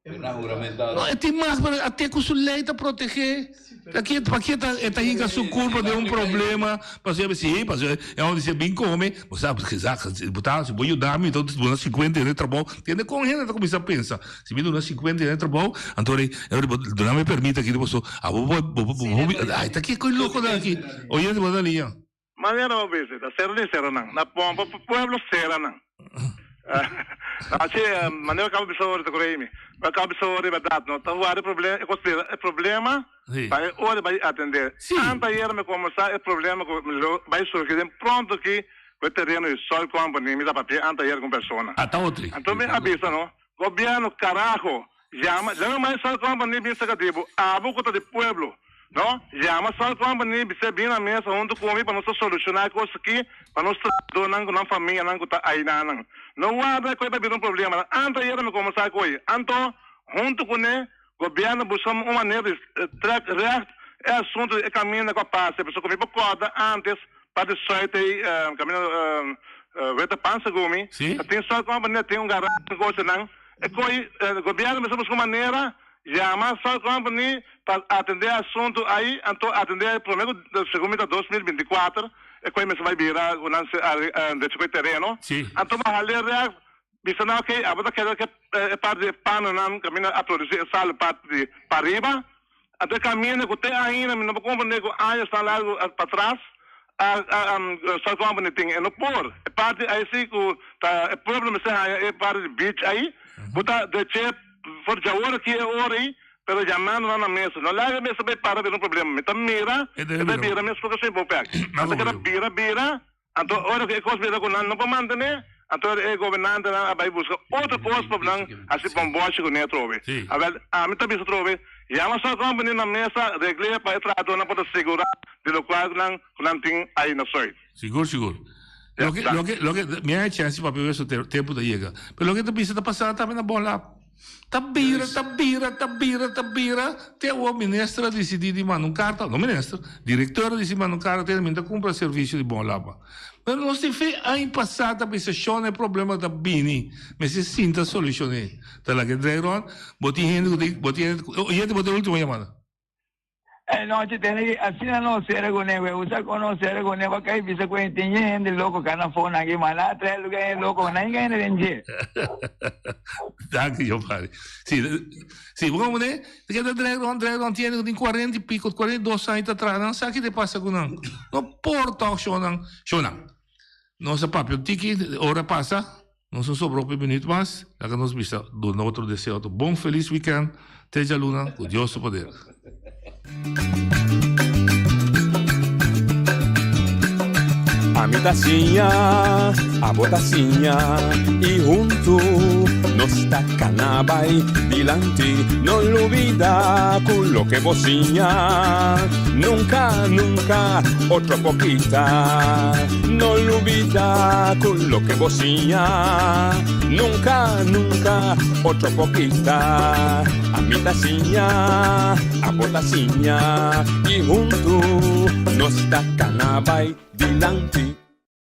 E mester No, e tin mag, pero ate ku su lei ta protegé. Aki, paki e ta, e ta hinka su kulpa den un problema, pasobra si, pasobra e hòmber di bin kome, bo sa, gezag, diputado, si bo yuda mi, mi ta duna sinkuenta hende trabou. Tende kon hende ta kuminsá pensa, si mi duna sinkuenta hende trabou, anto e ora bo duna mi e permit aki, pasobra abo bo, bo, bo, bo, ai ta ke koi loko nan aki. Oyente bo na liña. Manera bo bisa, ta sera di sera nan. Na pompa pa pueblo sera nan. Haci manera bo caba bisa ora ta coregi mi. Bo caba bisa ora di berdad no ta wak e cos bira e problema pa e ora bay atende. Anta ayer mi combersa e problema cu lo bay surgi den pronto aki cu e tereno di Soil Company mi ta papia anta ayer cu un persona. Anto mi a bisa no, gobierno carajo Yama, lama mai Sal Company bin saca di bo, abo cu ta di pueblo, no? Yama Sal Company bis'é bin na mesa hunto cu mi pa nos ta soluciona e cos aki pa nos trahadornan cu nan famianan cu ta aynanan. No warda cu e ta bira un problema. Anto ayera mi combersa cu ey. Anto, hunto cu ne, gobierno busca un manera di trek recht e asunto di e caminda cu a pasa, pasobra cu mi por corda antes pa di suit ey caminda Wete Pan segun mi, ta tin Sal Company, tin un garage cu nan. E koe gobierno mester busca un manera yama Salt Company pa atende e asunto ayi, anto atende e prome ku segun mi ta 2024 e koe mester bai bira ku nan derecho ku e tereno, anto bo hale règt bisa nan ok abo ta keda ke e parti di e panonan kaminda a produsi e sal parti di pariba, anto e kaminda ku te ainda mi no por komprende ku añosnan largu patras A Salt Company tin e no por. E parti ai si cu ta e pueblo mester haya e parti di beach ai. Bo ta deche for djawor aki e ora ei, pero yamando nan na mesa. No laga e mesa bay para bira un problema. Mi ta mira e ta bira mes cu sin bo pek. Nan ta keda bira bira, anto ora cu e cos bira cu nan no por mantene, anto e gobernantenan a bay busca otro cos pa nan haci bomboshi cu ne atrobe. Awel, ami ta bisa atrobe, yama Salt Company na mesa, regl'e pa e trahadornan por ta sigura di locual nan cu nan tin ahi na Zuid. Sigur, sigur. Loke, loke, loke, mi a chance papia weso tempo ta yega. Pero loke ta bisa ta pasa tambe na bon lap. Ta bira, ta bira, ta bira, ta bira, te awor minister a dicidi di manda un carta, no minister, directeur a dicidi manda un carta te mi ta cumpra servicio di bon lapa. Pero nos tin fe aña pasa ta bisa shon e problema ta bini, mester sinta solucione. Ta laga e draai rond, bo tin hende cu tin, bo tin hende cu, oyente bo ta e ultimo yamada. E nochi tene ki asina nos sera kuné we usa kon nos sera kuné pa kai bisa ku tin ye hende loko ka na fo nan ki manda a trae luga hende loko nan inga hende den dje. Danki Giovanni. Si, si bo komo ne, ta keda draai rond, draai rond, tin hende ku tin kuarenta i piko, 42 aña ta traha, nan sa ki ta pasa ku nan. No por tòg shownan, shownan. Nos a papia un tiki, ora pasa. Nos no sobra hopi minuut mas, laga nos bisa duna otro deseo otro bon felis weekend te djaluna ku Dios su poder. Ami ta siña, abo ta siña y huntu nos ta cana bay dilanti. No lubida cu loke bo siña nunca, nunca otro por kita. No lubida cu loke bo siña nunca, nunca otro por kita. Ami ta siña, abo ta siña y huntu nos ta cana bay dilanti.